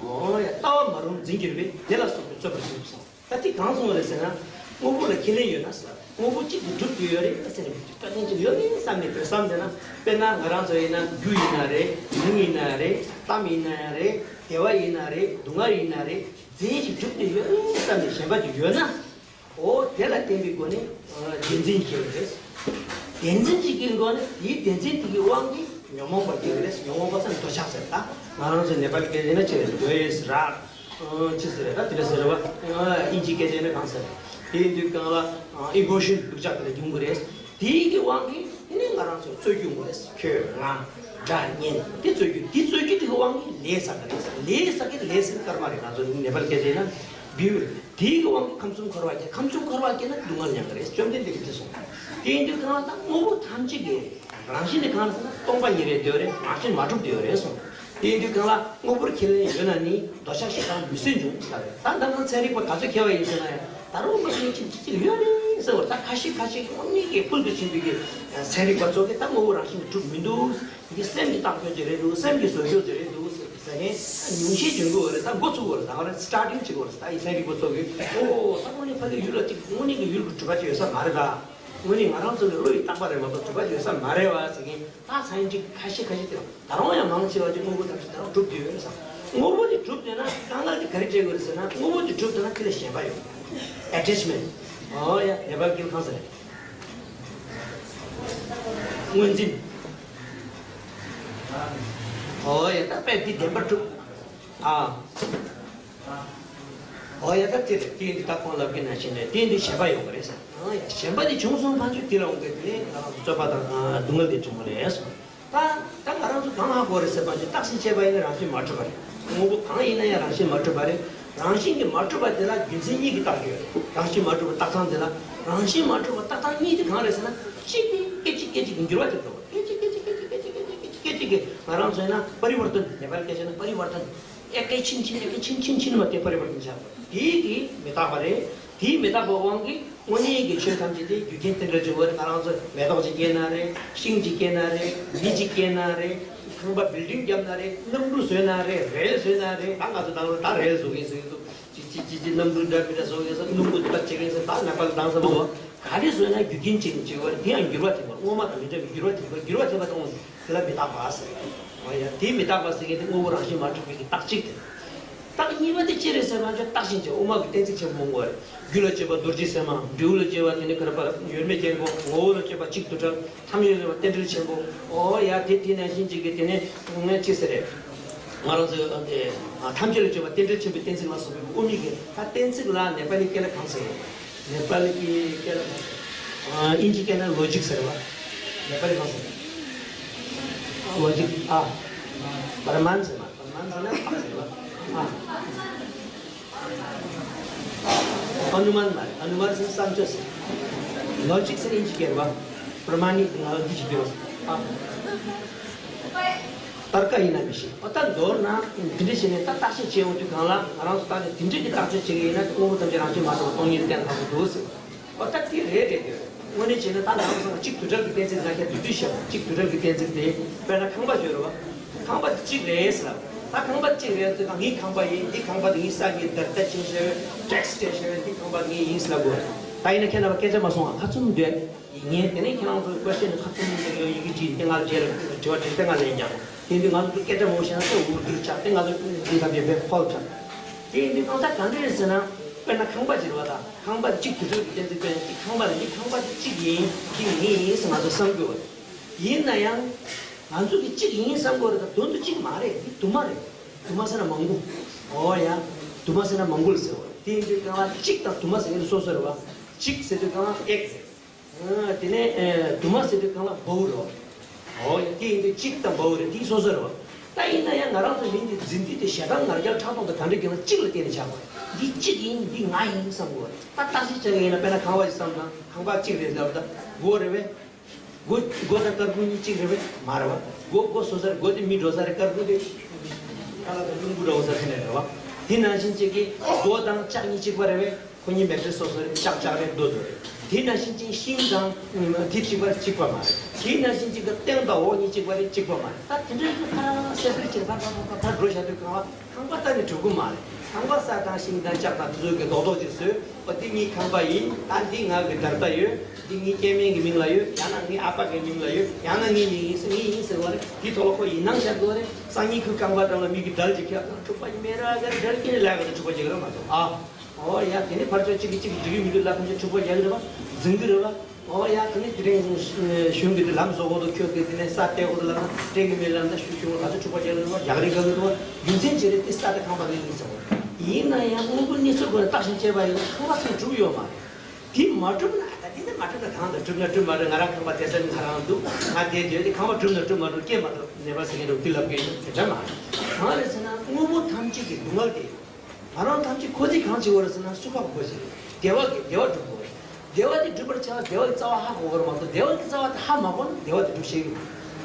འོ་ཡ། ལྟ་བ་མ་རུངས་འཛིན་གྱུར་པས། དེ་ལ་སོགས་པའི་རྩོད་པར་གཟིགས་སོ། ད་དེ་གང་གསུངས་རེད་ཟེར་ན། དངོས་པོ་ལ་ཁས་ལེན་ཡོད་ན་ཟེར། དངོས་པོ་གཅིག་གིས་གྲུབ་ཀྱི་ཡོད་རེད་ཟེར་ནས་དཀའ་ངལ་ཅིག་ཡོད་རེད་བསམ་ནས་དེ་བསམ་བསྡད་ན། དཔེར་ན་ང་རང་ཚོ་ཡིན་ན་རྒྱུ་ཡིན་ན་རེད། མིང་ཡིན་ན་རེད། གཏམ་ཡིན་ན་ཡང་རེད། བདེ་བ་ཡིན་ན་རེད། སྡུག་བསྔལ་ཡིན་ན་རེད། རྫས་གཅིག་གྲུབ་ཀྱི་ཡོད་རེད་བསམ་ནས་ཞེན་པ་ཅིག་ཡོད་ན། འོ་དེ་ལ་བརྟེན་པའི་སྒོ་ནས་བདེན་འཛིན་སྐྱེ་བ་རེད། བདེན་འཛིན་གཅིག་གི་སྒོ་ནས་དེའི་བདེན་འཛིན་དེ་གི་དབང་གིས་ཉོན་མོངས་པ་སྐྱེ་བ་རེད། ཉོན་མོངས་པ་ཟེར་ན་འདོད་ཆགས་ཟེར། ད་ང་རང་ཚོ་ནེ་པ་ལི་སྐད་ཆ་ན་ཅི་རེད། འདོད་ཡིས་རག་ཅི་ཟེར་རེད། ད་དེ་འདྲ་ཟེར་བ། དབྱིན་ཇིའི་སྐད་ཆ་ན་གང་ཟེར། དེ་ཡིན་དུས་གང་ལ་ཨི་མོ་ཤན་འདོད་ཆགས་དེ་ལ་ཡོང་གི་རེད། དེའི་གི་དབང་གིས་དེ་ནས་ང་རང་ཚོ་རྩོད་རྒྱུ་ཡོང་གི་རེད། ཁྱོད་ང་སྒྲ་སྙན་དེ་རྩོད་རྒྱུ། དེ་རྩོད་རྒྱུ་དེ་གི་དབང་གིས་ལས་བསགས་གི་རེད། ལས་བསགས་གི་ལས་ཟེར་སྐར་མ་རེད། ང་ཚོ་ནེ་པ་ལི་སྐད་ཆ་ན་བིའུ་རེད། དེའི་གི་དབང་གིས་ཁམས་གསུམ་འཁོར་བ་སྐྱེ། ཁམས་གསུམ་འཁོར་བ་སྐྱེས་ན་སྡུག་བསྔལ་མྱང་གི་རེད། བཅོམ་ལྡན་འདས་ཀྱིས་དེ་གསུངས། དེ་ཡིན་དུས་གང་ལ་ད་དངོས་པོ་ཐམས་ཅད་ཀྱི་རང་བཞིན་དེ་གང་ལ་ཟེར་ན་སྟོང་པ་ཉིད་རེད། འདོད་རེད། རང་བཞིན་མ་གྲུབ་ཏུ་ཡོད་རེད་གསུངས། དེ་ཡིན་དུས་གང་ལ་དངོས་པོར་ཁས་ལེན་ཡོད་ན་ནི་འདོད་ཆགས་ཞེ་སྡང་མི་བརྫུན་འབྱུང་ཟེར་བ་རེད། ད་ད་ནང་ཚན་རིག་པ་ག་ཚོད་མཁས་པ་ཡིན་ཟེར་ན་ཡང་ད་རུང་མ་ཤེས་ཅིག་ཅིག་ཡོད་རེད་ཟེར་བ། ད་ཁ་ཤས་ཁ་ཤས་ཀྱི་དངོས་གནས་ཀྱི་ཕུལ་དུ་ཕྱིན་པའི་གི་ཚན་རིག་པ་ཚོ་གིས་ད་དངོས་པོ་རང་བཞིན་གྱིས་གྲུབ་མི་འདུག་འདི་སེམས་ཀྱིས་བཏགས་ཡོད་ཀྱི་རེད་འདུག་སེམས་ཀྱིས་བཟོས་ཡོད་ཀྱི་རེད་འདུག་ཟེར་ནས་ཉུང་ཤས་འཇོན་གྱི་ཡོད་རེད། ད་འགོ་ཚུགས་ཡོད་རེད། ད་ཧོ་རེད། སི་ཊར་ཊིང་བྱེད་ཀྱི་ཡོད་རེད། ད་ཡི་ཚན་རིག་པ་ཚོ་གིས་ཨོ་ད་དངོས་གནས་ཕ་གི་ཡུལ་ལ་ཅིག་དངོས་གནས་ཀྱི་ཡུལ་གྱི་གྲུབ་པ་ཅིག་ཡོད་ས་མ་རེད། ད་དངོས་གནས་ང་རང་ཚོ་གི་བློ་ཡིས་བཏགས་པ་རེད་མ་གཏོགས་གྲུབ་པ་ཅིག་ཡོད་ས་མ་རེད་བ་ཟེར་མཁན་ད་སའེན་ཊིསི་ཊི་ཁ་ཤས་ཁ་ཤས་དེ་ད་རུང་ཡང་མང་ཆེ་བ་ཅིག་དངོས་པོ་ཐམས་ཅད་ད་རུང་གྲུབ་བསྡད་ཡོད་རེད་བསམ། དངོས་པོ་དེ་གྲུབ་བསྡད་ན་དཀའ་ངལ་དེ་ག་རེ་འཕྲད་ཀྱི་ཡོད་རེད་ཟེར་ན། དངོས་པོ་དེ་གྲུབ་བསྡད་ན་དེ་ལ་ཞེན་པ་ཡོང་། ཨེ་ཊེཆ་མེན་ཊི། ཨོ་ཡ། ནེ་པ་ལི་སྐད་ལ་གང་ཟེར། སྔོན་འཛིན། ཨོ་ཡ། ད་དཔེ་འདི་བདེན་པར་གྲུབ། ཨ། ཨོ་ཡ། ད་དེ་རེད། དེ་འདི་ད་ཁོང་ལབ་ཀྱི་ནང་བཞིན་རེད། དེ་འདི་ཞེན་པ་ཡོང་གི་རེད་ཟེར། ཨོ་ཡ། ཞེན་པ་འདི་བྱུང་སོང་ཕན་ཚུན་དེ་ལ་འོང་གི་དེ་ནས་ང་རང་ཚོ་རྩོད་པ་དང་སྡུག་བསྔལ་འདི་བྱུང་གི་རེད་ཟེར། ད་ད་ང་རང་ཚོ་གང་ཧ་གོ་རེད་ཟེར་བ་ཅིག་བརྟག་ཞིབ་བྱས་པ་ཡིན་ན་རང་བཞིན་མ་གྲུབ་པ་རེད། དངོས་པོ་གང་ཡིན་ན་ཡང་རང་བཞིན་མ་གྲུབ་པ་རེད། རང་བཞིན་གྱིས་མ་གྲུབ་པ་དེ་ལ་རྒྱུ་མཚན་གཉིས་ཀྱིས་བཏགས་ཡོད་རེད། རང་བཞིན་མ་གྲུབ་པ་བཏགས་སྟངས་དེ་ལ། རང་བཞིན་མ་གྲུབ་པ་བཏགས་སྟངས་གཉིས་དེ་གང་རེད་ཟེར་ན། གཅིག་དེ་སྐད་ཅིག་སྐད་ཅིག་གི་འགྱུར་བ་དེ་འགྲོ་བ། སྐད་ཅིག་སྐད་ཅིག་སྐད་ཅིག་སྐད་ཅིག་སྐད་ཅིག་སྐད་ཅིག་གི་ང་རང་ཚོ་ཡིན་ན་པ་རི་ཝར་ཏན། ནེ་པ་ལི་སྐད་ཆ་ན་པ་རི་ཝར་ཏན། ཨེ་སྐད་ཕྱིན་ཕྱིན་ཨེ་སྐད་ཕྱིན་ཕྱིན་ཕྱིན་མ་དེ་པ་རི་ཝར་ཏན་ཆགས་པ་དེ་དེ་མི་རྟག་པ་རེད། དེའི་མི་རྟག་པའི་དབང་གིས་དངོས་གནས་ཀྱི་ཆོས་ཐམས་ཅད་དེ་རྒྱུ་རྐྱེན་རྟེན་འབྲེལ་གྱི་འོག་ང་རང་ཚོ་མེ་ཏོག་ཅིག་སྐྱེས་ན་རེད། ཤིང་ཅིག་སྐྱེས་ན་རེད། མི་ཅིག་སྐྱེས་ན་རེད། ཁང་པ་བིལ་ཌིང་བརྒྱབ་ན་རེད། གནམ་གྲུ་བཟོས་ན་རེད། རེལ་བཟོས་ན་རེད། ད་ང་ཚོ་ད་ད་རེལ་བཟོ་གིན་བཟོ་གིན་འདུག་ཅི་ཅི་ཅི་ཅི་གནམ་གྲུ་འདྲ་མི་འདྲ་བཟོ་གིན་བཟོ། སྣུམ་པོ་འདི་པ་བྱེད་གིན་བཟོ། ད་ནེ་པ་ལི་དང་ས་མོ་ག་རེ་བཟོས་ན་རྒྱུ་རྐྱེན་ཅིག་ཅིག་བར་དེ་ཡང་འགྱུར་བ་ཐེབས་པ། སྔོན་མ་དང་མི་འདྲ་བའི་འགྱུར་བ་ཐེབས་པ། འགྱུར་བ་ཐེབས་པ་དང་དེ་ལ་མི་རྟག་པ་ཟེར། འོ་ཡ། དེ་མི་རྟག་པ་ཟེར་མཁན་དེ་དངོས་པོ་རང་བཞིན་མ་གྲུབ་པའི་གི་རྟགས་གཅིག་དེ། རྟགས་གཉིས་པ་དེ་ཅི་རེད་ཟེར་བ་ཅིག་རྟགས་ཤིང་ཅིག་དབུ་མ་གི་གཏན་ཚིགས་ཆེན་པོ་མང་པོ་རེད། རྒྱུ་ལ་དཔྱོད་པ་རྡོ་རྗེ་སེམས་མ། འབྲས་བུ་ལ་དཔྱོད་པ་དེ་ནི་ག་རེ་པ་ཡོད་མེད་རྐྱེན་པོ། ངོ་བོ་ལ་དཔྱོད་པ་གཅིག་ཏུ་གྲུབ། ཐམས་ཅད་ལ་དཔྱོད་པ་རྟེན་འབྲེལ་ཆེན་པོ། འོ་ཡ། དེ་དེ་ནང་བཞིན་ཅིག་གི་དེ་ནི་ངས་ཅི་ཟེར་རེད། ང་རང་ཚོའི་ཨ་དེ་ཨ་ཐམས་ཅད་ལ་དཔྱོད་པ་རྟེན་འབྲེལ་ཆེན་པོའི་གཏན་ཚིགས་ལ་སོགས་པའི་དབུ་མའི་གི་ད་གཏན་ཚིགས་ལ་ནེ་པ་ལི་སྐད་ལ་གང་ཟེར། ནེ་པ་ལི་གི་སྐད་ལ་གང་ཟེར། ཨ་དབྱིན་ཇི་སྐད་ན་ལོ་ཇིག་ཟེར་བ། ནེ་པ་ལི་གང་ཟེར། ལོ་ཇིག་ཨ། པར་མཱན་ཟེར་བ། པར་མཱན་ཟེར་ན་ཨ་ཟེར་བ། ཨ། ཨ་ནུ་མཱན་མ་རེད། ཨ་ནུ་མཱན་ཟེར་ན་བསམ་ཚོད་ཟེར། ལོ་ཇིག་ཟེར་ན་དབྱིན་ཇི་སྐད་རེད་བ། པར་མཱན་ནི་ང་ལ་འདི་ཞིག་སྐྱོར། ཨ། ཏར་ཀ་ཡིན་ན་མི་ཤེས། ཨོ་ད་མདོར་ན་འདི་འདྲ་བྱས་ནས་ད་བརྟག་དཔྱད་བྱེད་འོང་དུས་གང་ལ་ང་རང་ཚོ་ད་ནི་འདི་འདྲ་གི་བརྟག་དཔྱད་བྱེད་ཀྱི་ཡིན་ན་དངོས་པོ་ཐམས་ཅད་རང་བཞིན་མ་གྲུབ་པ་སྟོང་ཉིད་གཏན་ལ་ཕབ་ཀྱི་འདུག་ཟེར། ཨོ་ད་དེ་རེད་རེད་དེ། དངོས་གནས་བྱས་ན་ད་ང་རང་ཚོ་གཅིག་དུས་གྲུབ་ཀྱི་གཏན་ཚིགས་ང་ཁྱེད་དུས་དུས་བཤད་པ། གཅིག་དུས་གྲུབ་ཀྱི་གཏན་ཚིགས་དེ་དཔེར་ན་ཁང་པ་བརྗོད་རེད་བ། ཁང་པ་དེ་གཅིག་རེད་ཟེར་ལ། ད་ཁང་པ་དེ་གཅིག་རེད་ཟེར་ན་ངའི་ཁང་པ་ཡིན། འདི་ཁང་པ་དེ་ངའི་ས་ཀྱི་བརྡར་ལྟ་ཕྱིན་ཤེས། ཊེག་སི་བྲིས་ཤེས། འདི་ཁང་པ་ངའི་ཡིན་ཟེར་ལབ་དགོས། ད་ཡིན་ན་ཁྱེད་རྣམ་པ་སྐད་ཆ་མ་གསུང་ཨ། ཁ་བཙུམ་སྡོད། ངས་དེ་ནས་ཁྱེད་རང་ཚོའི་ཀོ་ཤན་ཁ་བཙུམ་ཡོད་ཡི་གེ་བྲིས་ཏེ་ང་ལ་རྗེས་ལ་དྲི་བ་དྲིས་ཏེ་ང་ལན་རྒྱག་དེ་དུས་ང་ཚོ་སྐད་ཆ་མང་པོ་བཤད་ན་ཚེ་འུར་སྡུར་ཆགས་ཏེ་ང་ཚོ་འདི་ལ་བེད་ཕོལ་ཆགས། དེ་ཡིན་དུས་གང་ལྟར་གང་འདྲ་རེད་ཟེར་ན། དཔེར་ན་ཁང་པ་ཅིག་རེད་བ། ད་ཁང་པ་གཅིག་དུས་ཚོད་ཀྱི་གཏན་ཚིགས་དཔེར་ན་གཅིག་ཁང་པ་རེད། འདི་ཁང་པ་དེ་གཅིག་ཡིན། གཅིག་ཡིན་ཟེར་ང་ཚོ་བསམ་དགོས་པ་རེད། ཡིན་ན་ཡང་ང་ཚོ་གི་གཅིག་ཡིན་བསམ་དགོས་རེད། ད་དོན་དུ་གཅིག་མ་རེད། འདི་དུ་མ་རེད། དུ་མ་ཟེར་ན་མང་པོ། འོ་ཡ། དུ་མ་ཟེར་ན་མང་པོ་ལ་ཟེར་བ་རེད། དེ་ཡིན་དུས་གང་ལ་གཅིག་དང་དུ་མ་ཟེར་མཁན་སོ་སོ་རེད་བ། གཅིག་ཟེར་དུས་གང་ལ་ཨེག་ཟེར། ཨ། དེ་ནས་ཨ་དུ་མ་ཟེར་དུས་གང་ལ་བའུ་རེད་བ། འོ་ཡ། དེ་ཡིན་དུས་གཅིག་དང་བའུ་རེད། དེ་སོ་སོ་རེད་བ། ད་ཡིན་ན་ཡང་ང་རང་ཚོ་མི་འདི་འཛིན་སྟངས་དེ་ཞེ་སྡང་ང་རྒྱལ་ཕྲག་དོག་དང་ག་འདྲ་གྱིས་ན་གཅིག་ལ་བརྟེན་ནས་ཆགས་པ་རེད། འདི་གཅིག་ཡིན། འདི་ང་ཡིན་བསམ་དགོས་རེད། ད་བརྟག་དཔྱད་བྱེད་ཀྱི་ཡིན་ན། དཔེར་ན་ཁང་པ་ཞིག་བསམ་ན་ཁང་པ་གཅིག་རེད་ལབ། ད་སྒོ་རེད་པས། སྒོ་སྒོ་དང་དཀར་ཁུང་གཉིས་གཅིག་རེད་པས། མ་རེད་པ། སྒོ་སྒོ་བཟོ་ས་རེད། སྒོ་དེ་མི་འགྲོ་ས་རེད། དཀར་ཁུང་དེ་ཁ་ལག་དང་རླུང་བུ་འདྲ་བོ་ས་ས་ནས་རེད་པ། དེ་ནང་བཞིན་གཅིག་གིས་སྒོ་དང་ལྕགས་གཉིས་གཅིག་པ་རེད་པས། ཁོ་གཉིས་མེ་ཏྲི་སོ་སོ་རེད། ལྕགས་ལྕགས་རེད། རྡོ་རྡོ་རེད། དེ་ནང་བཞིན་གཅིག་ཤིང་དང་དེ་གཅིག་པ་རེད། གཅིག་པ་མ་རེད། དེ་ནང་བཞིན་གཅིག་གི་སྟེང་དང་འོག་གཉིས་གཅིག་པ་རེད། གཅིག་པ་མ་རེད། ད་དེ་འདྲའི་ཁ་རང་སེ་པར་ཅིག་ཕར་ཕར་ཕར་ཕར་འགྲོ་བཞག་དུས་གང་ལ། ཁང་པ་རྩ་ནས་གྲུབ་ཀྱི་མ་རེད། ཁང་པ་ས་དང་ཤིང་དང་ལྕགས་དང་དེ་ཚོ་གི་རྡོག་རྡོག་ཅིག་བཟོས། ཨོ་འདི་ངའི་ཁང་པ་ཡིན། ད་འདི་ང་གི་བརྡ་རྟགས་ཡོད། འདི་ངའི་སྐྱེ་དམན་གྱི་མིང་ལ་ཡོད། ཡང་ན་ངའི་ཨ་ཕ་གི་མིང་ལ་ཡོད། ཡང་ན་ངའི་མིང་ཡིན་ཟེར། ངའི་ཡིན་ཟེར་བ་རེད། འདི་ཐོག་ལ་ཁོ་ཡིན་སྣང་ཤར་དགོས་རེད། སང་ཉིན་ཁོའི་ཁང་པ་འགྲམ་ལ་མི་གི་དལ་ཅིག་ཁྱེར་ན་འཁྲུག་པ་ཡིན་མེད་ར། ག་རེ་འདྲ་སྐྱེ་ནས་ལས་ཀ་དང་འཁྲུག་པ་རྒྱག་ར་མ་གཏོགས། ཨ། ཨོ་ཡ། དེ་ནས་ཕར་ཕྱོགས་གཅིག་གིས་གཅིག་གི་འགྲིག་གི་མི་འདུག་ལབ་ན་འཁྲུག་པ་རྒྱག་གི་རེད་པ། འཛིང་གི་རེད་པ། ཨོ་ཡ། ཁ་ནི་དེ་རིང་གཞུང་གི་དེ་ལམ་བཟོ་དགོས་འདུག་ཁྱོད་ཀྱིས་དེ་ནས་ས་སྟེར་དགོས་འདུག་ལབ་ན་སྟེར་གི་མེད་ལབ་ན། ཤུགས་ཆུང་ང་ཚོ་འཁྲུག་པ་རྒྱག་གི་རེད་པ། རྒྱག་རེས་རྒྱག་གི་འདུག་པ། རྒྱུ་མཚན་ཅི་རེད། དེ་ས་དེ་ཁང་པ་ལས་ཡིན་ཟེར་བ། ཡིན་ན་ཡང་དངོས་པོའི་གནས་ཚུལ་སྒོ་ནས་བརྟག་ཞིབ་བྱས་པ་ཡིན་ན་ཁང་པ་ཚང་གྲུབ་ཡོད་མ་རེད། དེ་མ་གྲུབ་ན། ད་དེ་འདྲ་མ་གྲུབ་ན་གང་དང་། གྲུབ་ན་གྲུབ་མ་གྲུབ། ང་རང་ཁང་པ་དེ་ས་ནི་ང་རང་འདུག་ང་དེ་དེ་དེ་ཁང་པ་གྲུབ་ན་གྲུབ་མ་གྲུབ་སྐྱེས་མ་གཏོགས་ནད་པ་ཟེར་མཁན་འདྲ་བོ་དེ་ལབ་གི་ཡོད། དེ་འདྲ་མ་རེད། གང་རེད་ཟེར་ན་དངོས་པོ་ཐམས་ཅད་ཀྱི་སྡུག་བསྔལ་དེ། ང་རང་ཐམས་ཅད་ཁོ་ཚོས་གང་བྱེད་དགོས་རེད་ཟེར་ན་སུ་ཁ་གོ་ཞིག་རེད། བདེ་བ་གི་བདེ་བ་སྒྲུབ་དགོས་རེད། བདེ་བ་དེ་སྒྲུབ་པར་བྱ་བ་བདེ་བ་གི་རྩ་བ་ཧ་གོ་དགོས་རེད་མ་གཏོགས། བདེ་བ་གི་རྩ་བ་དེ་ཧ་མ་གོ་ན་བདེ་བ་དེ་སྒྲུབ་ཤེས་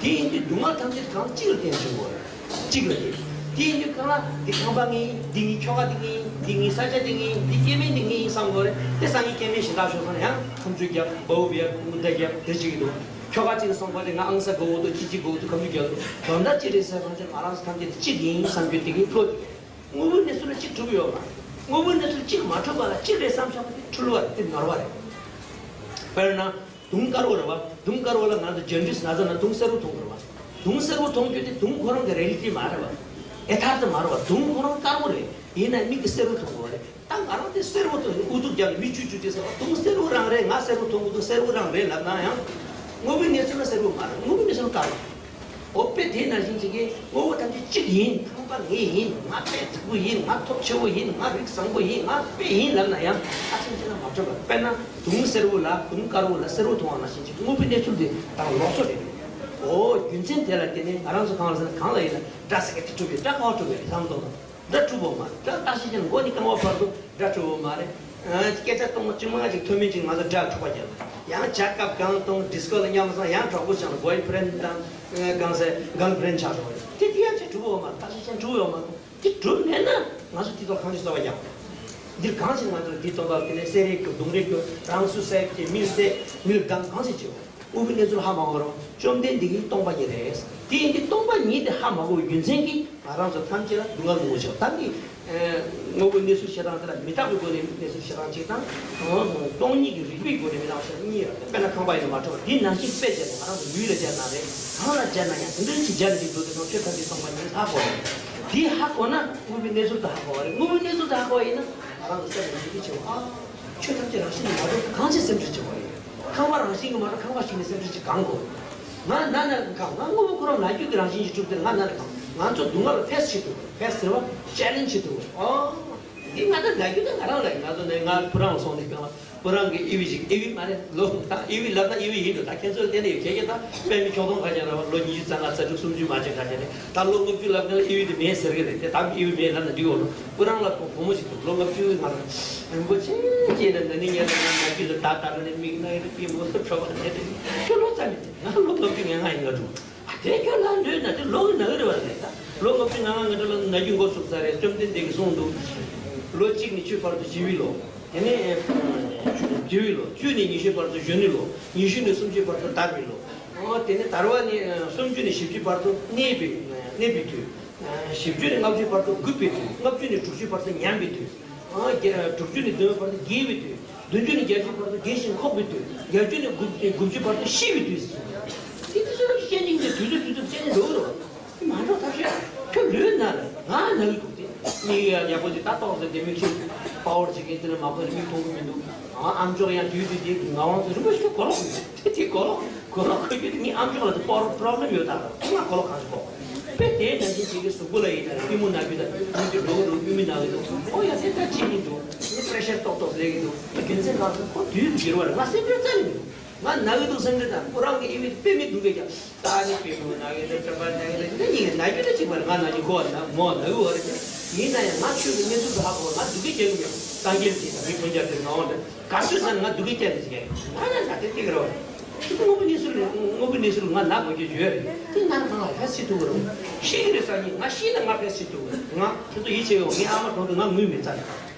ཀྱི་མེད། དེ་ཡིན་དུས་སྡུག་བསྔལ་ཐམས་ཅད་གང་གཅིག་ལ་བརྟེན་བྱུང་དགོས་རེད། གཅིག་ལ་བརྟེན། དེ་ཡིན་དུས་གང་ལ་འདི་ཁང་པ་ངའི་ཡིན། འདི་ངའི་ཁྱོ་ག་འདི་ངའི་ཡིན། འདི་ངའི་ས་ཆ་འདི་ངའི་ཡིན། འདི་སྐྱེ་དམན་འདི་ངའི་ཡིན་བསམ་དགོས་རེད། དེ་སང་ཉིན་སྐྱེ་དམན་གཞན་དག་ཤོར་སོང་ན་ཡང་ཁ་མཆུ་རྒྱབ། འབའ་བུ་རྒྱབ། མུ་མཐའ་རྒྱབ། དེ་བྱེད་ཀྱི་འདུག་ཁྱོ་ག་གཅིག་ལ་སོང་པ་དེ་ང་ཨང་ས་དགོས་འདུག་ཅི་ཅི་དགོས་འདུག་ཁ་མཆུ་རྒྱབ་འདུག་དོན་དག་ཅི་རེད་ཟེར་བ་ཚོ་ང་རང་ཚོ་ཐམས་ཅད་དེ་གཅིག་ཡིན་བསམ་རྒྱུ་དེ་གི་བློ་དེ། དངོས་པོའི་གནས་ཚུལ་ལ་གཅིག་གྲུབ་ཡོད་མ་རེད། དངོས་པོའི་གནས་ཚུལ་གཅིག་མ་གྲུབ་པ་ལ་གཅིག་རེད་བསམ་བཞག་པ་དེ་འཁྲུལ་བ་རེད། དེ་ནོར་བ་རེད། དཔེར་ན། དུང་དཀར་པོ་རེད་པ། དུང་དཀར་པོ་ལ་ང་ཚོ་ཇོན་ཏིས་ན་ཚ་ན་དུང་སེར་པོ་འཐུང་དགོས་རེད་པ། དུང་སེར་པོ་འཐུང་རྒྱུ་དེ་དུང་ཁོ་རང་གི་རི་ཡེ་ལི་ཊི་མ་རེད་པ། ཡ་ཐར་ཏ་མ་རེད་པ། དུང་ཁོ་རང་དཀར་པོ་རེད། ཡིན་ན་མིག་གིས་སེར་པོ་མཐོང་གི་རེད། ད་ང་རང་དེ་སེར་པོ་མཐོང་ནས་ཨུ་ཚུགས་རྒྱབ་ནས་མི་བཅུ་བཅུ་དེ་ཟེར་བ། དུང་སེར་པོ་རང་རེད། ང་སེར་པོ་མཐོང་གི་འདུག་སེར་པོ་རང་རེད་ལབ་ན་ཡང་། དངོས་པོའི་གནས་ཚུལ་ལ་སེར་པོ་མ་རེད། དངོས་པོའི་གནས་ཚུལ་དཀར་པོ་རེད། འོ་དཔེ་དེ་ནང་བཞིན་བྱེད་ཀྱི་དངོས་པོ་ཐམས་ཅད་གཅིག་ཡིན། ཁང་པ་ངའི་ཡིན། ང་དཔེ་མཐུག་པོ་ཡིན། ང་ཐོབ་ཆེ་བོ་ཡིན། ང་རིགས་བཟང་པོ་ཡིན། ང་དཔེ་ཡིན་ལབ་ན་ཡང་ཨ་ཆེན་ཆེན་ལ་མ་གྲུབ་པ། དཔེར་ན་དུང་སེར་པོ་ལ་དུང་དཀར་པོ་ལ་སེར་པོ་མཐོང་བ་ནང་བཞིན་བྱེད་ཀྱི་དངོས་པོའི་གནས་ཚུལ་དེ་དང་ལོགས་སུ་རེད། འོ་རྒྱུ་མཚན་དེ་ལ་བརྟེན་ནས་ང་རང་ཚོ་གང་ལ་ཟེར་ན་གང་ལ་ཡིན་ན་དགྲ་ཟེར་མཁན་དེ་གྲུབ་པས། དགྲ་ག་པར་གྲུབ་པས་བསམ་བློ་བཏང་དང་། དགྲ་གྲུབ་པ་མ་རེད། དགྲ་བརྟག་ཞིབ་བྱས་ན་མགོ་ནས་རྐང་པ་བར་དུ་དགྲ་གྲུབ་པ་མ་རེད། ཨ། སྐད་ཆ་གཏོང་བ་ཅུང་མ་ཅིག་ཐོན་མིན་ཅིག་ང་ཚོ་དགྲ་འཁྲུག་པ་རྒྱག་ཡང་ཇ་ཀབ་གང་གཏོང་། ཌིས་ཀོ་ལ་མཉམ་སོང་ཡང་གྲོགས་པོ་ཆགས་ན་བོའི་ཕི་རེན་ཌི་དང་། ཨ། གང་ཟེར་གརལ་ཕི་རེན་ཌི་ཆགས་འགྲོ་བ་རེད། དེ་དེ་ཡང་ཅིག་གྲུབ་པ་མ་རེད། བརྟག་ཞིབ་བྱས་ན་གྲུབ་ཡོད་མ་རེད། དེ་གྲུབ་མེད་ན་ང་ཚོ་དེ་ཐོག་གང་ཅིག་རྩོལ་བ་རྒྱག་འདིར་གང་ཞིག་ང་ཚོ་འདི་སྟོང་པ་དེ་ནས་བསད་རེས་རྒྱོབ། རྡུང་རེས་རྒྱོབ། རང་སུ་བསད་ཀྱི་མི་བསད། མི་ལ་སྡང་། གང་ཞིག་བྱེད་དགོས། དངོས་པོའི་གནས་ཚུལ་ཧ་མ་གོ་རོགས། བཅོམ་ལྡན་འདས་ཀྱིས་སྟོང་པ་ཉིད་རེད། དེ་ཡིན་དུས་སྟོང་པ་ཉིད་དེ་ཧ་མ་གོ་བའི་རྒྱུ་མཚན་གྱིས་ང་རང་ཚོ་ཐམས་ཅད་ལ་སྡུག་བསྔལ་མང་པོ་བྱུང་། ད་ནི་དངོས་པོའི་གནས་ཚུལ་བཤད་སྟངས་དེ་ལ་མི་རྟག་པའི་སྒོ་ནས་གནས་ཚུལ་བཤད་སྟངས་གཅིག་དང་། སྟོང་ཉིད་ཀྱི་རིགས་པའི་སྒོ་ནས་མི་རྟག་པ་བཤད་སྟངས་གཉིས་ཡོད་རེད། དཔེར་ན་ཁང་པ་ཡིན་ན་མ་གྲུབ་པ། འདི་ནང་བཞིན་དཔེ་བྱས་ན་ང་རང་ཚོ་ལུས་ལ་བྱས་ན་རེད། གང་ལ་བྱས་ན་ཡང་དེ་འདྲ་ཞིག་བྱས་ནས་ཅིག་འདུག་དེ་ཚོ་ཆོས་ཐམས་ཅད་སྟོང་པ་ཉིད་ཧ་གོ་རེད། འདི་ཧ་གོ་ན་དངོས་པོའི་གནས་ཚུལ་དེ་ཧ་གོ་བ་རེད། དངོས་པོའི་གནས་ཚུལ་དེ་ཧ་གོ་བ་ཡིན་ན་ང་རང་ཚོ་སེམས་ལ་ཡིད་ཆེས་བྱེད་དགོས། ཨ། ཆོས་ཐམས་ཅད་རང་བཞིན་གྱིས་མ་གྲུབ། གང་ཕྱིར་སེམས་ཁྲལ་བྱེད་དགོས་རེད། ཁང་པ་རང་བཞིན་གྱིས་མ་གྲུབ། ཁང་པ་ཞིག་ནས་སེམས་ཁྲལ་ཅིག་གང་དགོས། ང་ན་ན་གང་། ང་དངོས་པོ་ཁོ་རང་ན་རྒྱུ་གི་རང་བཞིན་གྱིས་གྲུབ་སྟེ་ང་ན་ན་གང་། ང་ཚོ་སྡུག་བསྔལ་ལ་ཕེ་སི་བྱེད་ཐུབ་དགོས། ཕེ་སི་ཟེར་བ་ཅེ་ལེན་ཇི་བྱེད་ཐུབ་དགོས། ཨོ། འདི་ང་ད་ན་རྒྱུ་ད་ང་རང་ལ་ཡིན། ང་ཚོ་ནས་ང་ཕོ་བྲང་ལ་སོང་ནས་གང་ལ་ཕོ་བྲང་གི་དབྱེ་བ་ཞིག་དབྱེ་བ་མ་རེད། ལོ་ད་དབྱེ་བ་ལབ་ན་དབྱེ་བ་ཡིན་འགྲོ། ད་ཁྱེད་ཚོ་ལ་བལྟས་ན་ཡོད། ཁྱེད་ཀྱིས་ད་དཔེ་མི་ཁྱོག་ཐོང་ཁ་ཤས་ར་བ་ལོ་ཉི་ཤུ་རྩ་ལྔ་རྩ་དྲུག་སུམ་ཅུ་མ་ཅིག་ཁ་ཤས་རེད། ད་ལོ་ལྔ་བཅུ་ལབ་ན་དབྱེ་བ་དེ་མེད་ཟེར་གི་རེད་དེ། ད་དབྱེ་བ་མེད་ལབ་ན་འགྲིག་གོ། ལོ་ཕོ་བྲང་ལ་བུ་བུ་མོ་ཞིག་འདུག་ལོ་ལྔ་བཅུ་ང་རང་རིན་པོ་ཆེ་ཅེས་ལ་ན་ནིང་ཉལ་ལ་ང་ན་རྒྱུ་ལ་ད་ད་ལ་ནི་མིག་ན་ཡི་ལ་པི་མོ་ལ་ཁྲོ་བ་ནས་དེ་ཁྱོད་ལོ་ཙམ་མི་དེ་ང་ལོ་ལྔ་བཅུ་ང་ལྔ་ཡིན་ང་འགྲོ། ཨ་དེ་ཁྱོད་ལ་འདོད་ན་དེ་ལོ་གི་ན་གི་རེད་བ་རེད། ད་ལོ་ལྔ་བཅུ་ང་ལྔ་ང་འགྲོ་ལ་ན་རྒྱུ་འགོ་ཚུགས་ས་རེད། བཅོམ་ལྡན་འདས་ཀྱིས་གསུངས་འདུག་ལོ་གཅིག་ནས་བཅུའི་བར་དུ་བྱིས་པའི་ལོ། དེ་ནས་བྱིས་པའི་ལོ། བཅུ་ནས་ཉི་ཤུའི་བར་དུ་གཞོན་ནུའི་ལོ། ཉི་ཤུ་ནས་སུམ་ཅུའི་བར་དུ་དར་བའི་ལོ། ཨོ་དེ་ནས་དར་བ་ནས་སུམ་ཅུ་ནས་བཞི་བཅུའི་བར་དུ་གནས་པའི་གནས་པའི་དུས། བཞི་བཅུ་ནས་ལྔ་བཅུའི་བར་དུ་རྒུད་པའི་དུས། ལྔ་བཅུ་ནས་དྲུག་ཅུའི་བར་དུ་ཉམས་པའི་དུས། དྲུག་ཅུ་ནས་བདུན་པའི་བར་དུ་རྒས་པའི་དུས། བདུན་ཅུ་ནས་བརྒྱད་ཅུའི་བར་དུ་རྒས་ཤིང་འཁོགས་པའི་དུས། བརྒྱད་ཅུ་ནས་དགུ་དགུ་བཅུའི་བར་དུ་ཤི་བའི་དུས། དེ་དུས་ཚོད་ལ་བཤད་སྙིང་རྗེ། དུས་ཚོད་དུས་ཚོད་བཤད་ནས་འགྲོ་གི་རེད་བ། མ་འགྲོ་ཐབས་ཤེས། ཁྱོད་ལུས་ན་ལ་ང་ན་གི་འདུག་སྟེ། མིག་ཡ་ཡག་པོ་ཅིག་ལྟ་ཏོག་ཟེར་ཏེ་མིག་ཤེལ་པ་ཝར་བྱེད་མཁན་དེ་ལ་མ་གོ་ནས་མིག་མཐོང་གི་མི་འདུག་ཨ་ཨམ་ཅོག་ཡང་དུས་དུས་དེ་ངག་དབང་ཚོ་རིན་པོ་ཆེ་གོ་ལོག་གི་འདུག་དེ་དེ་གོ་ལོག་གོ་ལོག་གོ་རྒྱུ་དེ་ངའི་ཨམ་ཅོག་ལ་དེ་པོ་ཝར་པོ་རོབ་ལེམ་ཡོད་ད་ར། ང་གོ་ལོག་གང་ཞིག་གོ། དཔེ་དེའི་ནང་བཞིན་ཅིག་གི་གཟུགས་པོ་ལ་ཡིན་ན་རེད། པུས་མོ་ན་རྒྱུ་དང་མིག་དེ་འགྲོ་གི་འདུག་དབུས་མི་ན་གི་འདུག་ཨོ་ཡ་དེ་ལྟར་ཅི་ཡིན་འདུག་ངའི་པེ་རེ་ཤར་ཏོག་ཏོག་ཟེར་གི་འདུག་རྒྱུ་མཚན་གང་སོང་ཁོ་དུས་སུ་འགྱུར་བ་རེད། ང་སེམས་ཁྲལ་རྩ་ནས་མི་འདུག་ང་ན་གི་འདུག་བསམ་གི་དང་ཁོ་རང་གི་ཨི་མེད་དཔེ་མི་སྡུག་གི་ཀྱང་ད་ནི་དཔེ་མི་ན་གི་འདུག་དྲན་པ་ན་གི་འདུག་འདི་གཉིས་ན་རྒྱུ་ལ་གཅིག་པ་རེད། ང་ན་རྒྱུ་ཁོ་ན་མོ་ན་གི་བ་རེད། ཡིན་ན་ཡང་ང་ཆོས་ཀྱི་གནས་ཚུལ་དུ་ཧ་གོ་ང་སྡུག་གི་སྐྱེ་གི་མེད། སངས་རྒྱས་ཀྱི་དང་མི་ཕན་ཆད་དེ་ང་འོང་དེ་ག་ཚོད་ཟ་ན་ང་སྡུག་གི་སྐྱེ་མི་ཟེར་གི་ང་ན་ན་དེ་ཏིག་རོ། དངོས་པོའི་གནས་ཚུལ་དངོས་པོའི་གནས་ཚུལ་ང་ན་གོ་རྒྱུ་ཡོད་རེད། དེ་ང་ན་གང་ལ་ཧ་སི་ཐུག་རོ། ཤི་གི་རེད་ས་ཉིན་ང་ཤི་ན་ང་ཧ་སི་ཐུག་རོ། ང་ཁྱེད་ཚོ་ཡིད་ཆེས་ཡོང་ངའི་ཨ་མ་གྲོངས་དུས་ང་ངུས་མི་ཚར།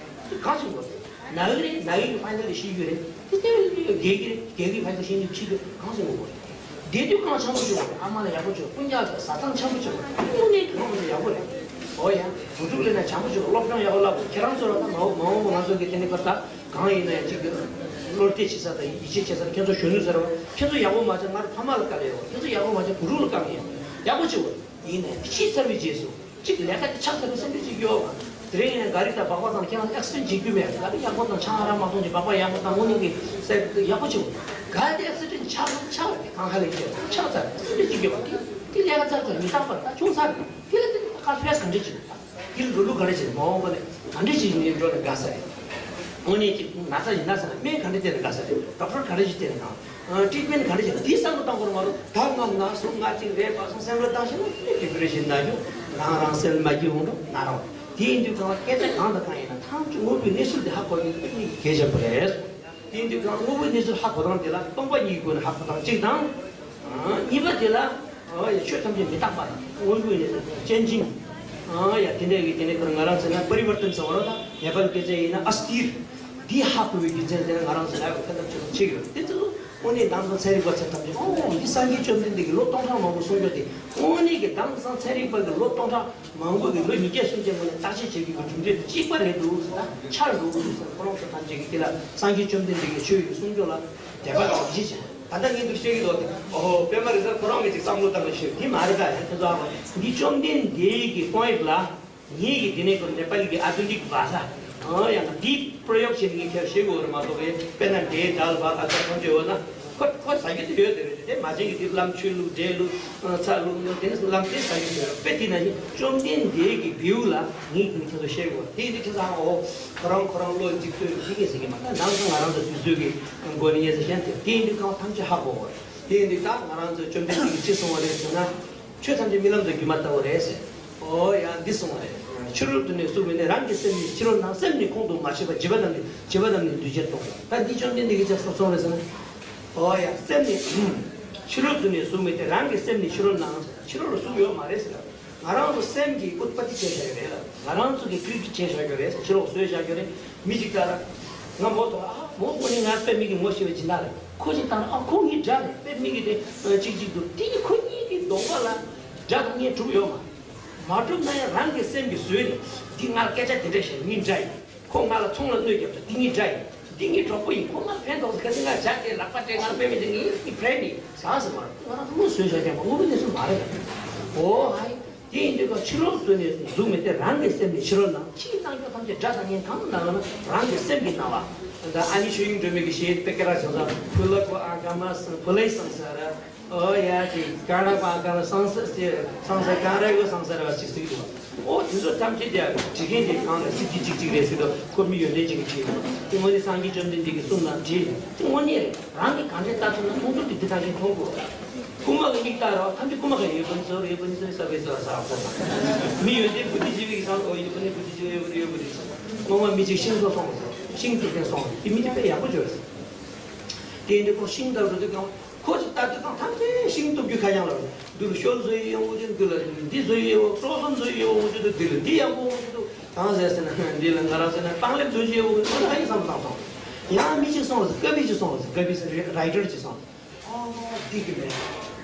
གང་བྱུང་བ། ན་གི་རེད། ན་གི་ཕན་ཚུན་ལ་ཤི་རྒྱུ་རེད། དེ་ལྟ་བུ་ལ་རྒས་ཀྱི་རེད། རྒས་ཀྱི་ཕན་ཚུན་ཤི་རྒྱུ་ཤི་རྒྱུ་གང་བྱུང་བ་རེད། བསྡད་དུས་གང་འཆམ་པོ་བྱུང་བ་རེད། ཨ་མ་ལ་ཡག་པོ་བྱུང་། སྤུན་ཀྱག་ལ་བཟའ་ཚང་འཆམ་པོ་བྱུང་བ་རེད། དངོས་གནས་ཀྱི་ལོ་མ་ཡག་པོ་རེད། ཨོ་ཡ། བུ་ཕྲུག་ལས་ན་བྱམས་པོ་བྱུང་། སློབ་སྦྱོང་ཡག་པོ་བསླབ་དགོས། ཁྱེད་རང་ཚོ་ལ་ད་མ་འོངས་མ་འོངས་པ་ང་ཚོ་གི་དེ་ནི་ཕར་ད་གང་ཡིན་ན་ཡང་གཅིག་གི་བློ་གཏད་བྱེད་ས་དང་ཡིད་ཆེས་བྱེད་ས་ཁྱེད་ཚོ་གཞོན་ནུ་ཟེར་བ་ཁྱེད་ཚོ་ཡག་པོ་མ་བྱས་ང་རང་ཕ་མ་ལ་དཀའ་ལས་ཡོད། ཁྱེད་ཚོ་ཡག་པོ་མ་བྱས་བུ་ཕྲུག་ལ་དཀའ་ངལ་ཡོད། ཡག་པོ་བྱུང་བ་རེད། ཡིན་ནའི་ཤི་ཚར་བའི་རྗེས་སུ། གཅིག་ལས་ཀ་དེ་ཆགས་ཚར་བའི་སེམས་ཁྲལ་ཅིག་ཡོད་པ། དེ་རིང་ཡང་ག་རི་དང་སྦག་སྦག་དང་ཁྱེད་རང་ཨེག་སི་ཌེན་བྱེད་རྒྱུ་མེད། ག་རི་ཡག་པོ་དང་ཆང་ཨ་རག་མ་གཏོང་རྒྱུ་སྦག་སྦག་ཡག་པོ་དང་དངོས་གནས་ཀྱི་སེམས་ཡག་པོ་བྱུང་། ག་དེ་ཨེག་སི་ཌེན་ཆགས་ན་ཆགས་རེད། གང་ཧ་ལས་ཀྱི་ཆགས་ཚར་སེམས་ཁྲལ་ཅིག་ཡོད་པ་དེ་དེ་ལས་ཀ་ཚར་ཚར་མི་རྟག་པར་ད་བྱུང་ཚར་རེད། དེ་ལ་དེ་ཁ་ཕེས་ག་འདྲ་ཅིག་དེ་ལ་འགྲོ་ལུགས་ག་འདྲ་ཅིག་མ་འོངས་པ་ནས་ག་འདྲ་ཅིག་ནས་འགྲོ་ན་དགའ་ས་རེད། དངོས་གནས་ཀྱི་ན་ཚ་ཡིན་ན་ཚ་ན་སྨན་ག་འདྲ་བསྟེན་ན་དགའ་ས་རེད། ཌོག་ཊར་ག་འདྲ་ཅིག་བསྟེན་ན་དང་། ཨ། ཊི་རི་ཊི་མེན་ཊི་ག་འདྲ་བྱེད་དེ་བསམ་བློ་བཏང་དགོས་རེད་མ་གཏོགས། ད་ང་ང་སུ་ང་གཅིག་རེད་པ་སོང་སེམས་ལ་བཏང་ཤེས་ན་ཌི་པི་རེ་ཤན་ན་རྒྱུ། རང་རང་སེམས་མ་སྐྱིད་འོང་འགྲོ་ན་རོ། དེ་ཡིན་དུས་གང་ལ་སྐད་ཆ་གང་དང་གང་ཡིན་ན་ཐམས་ཅད་དངོས་པོའི་གནས་ཚུལ་དེ་ཧ་གོ་ཡོད་པ་གཉིས་གལ་ཆེན་པོ་རེད། དེ་ཡིན་དུས་གང་དངོས་པོའི་གནས་ཚུལ་ཧ་གོ་སྟངས་དེ་ལ་སྟོང་པ་ཉིད་ཀྱི་སྒོ་ནས་ཧ་གོ་སྟངས་གཅིག་དང་། ཨ། གཉིས་པ་དེ་ལ། ཨ་ཡ། ཆོས་ཐམས་ཅད་མི་རྟག་པ་དང་དངོས་པོའི་གནས་ཚུལ་ཅན་ཅིང་། ཨ་ཡ། དེ་འདྲ་གི་དེ་ནས་ཁོ་ང་རང་ཚོ་ན་པ་རི་བར་ཏན་ཟེར་བ་རོ། ད་ནེ་པ་ལི་སྐད་ཆ་ཡིན་ན་ཨ་སྟིར། འདི་ཧ་གོ་བའི་རྒྱུ་མཚན་དེ་ང་རང་ཚོ་ལ་ཡང་ཕན་ཐོགས་ཆེ་ཡོད། དེ་ཚོ་དངོས་གནས་དེང་སང་ཚན་རིག་པ་ཚོ་ཐམས་ཅད་ཨོ་འདི་སངས་རྒྱས་བཅོམ་ལྡན་འདས་ཀྱིས་ལོ་སྟོང་ཕྲག་མང་པོ་གསུངས་རྒྱུ་དེ་དངོས་གནས་ཀྱི་དེང་སང་ཚན་རིག་པ་གིས་ལོ་སྟོང་ཕྲག་མང་པོ་གི་ལོ་ཉིས་བརྒྱ་སུམ་བརྒྱ་སྔོན་ནས་བརྟག་དཔྱད་བྱེད་དགོས་པའི་གྲུབ་འབྲས་གཅིག་པ་རེད་འདུག་ཟེར། ད་ཆགས་འགྲོ་གི་འདུག་ཟེར། ཁོ་རང་ཚོ་ཐམས་ཅད་ཀྱིས་དེ་ལ་སངས་རྒྱས་བཅོམ་ལྡན་འདས་ཀྱི་ཆོས་ཀྱི་གསུང་ཆོས་ལ་དད་པ་དང་ཡིད་ཆེས་བྱེད། ད་ལྟ་ངས་འདུག་བཤད་ཀྱི་འདུག་སྟེ། ཨོ་ཧོ། དཔེ་མ་རེད་ཟེར། ཁོ་རང་གིས་ཅིག་བསམ་བློ་བཏང་ནས་བཤད། འདི་མ་རེད། ད་ཡང་ཁྱེད་ཚོ་ཨ་མ་འདི་བཅོམ་ལྡན་འདས་ཀྱི་པོ་ཡིན་ཊི་ལ། ངེད་ཀྱི་དེ་ནས་ཁོ་ནེ་པ་ལི་གི་ཨ་དྷུ་ནིག་བྷ་ཤ། ཨང་། ཡང་ན་འདི་པྲ་ཡོག་བྱས་ནས་ངས་ཁྱེད་ཤེས་དགོས་རེད་མ་གཏོགས། དཔེར་ན་འབྲས་དལ་བ་ཨ་ཙ་ཐམས་ཅད་ཡོད་ན་ཁོ་ཁོ་ཟ་རྒྱུ་དེ་ཡོད་དེ་རེད། དེ་མ་བྱན་གྱི་དེ་ལམ་ཆོས་ལུགས་འབྲས་ལུགས་ཚྭ་ལུགས་དེ་ནི་ལམ་དེ་ཟ་རྒྱུ་དེ་ཡོད། དཔེ་དེ་ན་ནི་བཅོམ་ལྡན་འདས་ཀྱི་བེའུ་ལ་ངས་ཁྱེད་ཚོ་ཤེས་དགོས། དེ་ཡིན་དུས་ཁྱེད་ཚོ་ཨ་འོ་ཁོ་རང་ཁོ་རང་བློ་འཇིགས་ཚོད་ཤེས་ངེས་ཟེར་གྱི་མ། ད་ནང་ཚོ་ང་རང་ཚོ་དུས་ཚོད་ཀྱི་སྒོ་ནས་ངས་ཟེར་ཤན་དེ། དེ་ཡིན་དུས་གང་ཐམས་ཅད་ཧ་གོ་དགོས་རེད། དེ་ཡིན་དུས་ད་ང་རང་ཚོ་བཅོམ་ལྡན་འདས་ཀྱིས་ཅི་གསུངས་པ་རེད་ཟེར་ན། ཆོས་ཐམས་ཅད་རྨི་ལམ་དང་སྒྱུ་མ་ལྟ་བུ་རེད་ཟེར། ཨོ་ཡ། འདི་གསུངས་པ་རེད། ཕྱི་རོལ་དུ་ནི་གཟུགས་མེད་དེ། རང་གི་སེམས་ནི་ཕྱི་རོལ་སྣང་། སེམས་ནི་ཁོང་དུ་མ་ཆུད་པ། བྱིས་པ་རྣམས་ནི་བྱིས་པ་རྣམས་ནི་འདུ་བྱེད་དོ། ད་འདི་བཅོམ་ལྡན་འདས་ཀྱིས་ཅི་གསུངས་རེད་ཟེར་ན། ཨོ་ཡ། སེམས་ནི་ཕྱི་རོལ་དུ་ནི་གཟུགས་མེད་དེ། རང་གི་སེམས་ནི་ཕྱི་རོལ་སྣང་། ཕྱི་རོལ་ལ་གཟུགས་ཡོད་མ་རེད་ཟེར། ང་རང་ཚོ་སེམས་ཀྱིས་ཨུཏྤ་ཏི་བྱས་བཞག་ཡོད་རེད་ལ། ང་རང་ཚོ་གིས་ཀྲི་ཊི་བྱས་བཞག་ཡོད་རེད། ཕྱི་ལོགས་བཟོས་བཞག་ཡོད་རེད། མི་གཅིག་ལྟར། ང་མོ་ཐོག་ཨ་མོ་དངོས་གནས་ང་དཔེ་མི་གི་ངོ་ཤེས་པའི་སྦྱིན་བདག་རེད། ཁོ་གཅིག་ལྟར་ཨ་ཁོ་ངའི་དགྲ་རེད། དཔེ་མི་གི་དེ་གཅིག་གཅིག་འདུག་དེ་ཁོ་གཉིས་ཀྱི་གདོང་པ་ལ་དགྲ་དང་གཉེན་གྲུབ་ཡོད་མ། མ་གྲུབ་ན་ཡང་རང་གི་སེམས་ཀྱིས་བཟོས་ནས་འདི་ང་ལ་སྐད་ཆ་དེ་འདྲ་བཤད་ངའི་དགྲ་ཡིན། ཁོ་ང་ལ་ཚོང་ལ་གནོད་བརྒྱབ་ད་འདི་ངའི་དགྲ་ཡིན། འདི་ངའི་གྲོགས་པོ་ཡིན། ཁོ་ང་ཕན་ཐོགས་ཁ་སང་ང་ཇ་སྤྲད་ལག་པ་སྤྲད་ང་ལ་དཔེ་མི་དེ་ངའི་ཕན་ནི་ཟ་ཟེར་མ་རེད། ང་རང་ཚོ་དངོས་བཟོས་བཞག་ཀྱང་མ་དངོས་པོའི་གནས་ཚུལ་མ་རེད་ད། ཨོ་ཧའི། དེ་ཡིན་དུས་ཀ་ཕྱི་རོལ་དུ་ནི་གཟུགས་མེད་དེ། རང་གི་སེམས་ནི་ཕྱི་རོལ་སྣང་། ཕྱིའི་སྣང་ཕྱོགས་ཐམས་ཅད་དགྲ་དང་གཉེན་གང་དུ་སྣང་ལབ་ན་རང་གི་སེམས་ཀྱི་སྣང་བ། ད་ཨ་ནི་ཆོས་དབྱིངས་སྒྲོན་མེ་གི་ཞེས་པེ་ཀ་ར་བྱང་ས་ཕུ་ལ་ཀོ་ཨ་ཀ་མ་སང་ཕུ་ལའི་སང་ས་ར། ཨོ་ཡ་ཅིག་ཀ་ར་ཀོ་ཨ་ཀ་མ་སང་ས་ཅེ་སང་ས་ཀ་ར་ཡོ་སང་ས་ར་བ་ཅིག་ཟེར་གི་འདུག་ཨོ་དེ་ཚོ་ཐམས་ཅད་དེ་བྲིས་མཁན་དེ་གང་ལ་སྲིད་ཀྱི་ཅིག་ཅིག་རེད་ཟེར་དུས་ཁོ་མི་ཡོན་ཏན་ཅན་གྱིས་བྲིས་འདུག་དེ་དངོས་གནས་སངས་རྒྱས་བཅོམ་ལྡན་འདས་ཀྱིས་གསུངས་ན་བྲིས། དེ་དངོས་གནས་རེད། རང་གིས་གང་འདྲའི་ལྟ་ཐུབ་ན་མཐོང་ཐུབ་ཀྱི་འདི་ལྟ་བཞིན་མཐོང་དགོས། རྐུན་མ་གི་མིག་ལྟ་རོགས། ཐམས་ཅད་རྐུན་མ་གི་ཡོད་པ་ནི་ཟོ་རེད། ཡོད་པ་ནི་ཟོ་ཟ་བ་ཟ། མི་ཡོད་དེ་བུ་དེ་ཅི་བའི་སང་ཨོ་ཡོད་པ་ནི་བུ་དེ་ཅི་ཡོད་པ་ནི་ཡོད་པ་རེད། སྔོན་མ་མི་གཅིག་ཤིང་བཟོ་སོང་བ་ཟེར། ཤིང་བཏུ་མཁན་སོང་བ་དེ་མི་དེ་དཔེ་ཡག་པོ་བྱོས་ཟེར། དེ་འདྲ་ཁོ་ཤིང་བཏུ་རུ་དེ་གང་ཁོ་ཅིག་ལྟ་དུས་གང་ཐམས་ཅད་ཤིང་བཏུ་རྒྱུ་ཁ་གཡང་ལ་འདུལ་ཤོལ་བཟོ་ཡི་ཡོང་གི་འདུལ་འདི་བཟོ་ཡི་ཡོང་ཀྲོ་སོན་བཟོ་ཡི་ཡོང་གི་འདུལ་འདི་ཡག་པོ་འདུལ་གང་ཟེར་ཟེར་ན་འདི་ལ་ང་རང་ཟེར་ན་པང་ལེབ་བཟོ་ཡི་ཡོང་གི་འདུལ་ཨ་ཡི་བསམ་བཏང་སོང་། ཡང་མི་གཅིག་སོང་བ་ཟེར། ཀ་བི་ཅིག་སོང་བ་ཟེར། ཀ་བི་ཟེར་རའི་ཊར་ཅིག་སོང་། ཨོ། འདི་གི་མེད།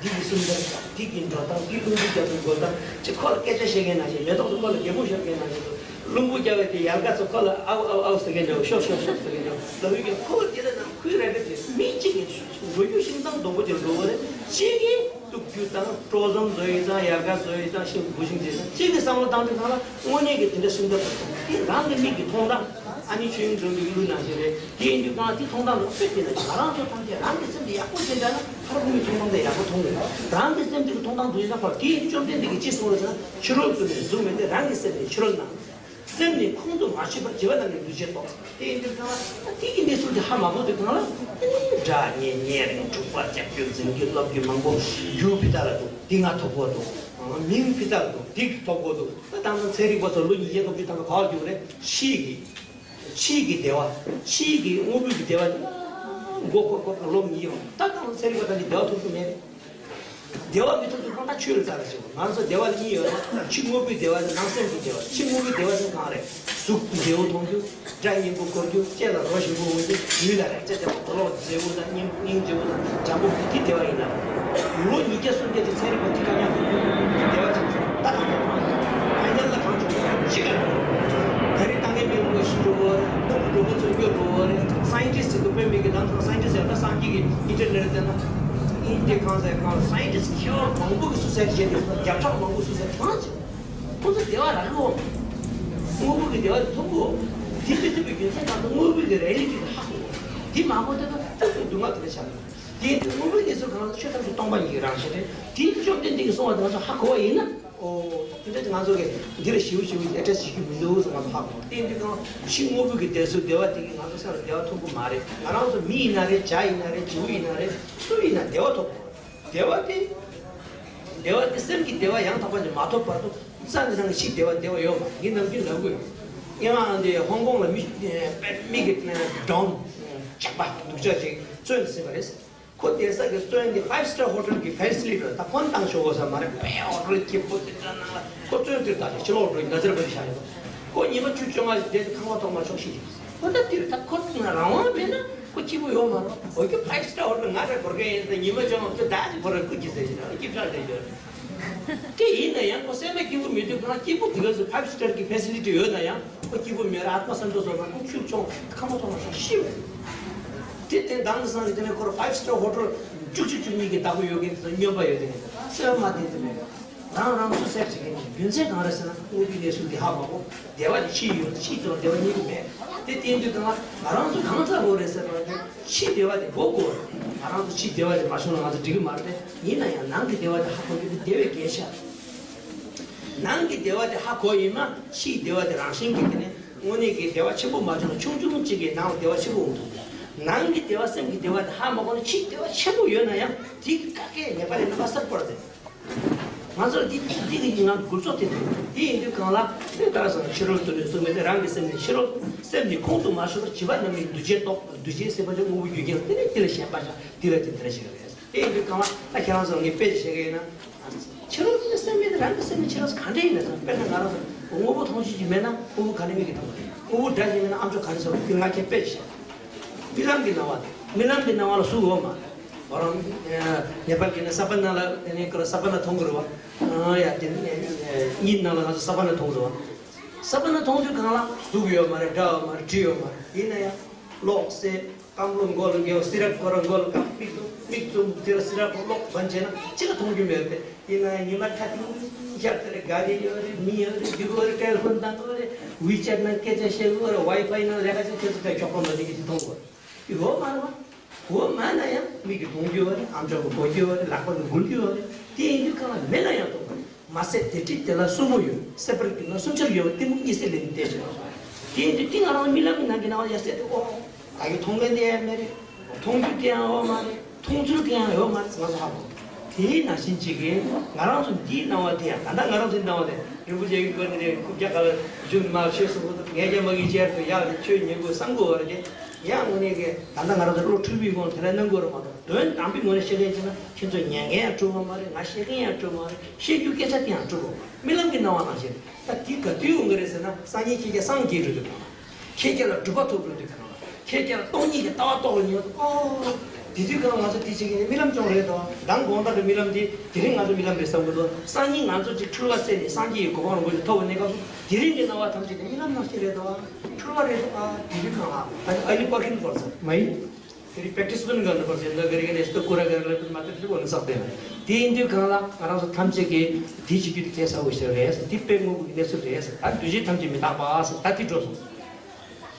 འདི་གི་སུམ་རྟགས་དང་། འདི་གི་འགྲོ་སྟངས། འདི་རླུང་བུ་རྒྱག་པའི་འགྲོ་སྟངས་ཅིག་ཁོ་ལ་སྐད་ཆ་བཤད་མཁན་ནང་བཞིན། མེ་ཏོག་ཚོ་ཁོ་ལ་རྒད་པོ་ཤོར་མཁན་ནང་བཞིན་དུ། རླུང་བུ་རྒྱག་པའི་དེ་ཡལ་ག་ཚོ་ཁོ་ལ་ཨའུ་ཨའུ་ཨའུ་ཟེར་མཁན་འདྲ་བོ། ཤོག་ཤོག་ཤོག་ཟེར་མཁན་འདྲ་བོ། ལ་ཧུའི་གི་ཁོ་ལ་དེ་ལ་ནང་ཁོའི་རེ་འདོད་དེ་མི་གཅིག་གིས་འགྲོ་རྒྱུ་ཤིང་ཚང་སྡོང་པོ་ཅིག་འགྲོ་བ་རེད། གཅིག་གིས་གཏུབ་རྒྱུ་དང་། ཀྲོ་སོམ་བཟོ་ཡི་དང་། ཡལ་ག་བཟོ་ཡི་དང་། ཤིང་བུ་ཤིང་དེ་དང་། གཅིག་གིས་བསམ་བློ་བཏང་དུས་ཚང་ལ་དངོས་གནས་ཀྱི་དེ་འདྲ་སུམ་རྟགས་དང་། དེ་རང་གི་མིག་གིས་མཐོང་སྟངས་ཨ་ནི་ཆོས་དབྱིངས་སྒྲོན་མེ་གི་ལུས་ནང་བཞིན་རེད། དེ་ཡིན་དུས་གང་དེ་མཐོང་སྟངས་དང་དཔེ་དེ་ན་ང་རང་ཚོ་ཐམས་ཅད་རང་གི་སེམས་དེ་ཡག་པོ་བྱས་འདྲ་ན་ཕར་ཕུང་གི་མཐོང་སྟངས་དེ་ཡག་པོ་མཐོང་གི་རེད། རང་གི་སེམས་དེ་གི་མཐོང་སྟངས་དེ་ཡིན་ན་ཕར་དེ་ཡིན་དུས་བཅོམ་ལྡན་འདས་ཀྱིས་ཅི་གསུངས་རེད་ཟེར་ན། ཕྱི་རོལ་དུ་ནི་གཟུགས་མེད་དེ། རང་གི་སེམས་ནི་ཕྱི་རོལ་སྣང་། སེམས་ནི་ཁོང་དུ་མ་ཆུད་པར་བྱིས་པ་རྣམས་ནི་འདུ་བྱེད་རྟོག་དེ་ཡིན་དུས་ཙང་ལ་དེ་ཡིན་དུས་ཚུལ་དེ་ཧ་མ་གོ་དུས་ཙང་ལ་དེ་ནི་སྒྲ་སྙན་ཉེ་རིང་འཁྲུག་པ་ལྕགས་ཀྱུ་འཛིན་གྱི་རླབས་ཀྱི་མང་པོ་རྒྱུ་ཕི་ཏ་ལ་འདུག་དེ་ང་ཐོབ་གོ་འདུག་མིང་ཕི་ཏ་ལ་འདུག་དེ་གི་ཐོབ་གོ་འདུག་ད་དང་ཚན་རིག་པ་ཚོ་ལོ་ཉིས་བརྒྱ་ལྔ་བཅུ་ཐམ་པ་ག་བར་རྒྱུག་རེད། ཕྱིའི་གི་ཕྱིའི་གི་བདེ་བ། ཕྱིའི་གི་དངོས་པོའི་གི་བདེ་བ་དེ་མགོ་འཁོར་འཁོར་ལོ་ཉིས་བརྒྱ་ད་དང་ཚན་རིག་པ་དང་གི་བདེ་བ་ཐོབ་ཀྱི་མེད་རེད། བདེ་བ་མི་ཐོབ་དུས་གང་ལྟར་ཆོས་ལ་རྩ་བ་ཞིག་ང་ཚོ་བདེ་བ་ལ་གཉིས་ཡོད་ན་ཕྱི་དངོས་པོའི་བདེ་བ་དང་ནང་སེམས་ཀྱི་བདེ་བ། ཕྱི་དངོས་པོའི་བདེ་བ་དེ་གང་རེད། གཟུགས་མཛེས་པོ་མཐོང་རྒྱུ། སྒྲ་སྙན་པོ་གོ་རྒྱུ། ལྕེ་ལ་རོ་ཞིམ་པོ་འོང་རྒྱུ། ལུས་ལ་རེག་བྱ་ལྡན་པ་གོ་ལོག་མཛེས་པོ་དང་སྙིང་སྙིང་རྗེ་པོ་དང་འཇམ་པོ་དེ་བདེ་བ་ཡིན་ན། ལོ་ཉིས་བརྒྱ་སུམ་བརྒྱ་ཅིག་ཚན་རིག་པ་དེ་ག་ཉག་བདེ་བ་ཅིག་ད་གང་ལྟར་ཕ་ཉལ་ལ་གང་བྱུང་ཅི་ག་ད་རེས་ད་ངས་མི་ལོ་ཞིག་འགྲོ་བ་རེད། འགྲོ་བ་ཚོ་སྐྱོ་འགྲོ་བ་རེད། སའེན་ཊིསི་ཅིག་ཏུ་དཔེ་མི་གི་ནང་ཚང་སའེན་ཊིསི་ཡང་ད་སངས་རྒྱས་ཀྱི་ཨིན་ཊར་ནེཊ་བལྟས་ན། ཨིན་ཏེ་གང་ཟེར་གང་སའེན་ཊིསི་མཁས་པ་མང་པོ་གི་སུ་ཟེར་བྱས་ཏེ་བརྒྱ་ཕྲག་མང་པོ་སུ་ཟེར་གང་བྱས། ཁོ་ཚོ་བདེ་བ་རག་གི་འོང་། དངོས་པོ་གི་བདེ་བ་དེ་ཐོབ་གི་འོང་། དེ་དཔེ་ཐུབ་པའི་རྒྱུ་མཚན་གང་དུ་དངོས་པོ་གི་རེ་ལི་ཊི་དེ་ཧ་གོ་འོང་། དེ་མ་གོ་ཐུབ་ན་ཐུབ་པའི་སྡུག་བསྔལ་དེ་ལ་ཆགས་འགྲོ། དེ་དངོས་པོའི་གནས་ཚུལ་གང་ལ་ཆོས་ཐམས་ཅད་སྟོང་པ་ཉིད་ཀྱི་རང་བཞིན་རེད། དེ་བཅོམ་ལྡན་འདས་ཀྱིས་གསུངས་པ་དེ་ང་ཚོ་ཧ་གོ་བ་ཡིན་ན། ཨོ། དེ་འདྲ་ང་ཚོ་གིས་འདི་ལ་ཞེ་པོ་ཞེ་པོ་ཨེ་ཊེཆ་བྱེད་ཀྱི་མི་འདུག་ཟེར་ང་ཚོ་ཧ་གོ། དེ་འདི་གང་ཕྱི་དངོས་པོ་གི་བདེ་སོགས་བདེ་བ་དེ་གིས་ང་ཚོ་སེམས་ལ་བདེ་བ་ཐོབ་ཀྱི་མ་རེད། ང་རང་ཚོ་མི་ཡིན་ན་རེད། བྱ་ཡིན་ན་རེད། བྱིའུ་ཡིན་ན་རེད། སུ་ཡིན་ན་བདེ་བ་ཐོབ་དགོས། བདེ་བ་དེ། བདེ་བ་དེ་སེམས་ཀྱི་བདེ་བ་ཡང་དག་པ་ཅིག་མ་ཐོབ་བར་དུ་རྩ་ནས་རང་གི་ཕྱིའི་བདེ་བ་བདེ་བ་ཡོད་མ་རེད། ངས་ནམ་རྒྱུན་ལབ་གི་ཡོད། སྔོན་མ་འདི་ཧོང་ཀོང་ལ་མི་དཔེ་མི་གི་ཌོན་ཇག་པ་སྡུག་ཅག་ཅིག་བཙོན་ཟིན་པ་རེད། ཁོ་བསྡད་ས་གི་བཙོན་གྱི་ཕའིབ་སི་ཊར་ཧོ་ཊེལ་གྱི་ཕེ་སི་ལི་ཊི་ད་ཁོ་ན་བཏང་ཆོག་གོ་ས་མ་རེད། དཔེ་ཧོ་ཊེལ་སྐྱིད་པོ་དེ་འདྲ་ནང་ལ་ཁོ་བཙོན་དུས་ད་ཕྱི་ལོགས་འགྲོ་ཡི་ན་ཟེར་བ་ཞིག་བཞག་ཡོད། ཁོ་ཉི་མ་བཅུ་བཅོ་ལྔ་ཞིག་བསྡད་དེ་ཁང་པ་ཐོག་མ་ཆོག་ཤི་ཞིག་ཁོ་ད་དེར་ད་ཁོ་རང་དབང་མེད་ན་ཁོ་སྐྱིད་པོ་ཡོད་མ་རེད། འོ་ཁྱོད་ཕའིབ་སི་ཊར་ཧོ་ཊེལ་ང་རང་འགྲོ་མཁན་ཡིན་ཟེར་ཉི་མ་བཅོ་ལྔ་ཁྱོད་ད་ཅིག་ཁོ་རང་སྐུ་སྐྱིད་ཟེར་ཞིག་ན་སྐྱིད་ཤག་རེད་ཡོད། དེ་ཡིན་ན་ཡང་ཁོ་སེམས་པ་སྐྱིད་པོ་མི་འདུག་ང་སྐྱིད་པོ་དེ་ག་ཚོད་ཕའིབ་སི་ཊར་གྱི་ཕེ་སི་ལི་ཊི་ཡོད་ན་ཡང་ཁོ་སྐྱིད་པོ་མེད་ར་ཨ་ཏྨ་སན་ཏོ་སོ་ན་ཁོ་ཆུ་ཆུང་ཁ་མ་ཐོག་མ་ཤི་བས། དེ་དེ་དང་དུ་སང་གི་དེ་ནས་ཁོར་ཕའིབ་སི་ཊར་ཧོ་ཊེལ་བཅུ་གཅིག་བཅུ་གཉིས་ཀྱི་བདག་པོ་ཡོད་མཁན་དེ་ཚོ་སྨྱོན་པ་ཡོད་དེ་ནས་སེམས་མ་བདེ་དེ་མེད། རང་རང་སུ་སེར་བྱེད་མཁན་གྱི་རྒྱུ་མཚན་གང་རེད་ཟེར་ན་དངོས་པོའི་གནས་ཚུལ་འདི་ཧ་མ་གོ། བདེ་བ་དེ་ཕྱི་ཡི་ཡོད། ཕྱི་དང་བདེ་བ་གཉིས་ཀ་མེད། དེ་བསྟན་དུས་གང་ང་རང་ཚོ་གང་ཚ་བོ་རེད་ཟེར་བ་ནི་ཕྱི་བདེ་བ་དེ་གོ་དགོས། ང་རང་ཚོ་ཕྱི་བདེ་བ་དེ་མ་བྱུང་ན་ང་ཚོ་འགྲིག་གི་མ་རེད། ཡིན་ན་ཡང་ནང་གི་བདེ་བ་དེ་ཧ་གོ་རྒྱུ་དེ་བདེ་བའི་གལ་ཆེ། ནང་གི་བདེ་བ་དེ་ཧ་གོ་ཡིན་ན་ཕྱིའི་བདེ་བ་དེ་རང་བཞིན་གྱིས་དེ་ནི་དངོས་གནས་ཀྱི་བདེ་བ་ཆེན་པོ་མ་བྱུང་ན་ཆུང་ཆུང་གཅིག་གིས་ནང་ལ་བདེ་བ་ཆེན་པོ་འོང་ཐུབ། ནང་གི་བདེ་བ་སེམས་ཀྱི་བདེ་བ་དེ་ཧ་མ་གོ་ན་ཕྱིའི་བདེ་བ་ཆེན་པོ་ཡོད་ན་ཡང་དེ་གི་ཀ་ཀའི་ནད་པ་ལས་ནད་པ་གསར་པར་ཟེར། ང་ཚོར་འདི་འདི་གི་ང་འགུལ་ཚོགས་དེ་འདུག་འདི་ཡིན་དུས་གང་ལ་དེ་ལྟར་སོང་ཕྱི་རོལ་དུ་ནས་གསུངས་པའི་དེ་རང་གི་སེམས་ནི་ཕྱི་རོལ་སེམས་ནི་ཁོང་དུ་མ་ཆུད་པར་བྱིས་པ་རྣམས་ནི་འདུ་བྱེད་རྟོག་འདུ་བྱེད་ཟེར་བ་ཅིག་དངོས་པོ་རྒྱུ་རྐྱེན་དེ་ནི་དེ་ལ་ཞེན་པ་བཞག་དེ་ལ་དེ་འདི་ལ་ཞེན་པ་རེད། དེ་ཡིན་དུས་གང་ལ་ད་ཁྱེད་རང་ཚོ་ངས་དཔེ་ཅིག་བཤད་གི་ཡིན་ན། ཕྱི་རོལ་གྱི་སེམས་མེད་དེ་རང་གི་སེམས་ནི་ཕྱི་རོལ་ག་འདྲ་ཡིན་ན་ཚང་དཔེར་ན་ང་རང་ཚོ་དངོས་པོ་མཐོང་ཆོས་ཅིག་མེད་ན་དངོས་པོ་ག་ནས་མིག་གིས་མཐོང་གི་རེད། དངོས་པོ་སྒྲ་ཞིག་མེད་ན་ཨ་མཆོག་ག་ནས་ཚོར་གི་ང་ཁྱེད་དཔེ་ཅིག་བཤད། རྨི་ལམ་གྱི་སྣང་བ་དང་རྨི་ལམ་གྱི་སྣང་བ་ལ་གཟུགས་ཡོད་མ་རེད། ང་རང་ནེ་པཱལ་གྱི་ནི་ས་པ་ན་ལ་དེ་ནས་ཁོ་ལ་ས་པ་ན་མཐོང་གི་རེད་བ། ཡ་དེ་གཉིད་ནང་ལ་ང་ཚོ་ས་པ་ན་མཐོང་གི་རེད་བ། ས་པ་ན་མཐོང་དུས་གང་ལ་གཟུགས་ཡོད་མ་རེད། སྒྲ་ཡོད་མ་རེད། དྲི་ཡོད་མ་རེད། ཡིན་ན་ཡང་གློག་གསལ། སྐམ་པོ་མགོ་ལ་འགེལ་བ་སི་ར་ཀོ་ར་མགོ་ལ་སྐམ། མིག་ཏུ་མིག་བཙུམ་དེ་ལ་སི་ར་ཀོ་གློག་བན་བྱས་ན་གཅིག་ལ་མཐོང་རྒྱུ་མེད་པས། ཡིན་ན་ཉི་མ་ཁ་ཐིང་ཤར་དེ་རེད། ག་རེ་ཡོད་རེད། མི་ཡོད་རེད། སྒྱུ་རྒྱུ་རེད། ཊེ་ལི་ཕོན་བཏང་གི་རེད། ཝི་ཅེཊ་ནང་སྐད་ཆ་བཤད་གི་རེད། ཝའི་ཕའི་ནང་ལས་ཀ་བྱེད་ཁྱེད་ཚོ་ད་ཞོགས་པ་མ་ནི་གི་ཅིག་མཐོང་གི་རེད། ཡོད་མ་རེད་བ། ཡོད་མ་ན་ཡང་མིག་གིས་མཐོང་རྒྱུ་ཡོད་རེད། ཨམ་ཅོག་གིས་གོ་རྒྱུ་ཡོད་རེད། ལག་པ་གིས་འགུལ་རྒྱུ་ཡོད་རེད། དེ་ཡིན་དུས་གང་ལ་མེད་ན་ཡང་མཐོང་གི་རེད། མ་ཟད་དེ་འདྲའི་དེ་ལ་གསུམ་པོ་ཡོད། སེ་པ་རེཊ་གི་ནང་གསུམ་ཆར་ཡོད་པ་གཏི་མུག་གཉིད་སད་ལེན་བལྟས་བྱས། དེ་ཡིན་དུས་དེ་ང་རང་རྨི་ལམ་གྱི་ནང་གི་སྣང་བ་ཡ་སད་དེ་ཨོ། ད་གི་མཐོང་མཁན་དེ་ཡང་མེད་རེད། མཐོང་རྒྱུ་དེ་ཡང་ཡོད་མ་རེད། མཐོང་ཚུལ་དེ་ཡང་ཡོད་མ་རེད། ང་ཚོ་ཧ་གོ། དེའི་ནང་བཞིན་གཅིག་གིས་ང་རང་ཚོ་འདིའི་སྣང་བ་དེ་ཡང་ད་ལྟ་ང་རང་ཚོའི་སྣང་བ་དེ་རིན་པོ་ཆེ་གི་སྐོར་ནས་རེད། རྐུབ་བཀྱག་ག་ལ་བཞུགས་མ་ཤེས་སུ་ངས་ཀྱང་མ་གི་ཅེར་དུ་ཡག་རེད། ཁྱོད་ཉན་དགོས་བསམ་དགོས་བ་རེད། ཡང་དངོས་གནས་ཀྱི་ད་ལྟ་ང་རང་ཚོ་བློ་འཁྲུལ་པའི་སྒོ་ནས་དེ་འདྲ་གནང་དགོས་རེད་མ་གཏོགས། དོན་དམ་པའི་ངོས་ནས་བཤད་མཁན་བྱས་ན་ཁྱེད་ཚོ་ཉན་མཁན་ཡང་སྤྲོ་བོ་མ་རེད། ང་བཤད་མཁན་ཡང་སྤྲོ་བོ་མ་རེད། བཤད་རྒྱུ་སྐད་ཆ་དེ་ཡང་སྤྲོ་བོ། རྨི་ལམ་གྱི་སྣང་བ་ནང་བཞིན་རེད། ད་དེ་ག་དུས་ཡོང་གི་རེད་ཟེར་ན། སང་ཉིན་ཁྱེད་ཀྱི་སངས་རྒྱས་འགྲོ་དུས་ག་ལ། ཁྱེད་ཀྱི་ལ་སྒྲུབ་པ་ཐོབ་འགྲོ་དུས་ག་ལ། ཁྱེད་ཀྱི་ལ་སྟོང་ཉིད་ཀྱི་ལྟ་བ་རྟོགས་ཉིད། ཨོ། དེ་དུས་ག་ལ་ང་ཚོ་དེ་བྱེད་ཀྱི་ནི་རྨི་ལམ་ཅུང་རེད་དོ། མདང་དགོང་དག་གི་རྨི་ལམ་དེ་དེ་རིང་ང་ཚོ་རྨི་ལམ་རེད་བསམ་གི་འདུག་སང་ཉིན་ང་ཚོ་ཅིག་འཁྲུལ་བ་བསལ་ནས་སངས་རྒྱས་ཀྱི་གོ་འཕང་རིན་པོ་ཆེ་ཐོབ་པའི་གནས་སྐབས་སུ་དེ་རིང་གི་སྣང་བ་ཐམས་ཅད་དེ་རྨི་ལམ་ནང་བཞིན་རེད་དོ། འཁྲུལ་བ་རེད་དོ། ཨ། དེ་དུས་ག་ལ་ཨ་ནི་ཨ་ནི་པར་ཤིན་ཕོར་ས་མ་ཡིན། དེ་རིང་པེ་ཀྲིས་པོ་ནི་ག་ནས་པར་ཟེར་ན་ག་རེ་ག་ནས་སྟོད་ཀུ་ར་ག་རེ་ལ་མ་ཏི་ཤི་བོ་ནི་སག་དེ་ན། དེ་ཡིན་དུས་གང་ལ་ང་རང་ཚོ་ཐམས་ཅད་ཀྱིས་དེ་བྱེད་རྒྱུ་དེ་གལ་ཆེ་བོ་ཞིག་རེད། དེ་དཔེ་དངོས་པོ་གི་གནས་ཚུལ་རེད། ད་འདུ་བྱེད་ཐམས་ཅད་མི་རྟག་པ་ཟེར་ད་དེ་འགྲོ་སོང་།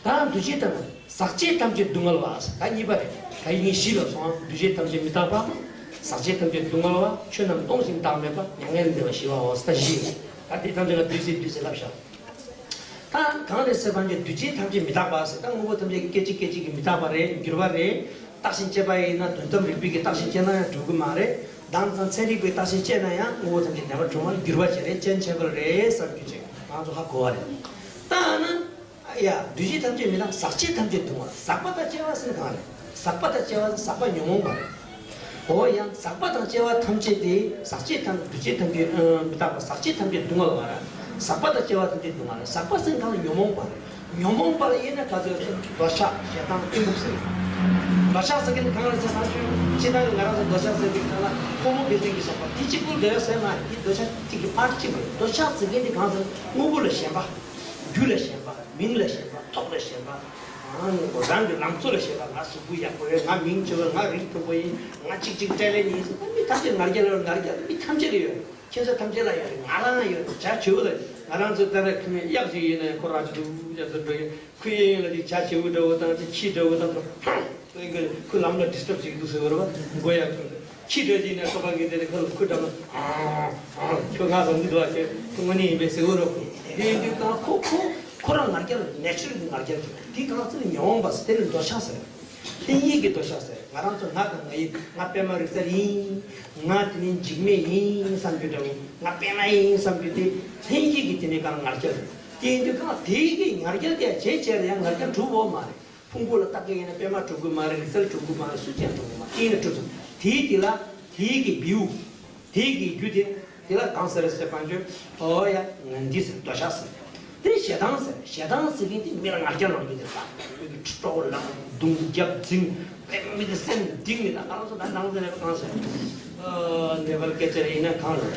ད་འདུ་བྱེད་དང་ཟག་བཅས་ཐམས་ཅད་སྡུག་བསྔལ་བ་ཟེར་ད་གཉིས་པ་རེད། ད་ཡིན་བཞི་ལ་སོང་། འདུ་བྱེད་ཐམས་ཅད་མི་རྟག་པ། ཟག་བཅས་ཐམས་ཅད་སྡུག་བསྔལ་བ། ཆོས་རྣམས་སྟོང་ཞིང་བདག་མེད་པ། མྱ་ངན་ལས་འདས་པ་ཞི་བའོ་ཟེར་ད་བཞི་རེད། ད་དེ་ཐམས་ཅད་ལ་བསྡུས་ཚེ་བསྡུས་ཚེ་ལབ་བཞག་ད་གང་རེད་ཟེར་བ་ཅིན་འདུས་བྱས་ཐམས་ཅད་མི་རྟག་པ་ཟེར། ད་དངོས་པོ་ཐམས་ཅད་ཀྱི་སྐད་ཅིག་སྐད་ཅིག་གིས་མི་རྟག་པ་རེད། འགྱུར་བ་རེད། བརྟགས་ཤིང་དཔྱད་པ་ཡིན་ན་དོན་དམ་རིགས་པས་ཀྱི་བརྟགས་ཤིང་དཔྱད་ན་ཡང་འགྲུབ་ཀྱི་མ་རེད། དེང་སང་ཚན་རིག་པས་བརྟགས་ཤིང་དཔྱད་ན་ཡང་དངོས་པོ་ཐམས་ཅད་བདེན་པར་གྲུབ་མ་རེད། འགྱུར་བ་ཅན་རེད། རྐྱེན་བྱས་པ་རེད་བསམ་རྒྱུ་ཅིག་ང་ཚོ་ཧ་གོ་བ་རེད། ད་ན། ཡ། འདུས་བྱས་ཐམས་ཅད་མི་རྟག། ཟག་བཅས་ཐམས་ཅད་སྡུག་བསྔལ། ཟག་པ་དང་བཅས་པ་ཟེར་ན་གང་རེད། ཟག་པ་དང་བཅས་པ་ཟག་པ་ཉོན་མོངས་པ་རེད། འོ་ཡང་ཟག་པ་དང་བཅས་པ་ཐམས་ཅད་དེ་ཟག་བཅས་ཐམས་འདུས་བྱས་ཐམས་ཅད་ཨ་མི་རྟག་པ། ཟག་བཅས་ཐམས་ཅད་སྡུག་བསྔལ་བ་རེད། ཟག་པ་དང་བཅས་པ་ཐམས་ཅད་སྡུག་བསྔལ་རེད། ཟག་པ་ཟེར་ན་གང་རེད། ཉོན་མོངས་པ་རེད། ཉོན་མོངས་པ་ལ་དབྱེ་ན་ག་ཚོད་ཡོད་ཟེར་ན་འདོད་ཆགས་ཞེ་སྡང་གཏི་མུག་ཟེར། འདོད་ཆགས་ཟེར་མཁན་དེ་གང་རེད་ཟེར་ན་ཆོས་ཕྱི་ནང་གི་ང་རང་ཚོ་འདོད་ཆགས་ཟེར་དུས་ནང་ལ་ཕོ་མོ་རྒྱུ་མཚན་གྱི་བསགས་པ་དེ་གཅིག་པུར་འདོད་ཆགས་ཟེར་ན་དེ་འདོད་ཆགས་གཅིག་གི་པར་གཅིག་པ་རེད། འདོད་ཆགས་ཟེར་མཁན་དེ་གང་ཟེར་ན་དངོས་པོ་ལ་ཞེན་པ། རྒྱུ་ལ་ཞེན་པ། མིང་ལ་ཞེན་པ། ཐོགས་ལ་ཞེན་པ། ཨང་། རང་གི་ལང་ཚོ་ལ་ཞེན་པ། ང་གཟུགས་པོ་ཡག་པོ་རེད། ང་མིང་ཆེ་བ། ང་རིགས་མཐོ་པོ་ཡིན། ང་གཅིག་གཅིག་སྤྲད་ལེན་ཡིན་ཟེར་ན་མི་ཐམས་ཅད་ང་རྒྱལ་ལ་ང་རྒྱལ་མི་ཐམས་ཅད་ལ་ཡོད། ཁྱེད་ཚོ་ཐམས་ཅད་ལ་ཡོད་རེད། ང་རང་ཡོད་རེད། བྱ་བྱེའུ་ལ། ང་རང་ཚོ་ལྟར་ཁྱིམ་གཡག་ཅིག་ཡིན་ན་ཁོ་རང་ཅིག་འདུག་ཅག་ཚོ་འགྲོ་ཡིན། ཁོའི་གཡས་གཡོན་ལ་ཅིག་བྱ་བྱེའུ་འདྲ་བོ་དང་ཅིག་ཁྱི་འདྲ་བོ་དང་ཁོ་ཁོ་ལམ་ལ་ཌི་སི་ཊརབ་བྱེད་ཀྱི་འདུག་ཟེར་བ་རེད་པ། མགོ་ཡག་ཁྱི་འདྲ་ཅིག་ཡིན་ན་སོ་པ་གི་དེ་ནས་ཁོ་ལ་ཁོ་འགྲམ་ལ་ཨང་ཨང་ཁྱོད་ང་ཟ་གི་འདུག་ཨ། ཁྱོད་ཁོ་དངོས་གནས་ཡིན་པས་ཟེར་བ་རེད། དེ་ཡིན་དུས་གང་ཁོ་ཁོ་ཁོ་རང་ང་རྒྱལ་ནེ་ཅར་གྱི་ང་རྒྱལ་གྱི་དེ་གང་ཚེ་ཉོན་མོངས་པ་ཟེར། དེ་ནི་འདོད་ཆགས་ཟེར། ལྷན་སྐྱེས་ཀྱི་འདོད་ཆགས་ཟེར། ང་རང་ཚོ་ང་དང་ང་ཡི། ང་པད་མ་རིག་རྩལ་ཡིན། ང་དེ་ནི་འཇིགས་མེད་ཡིན་བསམ་རྒྱུ་འདྲ་བོ། ང་པད་མ་ཡིན་བསམ་རྒྱུ་དེ་ལྷན་སྐྱེས་ཀྱི་དེ་ནི་གང་ང་རྒྱལ་རེད། དེ་ཡིན་དུས་གང་དེའི་གི་ང་རྒྱལ་དེ་བྱས་བྱས་ལ་ཡང་ང་རྒྱལ་གྲུབ་འོང་མ་རེད། ཕུང་པོ་ལ་བརྟག་གི་ཡིན་ན་པད་མ་གྲུབ་གི་མ་རེད། རིག་རྩལ་གྲུབ་གི་མ་རེད། སུ་ཅང་གྲུབ་གི་མ་རེད། དེ་ཡིན་ན་གྲུབ་སོང་། དེའི་དེ་ལ་དེའི་གི་བེའུ། དེའི་གི་རྒྱུ་དེ། དེ་ལ་གང་ཟེར་ཟེར་བ་ཅིན། ཨོ་ཡ། ང་འདི་ཟེར། འདོད་ཆགས་ཟེར། དེ་ཞེ་སྡང་ཟེར། ཞེ་སྡང་ཟེར་མཁན་དེ་མི་ལ་ང་རྒྱལ་ལངས་རྒྱུ་དེ་ལ། མི་གི་ཁྲི་ཏོག་ལངས། རྡུང་རྒྱབ་འཛིང་། དཔེ་མི་གི་སེམས་གཏིང་ནས། ད་ང་རང་ཚོ་ད་ནང་ཟེར་ན་གང་ཟེར། ཨ་ནེ་པཱལ་སྐད་ཆ་ཡིན་ན་གང་ཟེར།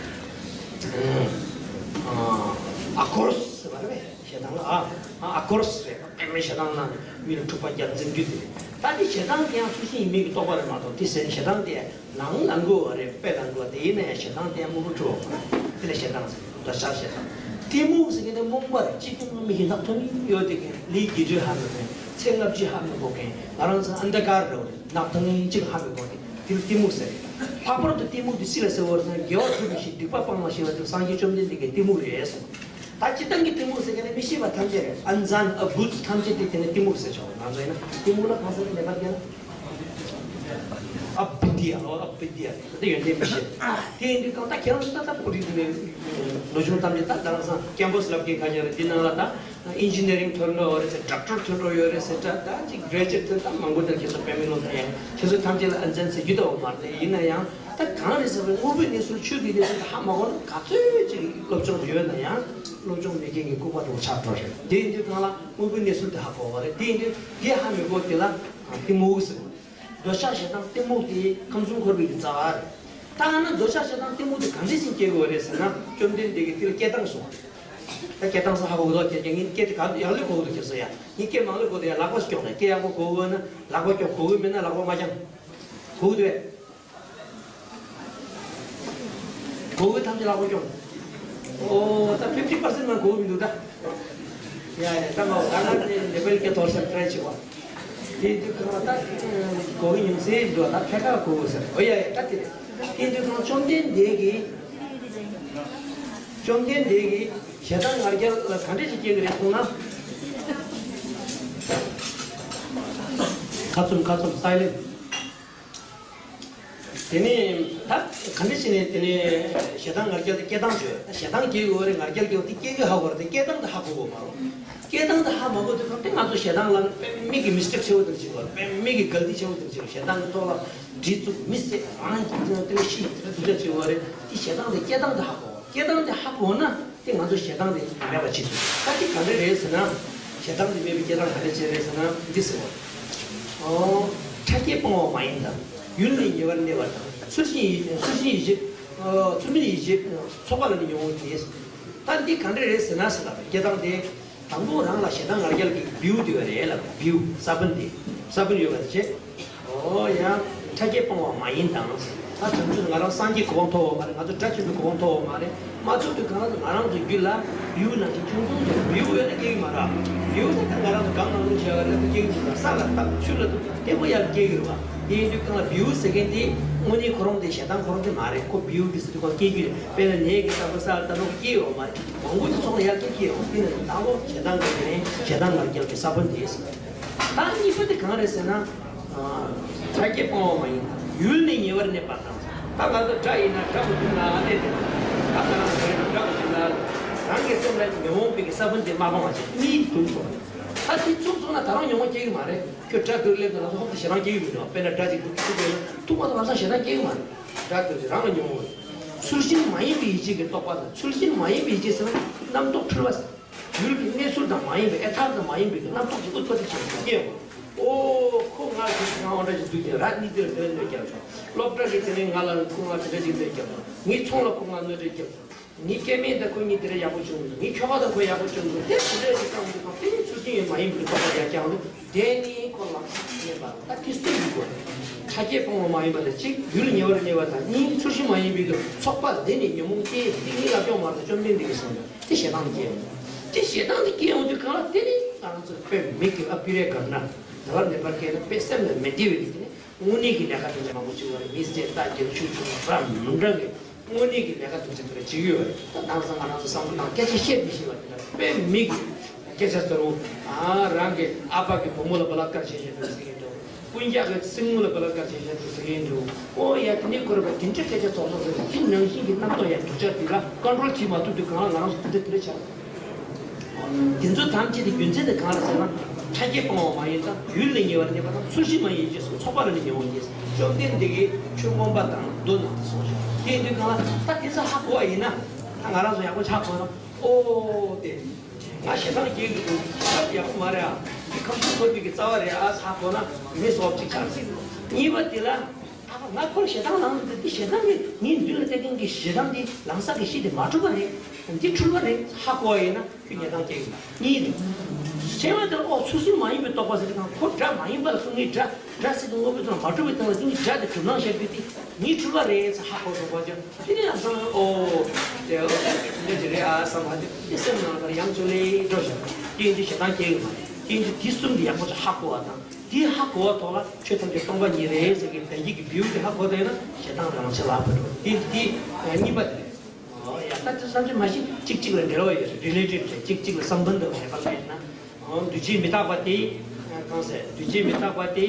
ཨ་ཨ་ཁོར་སི་ཟེར་བ་རེད་པས། ཞེ་སྡང་ལ་ཨ་ཨ་ཁོར་སི་རེད། དཔེ་མི་ཞེ་སྡང་ན་མི་ལ་འཁྲུག་པ་རྒྱབ་འཛིང་རྒྱུ་དེ་རེད། ད་འདི་ཞེ་སྡང་དེ་ཡང་ཚུལ་བཞིན་མིག་གིས་རྟོགས་པ་རེད་མ་གཏོགས་དེ་ཟེར་ཞེ་སྡང་དེ། ནང་ལ་འགོ་བ་རེད། དཔེ་ལ་འགོ་བ་དེ་ཡིན་ན་ཡང་ཞེ་སྡང་དེ་ཡང་དངོས་པོ་གྲུབ་པ་མ་རེད། དེ་ལ་ཞེ་སྡང་ཟེར། འདོད་ཆགས་ཞེ་སྡང་། གཏི་མུག་ཟེར་མཁན་དེ་རྨོངས་པ་རེད། གཅིག་གི་མི་ཞིག་ནག་ཐོན་ཡོད་དེ་གན་ལི་བརྒྱད་ཅུ་ཧ་མི་གོ་མཁན། ཚེ་ལྔ་བཅུ་ཧ་མི་གོ་མཁན། ང་རང་ཚོ་ཨན་དྷ་ཀར་འདྲ་བོ་རེད། ནག་ཐོན་གཅིག་ཧ་མི་གོ་མཁན་དེ་ལ་གཏི་མུག་ཟེར། ལྷག་པར་དུ་གཏི་མུག་དེ་སུ་ལ་ཟེར་བ་རེད་ཟེར་ན། དགེ་བ་སྒྲུབ་མི་ཤེས། སྡིག་པ་སྤང་མ་ཤེས་པ་དེ་སངས་རྒྱས་བཅོམ་ལྡན་འདས་ཀྱིས་གཏི་མུག་རེད་གསུངས། ད་སྤྱིར་བཏང་གི་གཏི་མུག་ཟེར་མཁན་ནི་མི་ཤེས་པ་ཐམས་ཅད་རེད། ཨན་ཛན་ཨ་བུ་ཛ་ཐམས་ཅད་དེ་དེ་ནི་གཏི་མུག་ཟེར་ཆོག་ང་ཚོ་ཡིན་ན་གཏི་མུག་ལ་གང་ཟེར་ནི་ནེ་པ་ལ་ཨ་བི་དི་ཡ། ཨ་བི་དི་ཡ་དེ་ཡོན་ཏན་མི་ཤེས། དེ་ཡིན་དུས་གང་ལྟར་ཁྱེད་རང་ཚོ་ད་ལྟ་བོད་རིགས་དེ་ནི་ལོ་ཆུང་ཐམས་ཅད་ད་ད་རང་སང་ཀེམ་པ་སི་ལབ་མཁན་ཁ་ཤས་རེད། འདི་ནང་ལ་ད་ཨིན་ཇི་ནི་རིང་ཐོན་འགྲོ་བ་རེད་ཟེར། ཌོག་ཊར་ཐོན་འགྲོ་ཡོད་རེད་ཟེར། ད་ད་ཅིག་གྲོས་ཆོད་ཐོན་ད་མང་པོ་དེ་ཁྱེད་ཚོ་པད་མའི་ལུང་ད་ཡང་ཁྱེད་ཚོ་ཐམས་ཅད་ལ་ཨན་ཛན་ཟེར་རྒྱུ་ད་འོ་མ་རེད། ཡིན་ན་ཡང་། ད་གང་རེད་ཟེར་བའི་དངོས་པོའི་གནས་ཚུལ་ཆོས་ཀྱི་གནས་ཚུལ་དེ་ཧ་མ་གོ་ན་ག་ཚོད་ཅིག་སློབ་སྦྱོང་ཡོད་ན་ཡང་སློབ་སྦྱོང་མེད་མཁན་གྱི་ལྐུགས་པ་འདྲ་བོ་ཆགས་འགྲོ་རེད། དེ་ཡིན་དུས་གང་ལ་དངོས་པོའི་གནས་ཚུལ་དེ་ཧ་གོ་བ་རེད། དེ་ཡིན་དུས་དེ་ཧ་མི་གོ་དེ་ལ་གཏི་མུག་ཟེར། འདོད་ཆགས་ཞེ་སྡང་གཏི་མུག་དེ་ཁམས་གསུམ་འཁོར་བའི་གི་རྩ་བ་རེད། ད་ཨ་ན་འདོད་ཆགས་ཞེ་སྡང་གཏི་མུག་དེ་གང་འདྲ་ཞིག་སྐྱེ་དགོས་རེད་ཟེར་ན། བཅོམ་ལྡན་འདས་ཀྱིས་དེ་ལ་སྐྱེ་སྟངས་གསུངས་པ་རེད། ད་སྐྱེ་སྟངས་སུ་ཧ་གོ་གི་འདུག་ཁྱེད་ཀྱིས་ངས་སྐད་དེ་ག་ཡག་ལོས་གོ་གི་འདུག་ཁྱེད་ཚོ་ཡ། ངས་སྐད་མང་ལོས་གོ་འདུག་ཡ། ལག་པ་ཞིག་གྱོན་ན་སྐད་ཡག་པོ་གོ་གི་ཡོད་ན་ལག་པ་གྱོན། གོ་གི་མེད་ན་ལག་པ་མ་གྱོན། གོ་གི་འདུག་གས། གོ་གི་ཐམས་ཅད་ལག་པ་གྱོན། ཨོ་ད་ཕིབ་ཊི་པར་སེན་ཊི་མ་གོ་གི་མི་འདུག་ད། ཡ་ཡ་ད་མ་ད་ང་ནི་ནེ་པལ་སྐད་ཐོར་སར་ཊ་རའེ་བྱེད་པ། དེ་དུས་གང་ལ་ད་གོ་གི་ཉུང་ཟེར་འདུག་ད་ཕལ་ཁ་གོ་གི་ཟེར། ཨོ་ཡ་ཡ་ད་དེ་རེད། དེ་དུས་གང་བཅོམ་ལྡན་འདས་ཀྱིས། བཅོམ་ལྡན་འདས་ཀྱིས་ཞེ་སྡང་ང་རྒྱལ་ལ་ག་འདྲ་ཞིག་སྐྱེ་གི་རེད་གསུངས་ན། ཁ་བཙུམ་ཁ་བཙུམ་སའི་ལེན་ཊི། དེ་ནས་ད་ག་འདྲ་བྱས་ནས་དེ་ནས་ཞེ་སྡང་ང་རྒྱལ་དེ་སྐྱེ་སྟངས་བརྗོད། ད་ཞེ་སྡང་སྐྱེ་གི་ཡོད་རེད། ང་རྒྱལ་སྐྱེ་བ་དེ་སྐྱེ་གི་ཧ་གོ་རེད། དེ་སྐྱེ་སྟངས་དེ་ཧ་གོ་དགོས་མ་རེད། སྐྱེ་སྟངས་དེ་ཧ་མ་གོ་དུས་གང་དེ་ང་ཚོ་ཞེ་སྡང་ལ་དཔེ་མི་གི་མི་སི་ཊེག་ཆེ་བོ་དེ་འདྲ་བྱེད་ཀྱི་ཡོད་རེད། དཔེ་མི་གི་གལ་ཏི་ཆེ་བོ་དེ་འདྲ་བྱེད་ཀྱི་ཡོད་རེད། ཞེ་སྡང་གི་ཐོག་ལ་གྲི་བཙུགས་མི་བསད་རང་གི་དེ་ལ་ཤི་དེ་འདྲ་བྱེད་ཀྱི་ཡོད་རེད། དེ་ཞེ་སྡང་དེ་སྐྱེ་སྟངས་དེ་ཧ་གོ། སྐྱེ་སྟངས་དེ་ཧ་གོ་ན་དེ་ང་ཚོ་ཞེ་སྡང་དེ་མེད་པ་བྱེད་ཐུབ། ད་དེ་ག་འདྲ་རེད་ཟེར་ན། ཞེ་སྡང་དེ་མེད་པའི་སྐྱེ་སྟངས་ག་འདྲ་བྱེད་རེད་ཟེར་ན་འདི་ཟེར་བ། ཨོ། ཕྲ་རྒྱས་སྤང་བ་མ་ཡིན་དང་། ཡུལ་ནི་ཉེ་བར་གནས་པ་དང་། ཚུལ་བཞིན་ཡིད་ཚུལ་བཞིན་ཡིད་བྱེད། ཨོ། ཚུལ་མིན་ཡིད་བྱེད་ཚོགས་པ་ལ་ནི་ཉོན་མོངས་སྐྱེ། ད་འདི་ག་འདྲ་རེད་ཟེར་ན་ཟེར་ལ། སྐྱེ་སྟངས་དེ། དང་པོ་རང་ལ་ཞེ་སྡང་ང་རྒྱལ་གྱི་བེའུ་དེ་བ་རེད་ལ། བེའུ་ས་བོན་དེ། ས་བོན་ཡོད་པ་དེ་བྱེད། ཨོ་ཡ། ཕྲ་རྒྱས་སྤང་བ་མ་ཡིན་དང་། ད་བྱང་ཆུབ་ང་རང་སངས་རྒྱས་གོ་འཕང་ཐོབ་པ་མ་རེད། ང་ཚོ་དགྲ་བཅོམ་པའི་གོ་འཕང་ཐོབ་པ་མ་རེད། མ་ཐོབ་དུས་གང་ལ་ང་རང་ཚོའི་རྒྱུད་ལ་བེའུ་ནང་བཞིན་ཆུང་ཆུང་དེ་བེའུ་ཡོད་ན་སྐྱེ་གི་མ་རེད། བེའུ་དེ་ད་ང་རང་ཚོ་སྒང་ནང་ལུགས་བྱས་པ་ལ་ད་སྐྱེ་གི་འདུག་ལ། ས་ལ་བཏབ་ཆུ་ལ་བཏབ་དེ་ཁོ་ཡར་སྐྱེ་གི་རེད་བ། དེ་ཡིན་དུས་སྒང་ལ་བེའུ་ཟེར་མཁན་དེ་དངོས་གནས་ཁོ་རང་དེ་ཞེ་སྡང་ཁོ་རང་དེ་མ་རེད། ཁོ་བེའུ་དེ་ཟེར་དུས་ཁོ་སྐྱེ་རྒྱུ་རེད། དཔེར་ན་ནས་ཀྱི་ས་ཁོ་ས་ལ་ད་ནོ་སྐྱེ་ཡོད་མ་རེད། མང་པོ་དེ་ཚོགས་ལ་ཡར་སྐྱེ་སྐྱེ་ཡོང་དེ་ནས་ད་ལོ་ཞེ་སྡང་གི་དེ་ནས་ཞེ་སྡང་ངར་རྒྱབ་ཀྱི་ས་བོན་དེ་ཟེར། ད་གཉིས་པ་དེ་གང་རེད་ཟེར་ན། ཆ་རྐྱེན་སྤང་བ་མ་ཡིན། ཡུལ་ནི་ཉེ་བར་གནས་པ་དང་། ད་ང་ཚོ་དགྲ་ཡིན་ན་དགྲ་མི་འདུག་ན་གནས་དེ། ད་ང་རང་ཚོ་ཡིན་ན་དགྲ་མི་འདུག་ན། རང་གི་སེམས་ལ་ཉོན་མོངས་པའི་གི་ས་བོན་དེ་མ་སྤངས་པ་བྱས་གཉིད་ཐུག་སོང་། ད་དེ་ཚུགས་སོང་ན་ད་རང་ཉོན་མོངས་སྐྱེ་གི་མ་རེད། ཁྱོད་དགྲ་འདུག་སླེབས་ན་ལམ་སང་ཧོབ་ཏེ་ཞེ་སྡང་སྐྱེ་གི་མི་འདུག་དཔེར་ན་དགྲ་ཅིག་འདུག་ཐུག་པས་ན་ཐུག་མ་ཐུག་ལམ་སང་ཞེ་སྡང་སྐྱེ་གི་མ་རེད། དགྲ་འདུག་ཅེས་རང་ལ་ཉོན་མོངས་རེད། ཚུལ་བཞིན་མ་ཡིན་པའི་ཡིད་བྱེད་ཀྱི་རྟོག་པ་དང་། ཚུལ་བཞིན་མ་ཡིན་པའི་ཡིད་བྱེད་ཟེར་ན་རྣམ་རྟོག་འཁྲུལ་པ་ཟེར། ཡུལ་གྱི་གནས་ཚུལ་དང་མ་ཡིན་པའི་ཨེ་ཐར་དང་མ་ཡིན་པའི་རྣམ་རྟོག་ཅིག་ཨུཏྤ་ཏི་བྱས་ནས་སྐྱེ་འོང་། ཨོ་ཁོ་ང་ཞིག་ང་འོ་འདྲ་ཞིག་འདུག་ཀྱང་ར་ནི་འདིར་འདིར་གནོད་རྒྱབ་ཆོག་སློབ་གྲྭ་གི་དེ་ནས་ང་ལ་ཁོ་ང་དེ་འདྲ་ཞིག་གནོད་རྒྱབ་ཆོག་ངའི་ཚོང་ལ་ཁོ་ང་གནོད་འདྲ་རྒྱབ་ཆོག་ངའི་སྐྱེ་དམན་དང་ཁོ་གཉིས་དེ་འདྲ་ཡག་པོ་བྱུང་འདུག་ངའི་ཁྱོ་ག་དང་ཁོ་ཡག་པོ་བྱུང་འདུག་དེ་དེ་འདྲ་ཞིག་བཏང་འདུག་གམ། དེ་ནི་ཚུལ་བཞིན་ཡོད་མ་ཡིན་པའི་རྟོག་པ་ཡར་བསྐྱངས་འདུག་དེ་ནི་ཁོ་ལམ་སང་གནས་པ་ད་དེ་སུ་ཡིན་དགོས། ཆ་རྐྱེན་སྤོང་བ་མ་ཡིན་པ་དང་གཅིག་ཡུལ་ཉེ་བར་གནས་པ་དང་གཉིས་ཚུལ་བཞིན་མ་ཡིན་པའི་ཚོགས་པ་ལས་ནི་ཉོན་མོངས་སྐྱེ། དེ་གཉིས་ལ་སྐྱོང་བར་དུ་བཅོམ་ལྡན་འདས་ཀྱིས་གསུངས་པ། དེ་ཞེ་སྡང་སྐྱེ་ཡོང་། དེ་ཞེ་སྡང་དེ་སྐྱེ་ཡོང་དུས་གང་ལ་དེ་ནི་ང་རང་ཚོ་དཔེ་མི་སྲིད་ཨ་པི་རེ་གར་ན་དེ་བར་ནེ་པར་སྐྱེས་ན་དཔེ་སེམས་ལ་མི་བདེ་བའི་གི་དེ་ནི་དངོས་གནས་ཀྱི་ལས་ཀ་དེ་འདྲ་མང་པོ་བྱེད་པ་རེད། མི་ཟས་རྟ་རྒྱབ་ཆུ་བྱུང་བ་མི་འདྲ་གི་དངོས་གནས་ཀྱི་ལས་ཀ་དེ་འདྲ་དེ་འདྲ་བྱེད་ཀྱི་ཡོད་རེད། ད་དེང་སང་ང་རང་ཚོ་བསམ་བློ་བཏང་སྐད་ཆ་བཤད་མི་ཤེས་པ་དེ་འདྲ་དཔེ་མི་གི་སྐད་ཆ་ཚོར་བོ། ཨ་རང་གི་ཨ་ཕ་གི་བུ་མོ་ལ་བླ་དཀར་བྱེད་བཞིན་འདུག་ཟེར་གྱི་འདུག་སྤུན་ཀྱག་གི་སྲིང་མོ་ལ་བླ་དཀར་བྱེད་བཞིན་འདུག་ཟེར་གྱི་འདུག་ཨོ་ཡ་དེ་ནས་ཁོ་ར་བ་དེ་འདྲ་སྐད་ཆ་ཚོགས་ཚོགས་ཟེར་དེ་ནང་བཞིན་གྱི་རྣམ་རྟོག་ཡ་གདུལ་བྱ་དེ་ལ་ཀོན་ཊོལ་བྱེད་མ་ཐུབ་དུས་གང་ལ་ང་རང་ཚོ་དེ་འདྲ་དེ་འདྲ་ཆགས། དེ་ཚོ་ཐམས་ཅད་དེ་རྒྱུ་མཚན་དེ་གང་ལ་ཟེར་ན། ཆ་རྐྱེན་སྤོང་བ་མ་ཡིན་དང་ཡུལ་ལས་ཉེ་བར་གནས་པ་དང་ཚུལ་བཞིན་མ་ཡིན་ཞེས་སོགས་ཚོགས་པ་ལ་ནི་ཉོན་མོངས་སྐྱེ། བཅོམ་ལྡན་འདས་ཀྱིས་ཆོས་མངོན་པ་དང་མདོ་ནང་དུ་གསུངས་ཤིང་དེ་ཡིན་དུས་གང་ལ་ད་དེ་ཚོ་ཧ་གོ་བ་ཡིན་ན། ད་ང་རང་ཚོ་ཡག་པོ་ཆགས་ཐུབ་ན། ཨོ་དེ། ང་ཞེ་སྡང་སྐྱེ་གི་འདུག་ད་ཡག་པོ་མ་རེད་ཨ། འདི་ཁམས་གསུམ་འཁོར་བའི་གི་རྩ་བ་རེད་ཨ་ཧ་གོ་ན་མི་སོགས་ཅིག་ཆགས་སྲིད། གཉིས་པ་དེ་ལ། ང་ཁོར་ཞེ་སྡང་ལངས་འདུག་འདི་ཞེ་སྡང་གི་ངའི་མདུན་ལ་བསྡད་མཁན་གྱི་ཞེ་སྡང་འདི་ལམ་སང་གི་གཤིས་དེ་མ་གྲུབ་པ་རེད། འདི་འཁྲུལ་པ་རེད་ཧ་གོ་བ་ཡིན་ན་ཁྱོད་ཉེས་སྡང་སྐྱེ་གི་མ་རེད། གཉིས་རེད། ཚེ་བ་དེར་ཨོ་ཚུལ་བཞིན་མ་ཡིན་པའི་རྟོག་པ་ཟེར་དུས་ཁོ་དགྲ་མ་ཡིན་པ་ལ་སོང་ངས་དགྲ་དགྲ་ཟེར་དུས་དངོས་པོའི་ཐོག་མ་གྲུབ་པའི་སྟེང་ལ་འདི་ནི་དགྲ་དེ་གྲུབ་སྣང་ཤར་རྒྱུ་དེ་ངའི་འཁྲུལ་པ་རེད་ཟེར་ཧ་གོ་སོང་བ་ཅན་དེ་ནས་ཡང་བསམ་ཨོ། དེ་འདྲ་ཅིག་རེད་ཨ་བསམ་པ་དེ་སེམས་ནང་ལ་ཡང་ཅུང་ལེ་འགྲོ་བཞག་དེ་ཡིན་དུས་ཞེ་སྡང་སྐྱེ་གི་མ་རེད། དེ་ཡིན་དུས་དེ་གསུམ་དེ་ཡག་པོ་ཅིག་ཧ་གོ་བ་དང་དེ་ཧ་གོ་བ་ཐོག་ལ་ཆོས་ཐམས་ཅད་སྟོང་པ་ཉིད་རེད་ཟེར་གི་བདེན་བཞི་གི་བེའུ་དེ་ཧ་གོ་བསྡད་ན་ཞེ་སྡང་རང་ཆད་ལ་ཕར་འགྲོ། དེ་ཡིན་དུས་དེ་གཉིས་པ་དེ་རེད། ཨོ་ཡ་ད་དེ་བསམ་གྱིས་མ་ཤེས་གཅིག་གཅིག་ལ་འབྲེལ་བ་ཡོད་རེད། རི་ལེ་ཊེཌ་རེད། གཅིག་གཅིག་ལ་སམ་བན་དྷ་ཡོད་པ་ལ་ཡིན་ན། འདུས་བྱས་མི་རྟག་པ་དེ། གང་ཟེར་འདུས་བྱས་མི་རྟག་པ་དེ།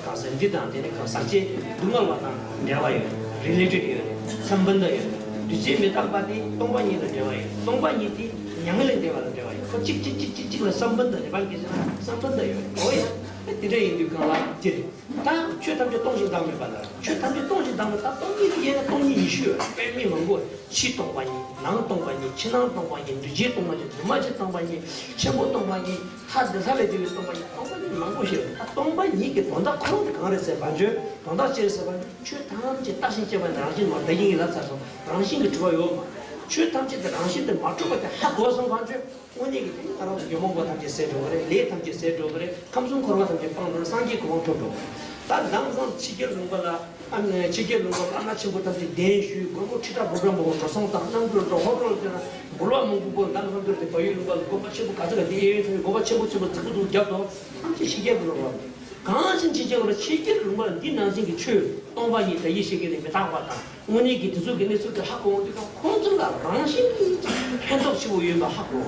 གང་ཟེར་འདི་དང་དེ་ནི་གང་ཟག་ཅེས་སྡུག་བསྔལ་བ་དང་འབྲེལ་བ་ཡོད། རི་ལེ་ཊེཌ་ཡོད། སམ་བན་དྷ་ཡོད། འདུས་བྱས་མི་རྟག་པ་དེ་སྟོང་པ་ཉིད་དང་འབྲེལ་བ་ཡོད། སྟོང་པ་ཉིད་དེ་མྱ་ངན་ལས་འདས་པ་དང་འབྲེལ་བ་ཡོད། ཁོ་གཅིག་གཅིག་གཅིག་གཅིག་གཅིག་ལ་སམ་བན་དྷ་ནེ་པཱལ་སྐད་ཆ་ན་སམ་བན་དྷ་ཡོད། འོ་ཡ། དེ་འདྲ་ཡིན་དུས་གང་ལ་དེ་རེད། ད་ཆོས་ཐམས་ཅད་སྟོང་ཞིང་བདག་མེད་པ་ལ་ཆོས་ཐམས་ཅད་སྟོང་ཞིང་བདག་མེད་ད་སྟོང་ཉིད་དེ་ཡིན་ན་སྟོང་ཉིད་ཉི་ཤུ་ཡོད་རེད། དཔེ་མི་མང་པོ་ཕྱི་སྟོང་པ་ཉིད། ནང་སྟོང་པ་ཉིད། ཕྱི་ནང་སྟོང་པ་ཉིད། འདུས་བྱས་སྟོང་པ་ཉིད། འདུས་མ་བྱས་སྟོང་པ་ཉིད། ཆེན་པོ་སྟོང་པ་ཉིད། ལྷ་འདི་ལྷ་ལས་བརྒྱུད་པའི་སྟོང་པ་ཉིད། སྟོང་པ་ཉིད་མང་པོ་ཞིག་ཡོད། ད་སྟོང་པ་ཉིད་ཀྱི་དོན་དག་ཁོ་རང་དེ་གང་རེད་ཟེར་བ་བརྗོད། དོན་དག་ཅི་རེད་ཟེར་བ་ཆོས་ཐམས་ཅད་བརྟགས་ཤིང་དཔྱད་པ་ནི་རང་བཞིན་མ་རེད། ད་ཡིན་ལབ་ཚར་སོང་། རང་བཞིན་གྱིས་གྲུབ་པ་ཡོད་མ་རེད། ཆོས་ཐམས་ཅད་དེ་རང་བཞིན་དུ་མ་གྲུབ་པ་དེ་ཧ་གོ་སོང་བ་བརྗོད། དངོས་གནས་ཀྱི་དེ་ནི་ང་རང་ཚོ་ཉོན་མོངས་པ་ཐམས་ཅད་ཟད་འགྲོ་གི་རེད། ལས་ཐམས་ཅད་ཟད་འགྲོ་གི་རེད། ཁམས་གསུམ་འཁོར་བ་ཐམས་ཅད་སྤངས་འགྲོ་རེད། སངས་རྒྱས་གོ་འཕང་ཐོབ་འགྲོ་གི་རེད། ད་དེང་སང་ཕྱི་རྒྱལ་ལུང་པ་ལ་ཨ་ནི་ཕྱི་རྒྱལ་ལུང་པ་ལ་ཨ་མ་ཆེན་པོ་ཐམས་ཅད་གདན་ཞུས། མགོན་པོ་ཁྲི་ཕྲག་འབུམ་ཕྲག་མང་པོ་འགྲོ་སོང་དང་རྣམ་གྲོལ་འགྲོ་ཧོར་འགྲོ་དེ་ན་འབུལ་བ་མང་པོ་དགོས། ད་ལྷ་འདུལ་དེ་བལ་ཡུལ་ལུང་པ་ལ་དགོན་པ་ཆེན་པོ་ག་ཚོད་ག་དེ་གཡས་གཡོན་ཐམས་ཅད་དགོན་པ་ཆེན་པོ་ཆེན་པོ་རྫིག་པོ་རྫིག་པོ་རྒྱབ་དང་ཐམས་ཅད་ཕྱི་རྒྱལ་ལུང་པ་ལ། གང་ཕྱིན་ཕྱི་རྒྱལ་ལ་ཕྱི་རྒྱལ་ལུང་པ་ལ་འདི་ནང་བཞིན་གྱི་ཆོས་སྟོང་པ་ཉིད་དང་ཡེ་ཤེས་ཀྱི་ནི་མི་རྟག་པ་དང་དངོས་གནས་ཀྱི་དེ་ཚོ་གི་གནས་ཚུལ་དེ་ཧ་གོ་འོང་དུས་ཀྱང་ཁོང་ཚོ་ལ་རང་བཞིན་གྱིས་ཕན་ཐོགས་ཆེ་བོ་ཡོད་པ་ཧ་གོ།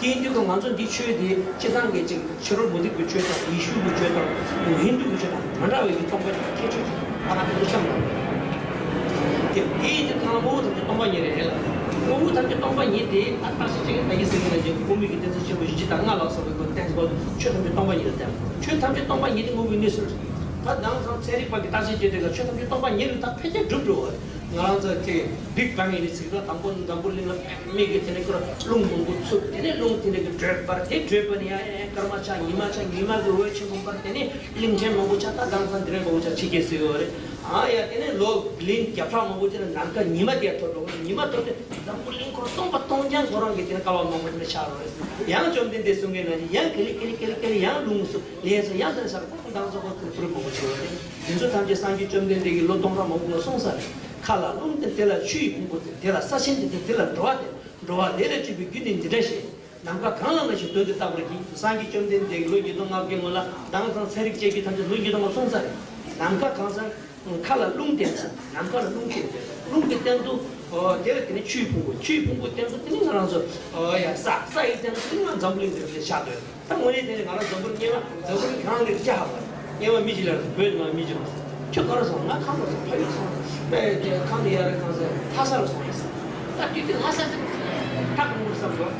དེ་ཡིན་དུས་ཀྱང་ང་ཚོ་འདི་ཆོས་དེ་སྤྱི་བཏང་གི་ཅིག་ཕྱི་རོལ་མུ་སྟེགས་ཀྱི་ཆོས་དང་ཡེ་ཤུ་གི་ཆོས་དང་ཧིན་དུ་གི་ཆོས་དང་མ་འདྲ་བའི་གི་སྟོང་པ་ཉིད་ཁྱད་ཆོས་ཅིག་ཨ་ང་ཚོ་བཤམས་དང་། དེ་དེ་ཡིན་དུས་ཁོང་ལ་དངོས་པོ་ཐམས་ཅད་སྟོང་པ་ཉིད་རེད་ལ། དངོས་པོ་ཐམས་ཅད་སྟོང་པ་ཉིད་དེ་ད་བརྟག་དཔྱད་བྱེད་མཁན་ད་ཡིན་ཟེར་མཁན་ལ་ཅིག་དབུ་མའི་གི་གཏན་ཚིགས་ཆེན་པོ་བཞི་བཅུ་དང་ལྔ་ལ་སོགས་པའི་གི་གཏན་ཚིགས་ཆོས་ཐམས་ཅད་སྟོང་པ་ཉིད་ལ་བསྟན། ཆོས་ཐམས་ཅད་སྟོང་པ་ཉིད་དེ་དངོས་པོའི་གནས་ཚུལ་རེད། ད་དེང་སང་ཚན་རིག་པ་གི་བརྟག་དཔྱད་བྱས་དུས་ལ་ཆོས་ཐམས་ཅད་སྟོང་པ་ཉིད་རེད། ད་ཕལ་ཆེར་གྲུབ་འགྲོ་བ་རེད། ང་རང་ཚོ་དེ་བིག་བེང་ཡིན་ནི་ཚིག་ད་དང་པོ་འཛམ་བུ་གླིང་ལ་པདྨའི་གི་དེ་ནས་ཁོ་ར་རླུང་མང་པོ་འཚུབ། དེ་ནས་རླུང་དེ་ནས་གི་བགྲོད་པ་རེད། དེ་བགྲོད་པ་ནས་ཡང་ཡང་ཡང་སྐར་མ་ཆགས། ཉི་མ་ཆགས། ཉི་མ་གི་འོད་ཆེན་པོ་འབར། དེ་ནས་གླིང་ཕྲན་མང་པོ་ཆགས། ད་དེང་སང་དེ་རིང་མང་པོ་ཆགས་ཕྱི་རྒྱལ་ཟེར་ཡོད་རེད། ཨ་ཡ་དེ་ནས་ལོ་བི་ལི་ཡོན་བརྒྱ་ཕྲག་མང་པོ་ཅིག་ལ་ནམ་མཁའ་ཉི་མ་དེ་ཐོར་འགྲོ་གི་ཉི་མ་ཐོར་ཏེ་འཛམ་བུ་གླིང་འཁོར་སྟོང་པ་སྟོང་རྐྱང་ཁོ་རང་གི་དེ་ནས་སྐལ་བ་མང་པོ་དེ་འདྲ་ཆགས་རོགས་རེད། ཡང་བཅོམ་ལྡན་འདས་གསུང་མཁན་ནང་བཞིན་ཡང་ག་ལེ་ག་ལེ་ག་ལེ་ག་ལེ་ཡང་རླུང་གསུམ་ལས་སོ་ཡང་དེ་ནས་ས་ར་ད་དང་ཚོ་ཁོ་ཚོ་བུ་རུ་མང་པོ་ཆགས་རོགས་རེད། དེ་ཚོ་ཐམས་ཅད་སངས་རྒྱས་བཅོམ་ལྡན་འདས་ཀྱིས་ལོ་སྟོང་ཕྲག་མང་པོ་ལ་གསུངས་ས་རེད། མཁའ་ལ་རླུང་སྟེ་དེ་ལ་ཆུ་ཡི་ཕུང་པོ་སྟེ། དེ་ལ་ས་ཆེན་སྟེ་དེ་ལ་འགྲོ་བ་སྟེ། འགྲོ་བ་ལས་ལ་བཅུག་པའི་རྒྱུ་ནི་འདི་འདྲ་ཞེས། ནམ་མཁའ་གང་ལ་ན་ཞིག་དོན་དེ་བརྟག་པར་གྱིས། སངས་རྒྱས་བཅོམ་ལྡན་འདས་ཀྱིས་ལོ་ཉིས་སྟོང་ལྔ་བརྒྱའི་སྔོན་ལ་མདངས་དང་ཚན་རིག་བཅས་ཀྱི་ཐམས་ཅད་ལོ་ཉིས་སྟོང་ལྔ་གསུངས་ཚར་རེད། ནམ་མཁའ་གང་ས་མཁའ་ལ་རླུང་བསྟན་ཚར། ནམ་མཁའ་ལ་རླུང་བསྟན་ཚར། རླུང་གི་སྟེང་དུ་ཨོ་དེ་ལ་དེ་ནི་ཆུའི་ཕུང་པོ། ཆུའི་ཕུང་པོའི་སྟེང་དུ་དེ་ནི་ང་རང་ཚོ་ཨོ་ཡ་ས། སའི་སྟེང་དུ་དེ་ནི་ང་འཛམ་བུ་གླིང་འདིར་ཆགས་འདུག་ད་དངོས་གནས་དེ་ནི་ང་རང་འཛམ་བུ་གླིང་སྔོན་མ་འཛམ་བུ་གླིང་གང་ལ་སྐྱེ་ཧ་བ། སྔོན་མ་མི་གཅིག་ལ་བོད་ནང་མི་གཅིག་ལ། ཁྱོད་ག་རེ་སོང་། ང་ཁམས་ལ་སོང་། ཕ་ཡུལ་སོང་། པས་དེ་ཁམས་ནས་ཡར་གང་ས་ལྷ་ས་ལ་སོང་ཡིན་ས། ད་དུས་དེ་ལྷ་ས་དེ་ཐག་རིང་པོར་བསམ་འགྲོ།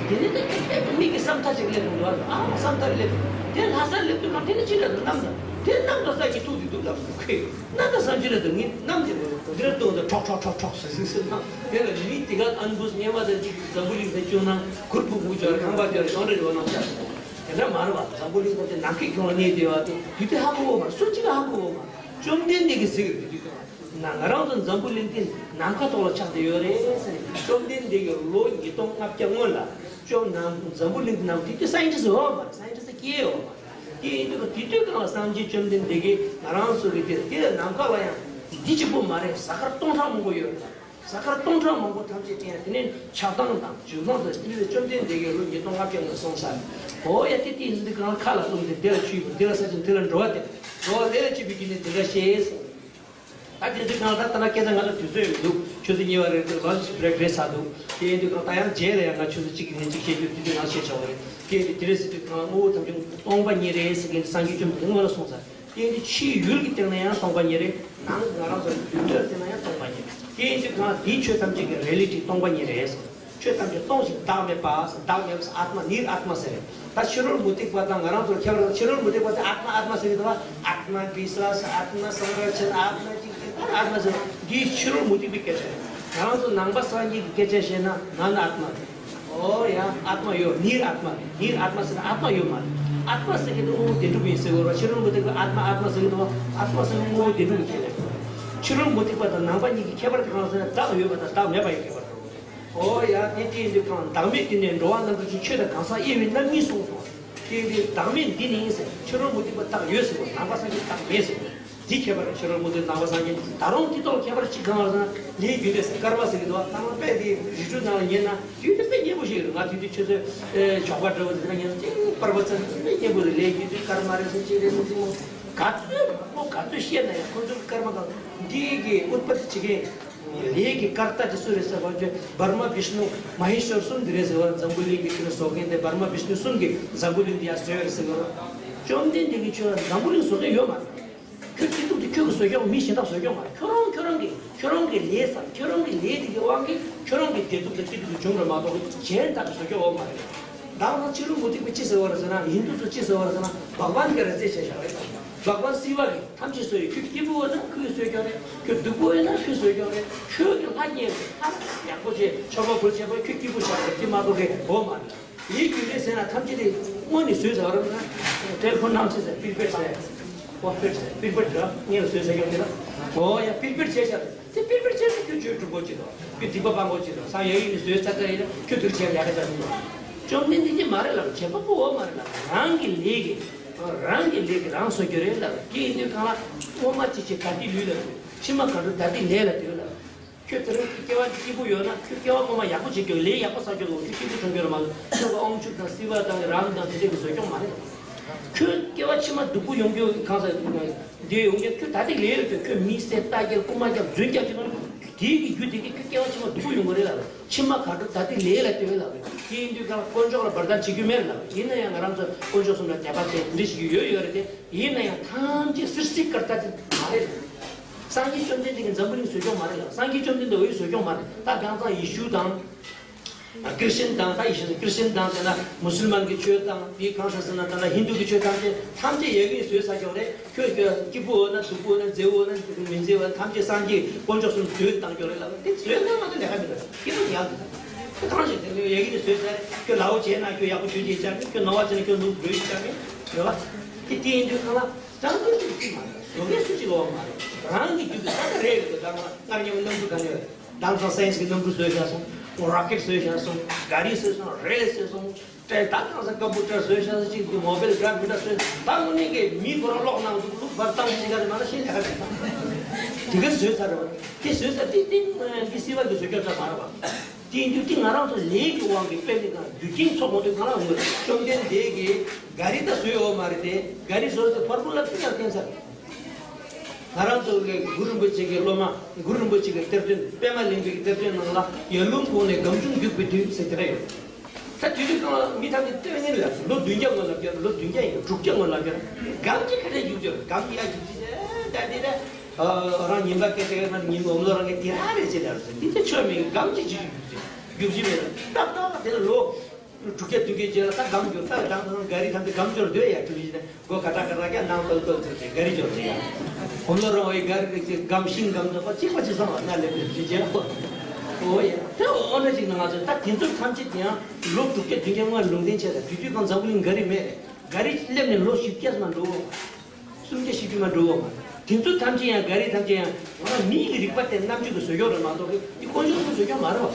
དེ་ནས་ད་དེ་དཔེ་མི་གི་བསམ་ཐག་ཅིག་སླེབས་འདུག་ཨ་བསམ་ཐག་སླེབས། དེ་ལྷ་སར་སླེབས་དུས་གང་དེ་ནས་ཅི་འདྲ་འདུག་གནམ་དང་། དེ་གནམ་དང་ས་ཀྱི་ཐུག་དེ་འདུག་ལབ་འདུག་ཁོས་གནམ་དང་ས་ཅི་འདྲ་འདུག་ངས་གནམ་དེ་འདིར་གཏོང་དུ་ཁྲོག་ཁྲོག་ཁྲོག་ཁྲོག་ཟེར་ཟེར་ཟེར་ན། དེ་ལ་མི་དེ་ག་ཨན་བུས་སྔོན་མ་དང་གཅིག་འཛམ་བུ་གླིང་དུ་བསྐྱོད་ན་གུར་ཕུབ་ཕུབ་ཅོག་རེ་ཁང་པ་ཅོག་རེ་ཡོང་རེ་ཡོང་ན་ཆ། དེ་འདྲ་མ་རེད་བ། འཛམ་བུ་གླིང་ཐམས་ཅད་ནམ་མཁའི་ཁྱོན་ལ་གནས་བསྡད་པ་དེ་དུས་དེ་ཧ་གོ་བོ་མ་རེད། སུ་གཅིག་ཧ་གོ་བོ་མ་རེད། བཅོམ་ལྡན་འདས་ཀྱིས་ཟེར་གི་རེད། དུས་དེ་ན་ང་རང་ཚོ་འཛམ་བུ་གླིང་འདི་ནམ་མཁའ་ཐོག་ལ་ཆགས་བསྡད་ཡོད་རེད་ཟེར་ནས། བཅོམ་ལྡན་འདས་ཀྱིས་ལོ་ཉིས་སྟོང་ལྔ་བརྒྱ་སྔོན་ལ་བཅོམ་ནམ་འཛམ་བུ་གླིང་འདི་ནམ་དེ་དུས་སའེན་ཊིསི་ཡོད་མ་རེད། སའེན་ཊིསི་སྐྱེས་ཡོད་མ་རེད། དེ་ཡིན་དུས་དེ་དུས་གང་ལ་སངས་རྒྱས་བཅོམ་ལྡན་འདས་ཀྱིས་ང་རང་ཚོ་གི་དེ་དེ་ནམ་མཁའ་ལ་ཡང་འདི་གཅིག་པུ་མ་རེད། གཟའ་སྐར་སྟོང་ཕྲག་མང་པོ་ཡོད་རེད། གཟའ་སྐར་སྟོང་ཕྲག་མང་པོ་ཐམས་ཅད་དེ་ཡང་དེ་ནས་ཆགས་སྡང་དང་འཇིགས་སྣང་དང་དེ་ནས་བཅོམ་ལྡན་འདས་ཀྱིས་ལོ་ཉིས་སྟོང་ལྔ་བརྒྱ་ལ་གསུངས་ས་རེད། འོ་ཡ་དེ་དེ་ཡིན་དུས་གང་ལ་མཁའ་ལ་ལྷུང་སྟེ་དེ་ལ་ཆུ་ཡིན། དེ་ལ་ས་ཆེན། དེ་ལ་འགྲོ་བ་དེ་འགྲོ་བ་ལས་ལ་བྱེད་པའི་རྒྱུ་ནི་དེ་འདྲ་ཤེས། ད་དེ་དུས་གང་ལ་ད་ལྟ་ན་སྐད་ཆ་ང་ལ་དུས་ཚོད་མི་འདུག་ཆུ་ཚོད་གཉིས་པ་རེད་འདུག་ལོན་ཆི་བྷི་རེག་རེད་ཚར་འདུག་དེ་ཡིན་དུས་གང་ད་ཡང་རྗེས་ལ་ཡང་ང་ཆུ་ཚོད་གཅིག་གི་ནས་གཅིག་བཤད་རྒྱུ་དེ་དུས་ང་བཤད་ཆོག་པ་རེད། དེ་ཡིན་དུས་དེ་རེད་ཟེར་དུས་གང་དངོས་པོ་ཐམས་ཅད་སྟོང་པ་ཉིད་རེད་ཟེར་མཁན་དེ་སངས་རྒྱས་བཅོམ་ལྡན་སྔོན་ལ་གསུངས་ཚར། དེ་ཡིན་དུས་ཕྱིའི་ཡུལ་གྱི་སྟེང་ན་ཡང་སྟོང་པ་ཉིད་རེད། ནང་ང་རང་ཚོ་དུས་ཚོད་སྟེང་ན་ཡང་སྟོང་པ་ཉིད་རེད། དེ་ཡིན་དུས་གང་དེའི་ཆོས་ཐམས་ཅད་ཀྱི་རི་ཡེ་ལི་ཊི་སྟོང་པ་ཉིད་རེད། ཆོས་ཐམས་ཅད་སྟོང་ཞིང་བདག་མེད་པ། བདག་མེད་པ་ཟེར་ཨཱཏྨ་ནིར་ཨཱཏྨ་ཟེར་རེད། ད་ཕྱི་རོལ་མུ་སྟེགས་པ་དང་ང་རང་ཚོར་ཁྱད་པར། ཕྱི་རོལ་མུ་སྟེགས་པ་དེ་ཨཱཏྨ་ཨཱཏྨ་ཟེར་གི་འདུག་ཨཱཏྨ་བི་སཱ་སཱ། ཨཱཏྨ་སཾ་རཀྵ་ན། ཨཱཏྨ་ཅིག་ཅིག་ཨཱཏྨ་ཟེར། འདི་ཕྱི་རོལ་མུ་སྟེགས་པའི་སྐད་ཆ་རེད། ང་རང་ཚོ་ནང་པ་སངས་རྒྱས་ཀྱི་སྐད་ཆ་བཤད་ན་ནཱ་ནཱ་ཨཱཏྨ་རེད། ཨོ་ཡ། ཨཱཏྨ་ཡོད། ནིར་ཨཱཏྨ་རེད། ནིར་ཨཱཏྨ་ཟེར་ན་ཨཱཏྨ་ཡོད་མ་རེད། ཨཱཏྨ་ཟེར་གི་འདུག་དངོས་པོ་བདེན་གྲུབ་ཡིན་ཟེར་གི་རེད་བ། ཕྱི་རོལ་མུ་སྟེགས་པས་ཨཱཏྨ་ཨཱཏྨ་ཟེར་གི་འདུག་ཨཱཏྨ་ཟེར་ན་དངོས་པོ་བདེན་གྲུབ་ཀྱི་ཁྱད་རེད། ཕྱི་རོལ་མུ་སྟེགས་པ་དང་ནང་པ་གཉིས་ཀྱི་ཁྱད་པར་དེ་གང་ཟེར་ན་བདག་ཡོད་པ་དང་བདག་མེད་པ་ཡི་ཁྱད་པར་རེད། ཨོ་ཡ། དེ་དེ་ཡིན་དུས་གང་བདག་མེད་དེ་ནས་འགྲོ་བ་རྣམས་ཀྱི་ཆོས་དང་གང་ཟག་དབྱེ་བའི་རྣམ་གཉིས་གསུངས་སོང་། དེ་ཡིན་དུས་བདག་མེད་འདི་ནི་ཟེར། ཕྱི་རོལ་མུ་སྟེགས་པ་བདག་ཡོད་ཟེར་བ། ནང་པ་སངས་རྒྱས་བདག་མེད་ཟེར་བ། འདི་ཁྱད་པར་ཕྱི་རོལ་མུ་སྟེགས་ནང་པ་སངས་རྒྱས། ད་རུང་དེ་ཐོག་ཁྱད་པར་གཅིག་གང་ལ་ཟེར་ན། ལས་རྒྱུ་འབྲས་སྐར་མ་ཟེར་གི་འདུག་ཚང་མ་དཔེ་དེ་རི་ཁྲོད་ནང་ལ་ཉན་ན་དུས་དེ་དཔེ་སྙན་པོ་ཞིག་རེད། ང་དུས་དེ་ཆུ་ཚོད་ཞོགས་པ་འདྲ་བོ་དེ་ལ་ཉན་ན་ཅིག་པར་པ་ཚན་དཔེ་སྙན་པོ་རེད། ལས་རྒྱུ་འབྲས་སྐར་མ་རེད་ཟེར། ཅིག་རེད་ཟེར། ཅིག་མོ་ག་ཚོད་མང་པོ་ག་ཚོད་བཤད་ན་ཡང་ཁོ་ཚོའི་སྐར་མ་གང་འདི་གི་ཨུཏྤ་ཏི་བྱེད་མཁན། ལས་ཀྱི་ཀར་ཏ་དེ་སུ་རེད་ཟེར་བ་ཅོ་བྷར་མ་བིཤ་ནུ་མ་ཧེ་ཤར་གསུམ་དེ་རེད་ཟེར་བ། འཛམ་བུ་གླིང་གི་དེ་ལ་བཟོ་མཁན་དེ་བྷར་མ་བིཤ་ནུ་གསུམ་གྱིས་འཛམ་བུ་གླིང་འདི་ཡར་བཟོས་ཡོད་རེད་ཟེར་བ། བཅོམ་ལྡན་འདས་ཀྱིས་ཁྱོད་འཛམ་བུ་གླིང་བཟོ་མཁན་ཡོད་མ་རེད། ཁྱོད་སྐྱིད་སྡུག་དེ་ཁྱོད་ཀྱིས་བཟོས་ཀྱང་མི་གཞན་དག་བཟོས་ཀྱང་མ་རེད། ཁྱོད་རང་ཁྱོད་རང་གིས་ཁྱོད་རང་གི་ལས་བསགས། ཁྱོད་རང་གི་ལས་དེ་གི་དབང་གིས་ཁྱོད་རང་གི་བདེ་སྡུག་དང་སྐྱིད་སྡུག་དེ་བྱུང་བ་མ་གཏོགས་གཞན་དག་གིས་བཟོས་ཀྱང་ཡོད་མ་རེད། ད་ང་ཕྱི་རོལ་མུ་སྟེགས་པས་ཅི་ཟེར་བ་རེད་ཟེར་ན། ཧིན་དུ་ཚོས་ཅི་ཟེར་བ་རེད་ཟེར་ན། བྷག་ཝན་གྱིས་ར་རྩིས་བྱས་བཞག་རེད། བྷག་ཝན་སིཝ་གིས་ཐམས་ཅད་བཟོས་ཡོད། ཁྱོད་སྐྱིད་པོ་ཡོད་ན་ཁོས་བཟོས་ཀྱང་རེད། ཁྱོད་སྡུག་པོ་ཡོད་ན་ཁོས་བཟོས་ཀྱང་རེད། ཁྱོད་ཀྱི་ལྷ་རྙེད་རེད། ལྷ་ཡག་པོ་བྱས་མཆོད་པ་འབུལ་བྱས་པ་ཁྱོད་སྐྱིད་པོ་ཆགས་རེད། དེ་མ་གཏོགས་རེད་འོ་མ་རེད། ཡིད་རྒྱུ་འབྲས་ཟེར་ན་ཐམས་ཅད་དེ་སྔོན་ནས་བཟོས་ཟེར་བ་རེད་ན། ཊེ་ལི་ཕོན་ནང་ཆེ་ཟེར་པིར་པེར་ཟེར། པོ་པེར་ཟེར། པིར་པེར་འདྲ་ངས་ལ་བཟོས་ཟེར་ཡོང་གི་ན། འོ་ཡ། པིར་པེར་བྱས་ཤག་དེ་པིར་པེར་བྱས་ན་ཁྱོད་ཆོས་སྒྲུབ་དགོས་ཀྱི་རེད། ཁྱོད་སྡིག་པ་སྤང་དགོས་ཀྱི་རེད། སང་ཡ་ཡིན་ནས་བཟོས་ཚར་ཚར་ཡིན་ན་ཁྱོད་དུར་བྱས་ལས་ཀ་བྱ་མི་དགོས། བཅོམ་ལྡན་འདས་ཀྱིས་མ་རེད་ལབ། བྱེད་པ་པོ་འོ་མ་རེད་ལབ། རང་གི་ལས་ཀྱིས་རང་གི་ལས་ཀྱིས་རང་བཟོ་རྒྱུ་རེད་ལབ། དེ་ཡིན་དུས་གང་ལ་སྔོན་མ་ཅི་བྱས་ད་ལྟའི་ལུས་ལ་ལྟོས། ཕྱི་མ་ག་འགྲོ་ད་ལྟའི་ལས་ལ་ལྟོས་ལབ། ཁྱོད་དེ་རིང་སྐྱེ་བ་སྐྱིད་པོ་ཡོད་ན་ཁྱོད་སྐྱེ་བ་སྔོན་མ་ཡག་པོ་བྱེད་རྒྱུ། ལས་ཡག་པོ་བསགས་རྒྱུ་ལ་ཁྱོད་སྐྱིད་པོ་བྱུང་རྒྱུ་རེད་མ་གཏོགས་ཁྱོད་ཀྱི་དབང་ཕྱུག་དང་སྲིད་པ་དང་རང་དང་དེ་འདྲ་གི་བཟོ་སྐྱོང་མ་རེད། ཁྱོད་སྐྱེ་བ་ཕྱི་མ་སྡུག་པོ་ཡོང་རྒྱུ་གང་ཟག་འདི་ཡོང་རྒྱུ་ཁྱོད་ད་ལྟའི་ལས་ལ་ལྟོས། ཁྱོད་མི་བསད་རྟ་རྐྱལ་རྐུན་མ་རྐྱབ་རྫུན་རྐྱབ་ཀྱི་ནོར་དེ་གི་རྒྱུ་དེ་གིས་ཁྱོད་སྐྱེ་བ་ཕྱི་མ་སྡུག་པོ་ཡོང་གི་རེད་ལབ། ཕྱི་མ་ག་འགྲོ་ད་ལྟའི་ལས་ལ་ལྟོས་ལབ་རེད། དེ་ཡིན་དུས་གང་ལ་དཀོན་མཆོག་ལ་བར་ཐག་བྱེད་རྒྱུ་མེད་ལབ། ཡིན་ན་ཡང་ང་རང་ཚོ་དཀོན་མཆོག་གསུམ་ལ་དད་པ་བྱེད་འདི་ཞིག་ཡོད་ཡོད་རེད་དེ། ཡིན་ན་ཡང་ཐམས་ཅད་སྲིད་སྲིད་ཀར་ཏ་དེ་མ་རེད། སངས་རྒྱས་བཅོམ་ལྡན་འདས་ཀྱིས་འཛམ་བུ་གླིང་བཟོས་སྐྱོང་མ་རེད་ལ། སངས་རྒྱས་བཅོམ་ལྡན་འདས་འོས་བཟོས་སྐྱོང་མ་རེད། ད་གང་ཚང་ཡེ་ཤུ་དང་། ཁྲི་སྟན་དང་། ད་ཡེ་ཤུ་ཁྲི་སྟན་དང་ཟེར་ན་མུ་སུལ་མན་གྱི་ཆོས་དང་། དེའི་གང་ཟག་ཟེར་ན་ད་ལྟ་ཧིན་དུ་གི་ཆོས་ཐམས་ཅད་ཐམས་ཅད་ཡ་གིས་བཟོས་ཚར་སྐྱོང་རེད། ཁྱོད་ཀྱི་སྐྱིད་པོ་འོ་ན་སྡུག་པོ་འོ་ན་མཛེས་པོ་འོ་ན་མི་མཛེས་པ་ཐམས་ཅད་སངས་རྒྱས་དཀོན་མཆོག་གསུམ་བཟོས་བཏང་སྐྱོང་རེད་ལ། དེ་བཟོས་ན་མ་གཏོགས་ལས་ཀ་མི་འདུག་སྐྱིད་པོ་ཉག་འདུག་ད་གང་ཞིག་དེ་ཡ་གིས་ནི་བཟོས་ཚར་རེད། ཁྱོད་ལའོ་བྱས་ན་ཁྱོད་ཡག་པོ་ཆོས་བྱེད་ཆ་མེད། ཁྱོད་ནོར་བ་བྱས་ན་ཁྱོད་ནོར་འགྲོ་ཡི་ཆ་མེད། རེད་བ། དེ་དེ་ཡིན་དུས་གང་ལ། རང་གི་ལུགས་ཀྱིས་མ་རེད། བཟོ་མཁན་སུ་གཅིག་ལ་འོང་མ་རེད། རང་གི་རྒྱུད་ཀྱི་ས་ཆ་རེད་ཀྱི། ད་ང་སྔར་སྔོན་གནམ་གྲུ་ག་ནས་ཡོད། དེང་སང་སའེན་སི་གི་གནམ་གྲུ་བཟོས་བཞག་སོང་། རོ་ཀེཊ་བཟོས་བཞག་སོང་། ག་རི་བཟོས་སོང་། རེལ་བཟོས་སོང་། ཏྲེ་ད་དེང་སང་ཀམ་པུ་ཊར་བཟོས་བཞག་སོང་། གཅིག་གི་མོ་བེལ་འདྲ་མི་འདྲ་བཟོས། ད་དངོས་གནས་ཀྱི་མི་ཁོ་རང་གློག་ནང་དུ་བླུགས་པར་བཏང་ཞིག་ག་རེ་མ་ན་ཤེས་ལས་ཀ་རེད། དེ་ག་བཟོས་ཚར་རེད་བ། དེ་བཟོས་ཚར་དེ་དེ་འདི་སྲིད་པ་གི་བཟོས་སྐྱོར་ཚར་མ་རེད་བ། དེ་ཡིན་དུས་དེ་ང་རང་ཚོ་ལས་ཀྱི་དབང་གིས་དཔེ་མི་སྲིད་རྒྱུ་རྐྱེན་ཚོགས་མ་ཐུབ་གང་ལ་འོང་གི། བཅོམ་ལྡན་འདས་ཀྱིས་ག་རི་ད་བཟོས་ཡོད་མ་རེད་དེ། ག་རི་བཟོས་ཏེ་ཕར་བུ་ལ་ཏི་ཡང་བསྟན་ཚར། ང་རང་ཚོ་གི་གུ་རུ་རིན་པོ་ཆེ་གི་སློབ་མ། གུ་རུ་རིན་པོ་ཆེ་གི་གཏེར་སྟོན། པདྨ་གླིང་པའི་གཏེར་སྟོན་ནང་ལ། ཡར་ཀླུང་ཁོག་ནས་སྒམ་ཆུང་རྒྱུག་པའི་དུས་ཟེར་དེ་འདྲ་ཡོད། ད་དུས་དུས་གང་ལ་མི་ཐམས་ཅད་སྟོན་ཉིན་ལ་ལོ་བདུན་བརྒྱ་སྔོན་ལ་བསྐྱར། ལོ་བདུན་བརྒྱ་ཡིན། དྲུག་བརྒྱ་སྔོན་ལ་བསྐྱར། སྒམ་གྱི་ཁ་བྲལ་རྒྱུག་རྒྱུ། སྒམ་གྱི་ཡ་རྒྱུག་རྒྱུ་ད་དེ་ད། རང་ཉིན་པ་སྐད་ཆ་ཡོད་ན་ཉིན་འོམ་ལོ་རང་གི་དེ་ར་རེད་ཅེས་ལབ་སོང་། འདི་ཚོ་ཆོས་མིན། སྒམ་གྱི་རྒྱུག་རྒྱུག་རྒྱུག་རྒྱུ་མེད་ལ། ཏག་ཏག་དེ་ལ་ལོ་དྲུག་བརྒྱ་བདུན་བརྒྱ་རྗེས་ལ་ད་སྒམ་རྒྱུག་ད་སྒམ་དང་ག་རི་ཐམས་ཅད་སྒམ་སྦྱོར་སྡོད་ཡ་དྲུག་བཞི་ནས། སྒོ་ག་ཏྲ་ག་ཏྲ་རྒྱག་ནང་ཏོལ་ཏོལ་ཚུར་ཏེ་ག་རི་སྦྱོར་རེད་ཡ། འོམ་ལོ་རང་བའི་ག་རི་རིགས་ཀྱི་སྒམ་ཤིང་སྒམ་ནི་ཁོ་གཅིག་པ་གཅིག་བཟང་བ་ན་ལེབ་ལེབ་ཅིག་བྱས་ཁོ། ཨོ་ཡ། དེ་འོ་ན་ཅིག་ན་ང་ཚོ་ད་དེ་ཚོ་ཐམས་ཅད་ཀྱང་ལོ་དྲུག་བརྒྱ་བདུན་བརྒྱ་སྔོན་ལུང་བསྟན་བྱས་ད་དུས་དུས་གང་འཛམ་བུ་གླིང་ག་རི་མེད་རེད། ག་རི་སླེབས་ནས་ལོ་བཞི་བརྒྱ་ཙམ་འགྲོ་འོང་། སུམ་བརྒྱ་བཞི་བཅུ་མ་འགྲོ་འོང་། དེ་ཚོ་ཐམས་ཅད་ཡང་ག་རི་ཐམས་ཅད་ཡང་ང་མི་ཡི་རིག་པ་དེ་རྣམ་དཔྱོད་ཀྱི་བཟོ་སྐྱོང་རེད་མ་གཏོགས་ཀྱི་དེ་དཀོན་མཆོག་གི་བཟོ་སྐྱོང་མ་རེད་བ།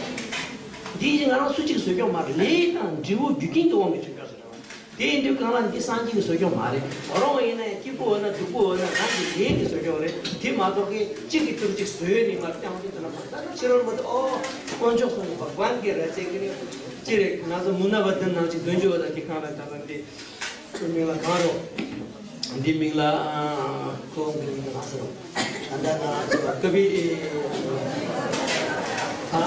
འདི་ཡིན་ང་རང་སུ་གཅིག་བཟོ་སྐྱོང་མ་རེད། ལས་དང་འབྲས་བུ་རྒྱུ་རྐྱེན་གྱི་དབང་གིས་བྱུང་སྐྱོང་ཟེར་བ། དེ་ཡིན་དུས་གང་ལ་འདི་སངས་རྒྱས་ཀྱི་བཟོ་སྐྱོང་མ་རེད། རོང་བ་ཡིན་ན་ཡང་སྐྱིད་པོ་འོ་ན་སྡུག་པོ་འོ་ན་རང་གི་ལས་ཀྱི་བཟོ་སྐྱོང་རེད། དེ་མ་གཏོགས་ཀྱི་གཅིག་གིས་དུར་གཅིག་བཟོས་ནས་མ་བཏང་དུས་དེ་ལ་མ་ལྟ་ན་ཕྱི་རོལ་མ་དུ་ཨོ་དཀོན་མཆོག་གསུམ་གྱི་བག་བན་གྱི་ར་ཙེ་གི་ནི་ཅི་རེད། ང་ཚོ་མུ་ན་བ་དིན་ནང་ཅིག་འདོན་རྒྱུ་བ་དང་དེ་གང་ལ་ད་ལ་འདི། ཁོའི་མིང་ལ་གང་རོ། འདི་མིང་ལ་ཁོ་གི་མིང་ལ་གང་ཟེར་རོ། ད་ལྟ་ང་ཚོ་ལ་ཀ་བི་ཨ།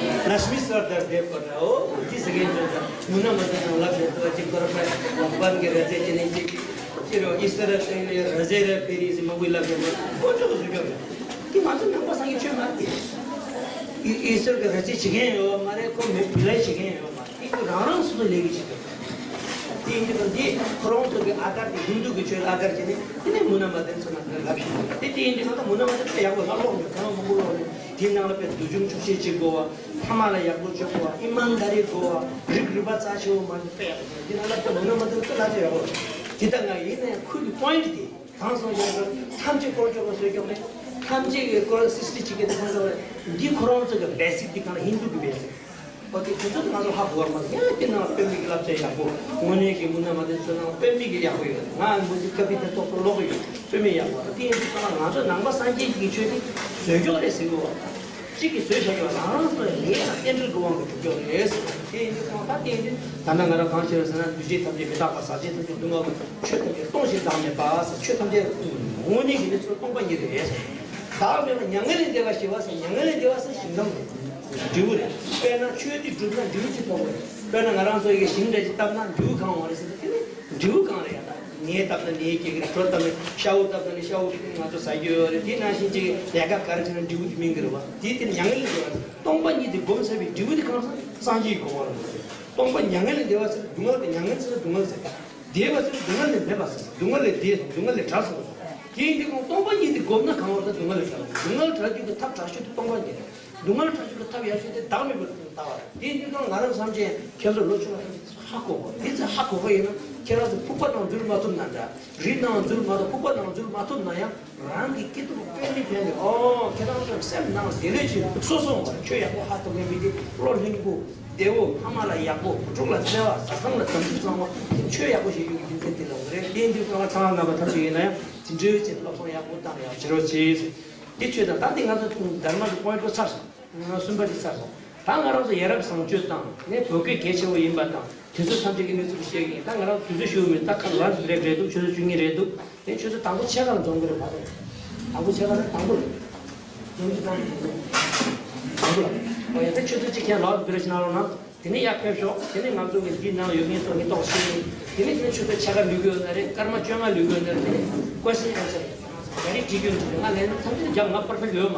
ལ་ཤ་མི་སར་དར་དེབ་པ་འདྲ་འོ། འདི་ཟེར་མཁན་ཚོ་འདྲ་མུ་ན་མ་དེ་ནང་ལབ་བཞིན་དུ་གཅིག་པར་པ་བན་གི་ར་ཙེ་ཅི་ནས་གཅིག་ཅི་རོ་ཨི་སི་ར་ཏེ་ནས་ར་ཟེ་ར་པེ་རི་སི་མ་བུ་ལབ་བཞིན་དུ་དཀོན་མཆོག་གི་བཟོ་སྐྱོང་རེད། འདི་ང་ཚོ་ནང་པ་སངས་རྒྱས་ཆོས་མ་རེད། ཨི་ཨི་སི་ར་གི་ར་ཙེ་བྱེད་མཁན་ཡོད་མ་རེད། ཁོ་མི་བུ་ལ་བྱེད་མཁན་ཡོད་མ་རེད། འདི་ཚོ་རང་རང་སོ་སོ་ལས་ཀྱི་བྱེད་སྐྱོང་། དེ་ཡིན་དུས་ཀྱང་འདི་ཁོ་རང་ཚོ་གི་ཨ་དར་དེ་ཧིན་དུ་གི་ཆོས་ཨ་དར་བྱས་ནས་དེ་ནས་མུ་ན་མ་དེ་ཚོ་ནང་ལ་ལབ་བཞིན་ཡོད། དེ་དེ་ཡིན་དུས་ཀྱང་ད་མུ་ན་མ་དེ་ཚོ་ཡག་པོ་ལ་ཀློག་ཡོད། ཚང་མ་མང་པོ་ཀློག་ནས་དེའི་ནང་ལ་དཔེ་བསྡུས་སྦྱོང་བཅུ་ཆ་གཅིག་དགོས་པ། ཕ་མ་ལ་ཡག་པོ་བྱེད་དགོས་པ། ཨི་མན་དཱ་རི་དགོས་པ། རིགས་རུས་པ་རྩ་ཆེ་བོ་མ་ནི་དཔེ་ཡག་པོ་དེ་ནང་ལ་དཔེ་མུ་ན་མ་དེ་ཚོ་ལབ་ཚེ་ཡག་པོ། དེ་ལྟ་ང་ཡིན་ན་ཡང་ཁོ་གི་པོ་ཡིན་ཊི་དེ་གང་སོང་ཡང་ཐམས་ཅད་དཀོན་མཆོག་གི་བཟོ་སྐྱོང་རེད། ཐམས་ཅད་ཀྱི་སྐོར་སྲིད་སྲིད་ཅིག་གི་དེ་ཁོང་ཚོ་རེད། འདི་ཁོ་རང་ཚོ་གི་བེ་སིག་དེ་གང་ལ་ཧིན་དུ་གི་བེ་སིག་ཨོ་དེ་ཁྱོད་ཚོ་ང་ཚོ་ཧ་གོ་བར་མ་ཟད་ཡང་དེ་ནང་དཔེ་མི་གི་བསླབ་བྱ་ཡག་པོ། དངོས་གནས་ཀྱི་མུ་ན་མ་དེ་ཚོ་ནང་དཔེ་མི་གི་ཡག་པོ་ཡོད། ང་མུ་ཟི་ཀ་པི་དེ་ཏོག་ཏོག་ཀློག་གི་ཡོད། དཔེ་མི་ཡག་པོ་དེ་ཡིན་དུས་ང་ཚོ་ནང་པ་སངས་རྒྱས་ཀྱི་ཆོས་དེ་བཟོ་སྐྱོང་རེད་ཟེར་གི་བ། གཅིག་གིས་བཟོས་བཞག་ཡོད། རང་རང་སོ་ལས་དང་རྟེན་འབྲེལ་གྱི་དབང་གིས་གྲུབ་ཀྱང་རེད་ཟེར་བ། དེ་ཡིན་དུས་ཚང་མ་ད་བསྟན་དུས་ད་ལྟ་ང་རང་གང་ཤེས་རེད་ཟེར་ན། འདུས་བྱས་ཐམས་ཅད་མི་རྟག་པ། ཟག་བཅས་ཐམས་ཅད་སྡུག་བསྔལ་བ། ཆོས་ཐམས་ཅད་སྟོང་ཞིང་བདག་མེད་པ་ཟེར། ཆོས་ཐམས་ཅད་དངོས་གནས་ཀྱི་གནས་ཚུལ་སྟོང་པ་ཉིད་རེད་ཟེར། བདག་མེད་པ་མྱ་ངན་ལས་འདས་པ་ཞི་བ་ཟེར། མྱ་ངན་ལས་འདས་པ་ཟེར་ཞིང་ཁམས་རེད། འབྲས་བུ་རེད། དཔེར་ན་ཆོས་འདི་བསྒྲུབས་ན་འབྲས་བུ་ཅི་ཐོབ་པ་རེད། དཔེར་ན་ང་རང་ཚོ་ཡི་ཞིང་འདྲ་ཅིག་བཏབ་ན་འབྲས་བུ་གང་འོང་རེད་ཟེར་ན། དེ་ནི་འབྲས་བུ་གང་རེད་ཡ། ད་ནས་བཏབ་ན་ནས་སྐྱེ་གི་རེད། གྲོ་བཏབ་ན་ཤ་བོ་བཏབ་ན་ནི་ཤ་བོ་ང་ཚོ་ཟ་རྒྱུ་ཡོད་རེད། དེ་ནང་བཞིན་ཅིག་ལས་ཀ་ག་རེ་བྱས་ན་འབྲས་བུ་དེ་སྨིན་གི་རེད་བ། དེ་དེ་མྱ་ངན་ལས་འདས་པ་རེད། སྟོང་པ་ཉིད་དེ་བསྒོམས་ཚར་བའི་འབྲས་བུ་དེ་གང་ཟེར། སངས་རྒྱས་ཀྱི་གོ་འཕང་རེད། སྟོང་པ་མྱ་ངན་ལས་འདས་པ་ཟེར། སྡུག་བསྔལ་དེ་མྱ་ངན་ཟེར། སྡུག་བསྔལ་ཟེར། འདས་པ་ཟེར། སྡུག་བསྔལ་ལས་མེད་པ་ཟེར། སྡུག་བསྔལ་ལས་འདས། སྡུག་བསྔལ་ལས་བྲལ་སོང་ཟེར། དེ་ཡིན་དུས་ཀྱང་སྟོང་པ་ཉིད་དེ་བསྒོམས་ན་གང་བར་ད་སྡུག་བསྔལ་ལས་བྲལ་བ། སྡུག་བསྔལ་བྲལ་རྒྱུ་གི་ཐབས་དྲག་ཤོས་དེ་སྟོང་པ་ཉིད་རེད། སྡུག་བསྔལ་བྲལ་རྒྱུ་གི་ཐབས་ཡག་ཤོས་དེ་བདག་མེད་པར་ལྟ་བ་རེད། དེ་ཡིན་དུས་ཀྱང་ང་རང་བསམ་བྱས་ཁྱེད་ཚོ་ལོ་ཆུང་བ་ཐམས་ཅད་ཧ་གོ་དགོས། དེ་ཚོ་ཧ་གོ་གི་ཡིན་ན། ཁྱེད་རང་ཚོ་ཕུག་པ་ནང་འཛུལ་མ་ཐུབ་ན་འདྲ། རི་ནང་འཛུལ་མ་ཐུབ། ཕུག་པ་ནང་འཛུལ་མ་ཐུབ་ན་ཡང་། རང་གི་སྐྱིད་སྡུག་དཔེ་མི་ཕན་ནས། ཨོ་ཁྱེད་རང་ཚོ་སེམས་ནང་བདེ་ལེགས་ཀྱི་སོ་སོ་བར་ཆོས་ཡག་པོ་ཧ་གོ་མཁན་མི་དེ་བློ་ལྷིང་པོ། བདེ་བོ། ཕ་མ་ལ་ཡག་པོ། བུ་ཕྲུག་ལ་བརྩེ་བ། བཟའ་ཚང་ལ་དམ་ཚིག་གཙང་མ། དེ་ཆོས་ཡག་པོ་ཞིག་ཡོང་གི་རྒྱུ་མཚན་དེ་ལ་རེད། དེ་ཡིན་དུས་ཚང་མ་ཚང་མ་རྣམ་པ་ཐམས་ཅད་ཡིན་ན་ཡང་དེ་འདྲའི་ཅིག་སློབ་སྦྱོང་ཡག་པོ་བཏང་ཡག་བྱེད་རོགས་གྱིས། དེ་ཆོས་དང་ད་འདི་ང་ཚོ་དྷརྨ་གི་པོ་ཡིན་ཊི་ཚར་སོང་། གསུམ་པ་དེ་ཚར་སོང་། ད་ང་རང་ཚོ་ཡ་རབས་བཟང་སྤྱོད་དང་ནས་བོད་སྐད་གལ་ཆེ་བོ་ཡིན་པ་དང་དེ་ཚོ་ཐམས་ཅད་ཀྱི་གནས་ཚུལ་བཤད་ཀྱི་ཡིན། ད་ང་རང་ཚོ་དུས་ཚོད་ཞུ་མི་ད་ཁ་ལ་རེག་རེག་འདུག་ཆུ་ཚོད་བཅུ་གཉིས་རེད་འདུག་དེ་ཆུ་ཚོད་དང་པོ་ཕྱེད་ཀ་ལ་འཛོམས་ཀྱི་རེད་མ་གཏོགས། དང་པོ་ཕྱེད་ཀ་ནི་དང་པོ་རེད། ཉིན་གཅིག་ཙམ་ཞིག་འདུག་དང་པོ་ལ། ཨོ་ཡ། ད་ཆུ་ཚོད་གཅིག་ཁྱེད་ལོག་བི་རེ་ཞིག་གནང་རོགས་གནང་། དེ་ནས་ཡར་ཕེབས་ཤོག་དེ་ནས་ང་ཚོ་གི་འདིའི་ནང་ཡོད་མཁན་ཚོ་ངས་ཏོག་ཤེས་ཡིན། དེ་ནས་དེ་ནས་ཆུ་ཚོད་ཕྱེད་ཀ་ལུས་དགོས་ན་རེད། སྐར་མ་བཅོ་ལྔ་ལུས་དགོས་ན་རེད། དེ་ནས་ཀོ་ཤན་ཨན་སར་རེད། ག་རེ་དྲིས་རྒྱུ་ཡིན་ང་ལན་ཐམས་ཅད་རྒྱག་ང་པར་ཕེབས་ཡོད་མ་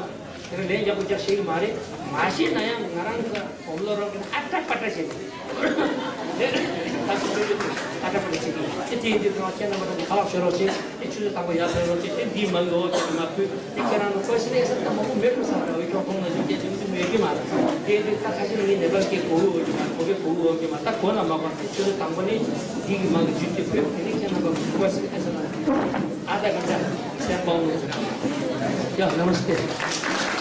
རེད། དེ་རིང་ལན་རྒྱག་པོ་རྒྱག་ཤེས་ཀྱི་མ་རེད། མ་ཤེས་ན་ཡང་ང་རང་གི་ཨོམ་ལོ་རང་གི་ཨ་ཏྲ་པ་ཏྲ་བྱེད་ཀྱི་རེད། ད་སུ་ཚོད་ཡོད་དུས་ཨ་ཏྲ་པ་ཏྲ་བྱེད་ཀྱི་ཡོད། དེ་དེ་ཡིན་དུས་ང་ཁྱེད་རྣམ་པ་ཚོ་ཁ་ལག་མཆོད་རོགས་བྱེད། དེ་ཆུ་ཚོད་དང་པོ་ཡར་ཕེབས་རོགས་བྱེད། དེ་འདིའི་མ་གི་འོ་ཁྱེད་ཀྱི་མ་ཕུད། དེ་ཁྱེད་རང་ཚོ་ཀོ་ཤན་ཨན་སར་ད་མང་པོ་མེད་དུ་བསམ་རེད། འོ་ཁྱོད་ཁོང་ལ་ཡོད་ཀྱང་ཡོད་ཀྱི་མེད་ཀྱི་མ་རེད། དེ་ཡིན་དུས་ད་ཁ་ཤས་ངའི་ནད་པ་སྐད་གོ་གི་འོ་ཀྱི་མ་རེད། གོ་སྐད་གོ་གི་འོ་ཀྱི་མ་རེད། ད་གོ་ན་མ་གོ་ན་དེ་ཆུ་ཚོད་དང་པོ་ནས་འདི་གི་མ་གི་བརྒྱུད་དེ་ཕུད། དེ་ནས་ཁྱེད་རྣམ་པ་ཀོ་ཤན་ཨན་སར་ཨ་ད་ག་ད་སེམས་པའོ་ནོ་ཡ་ནམ་སྟེ།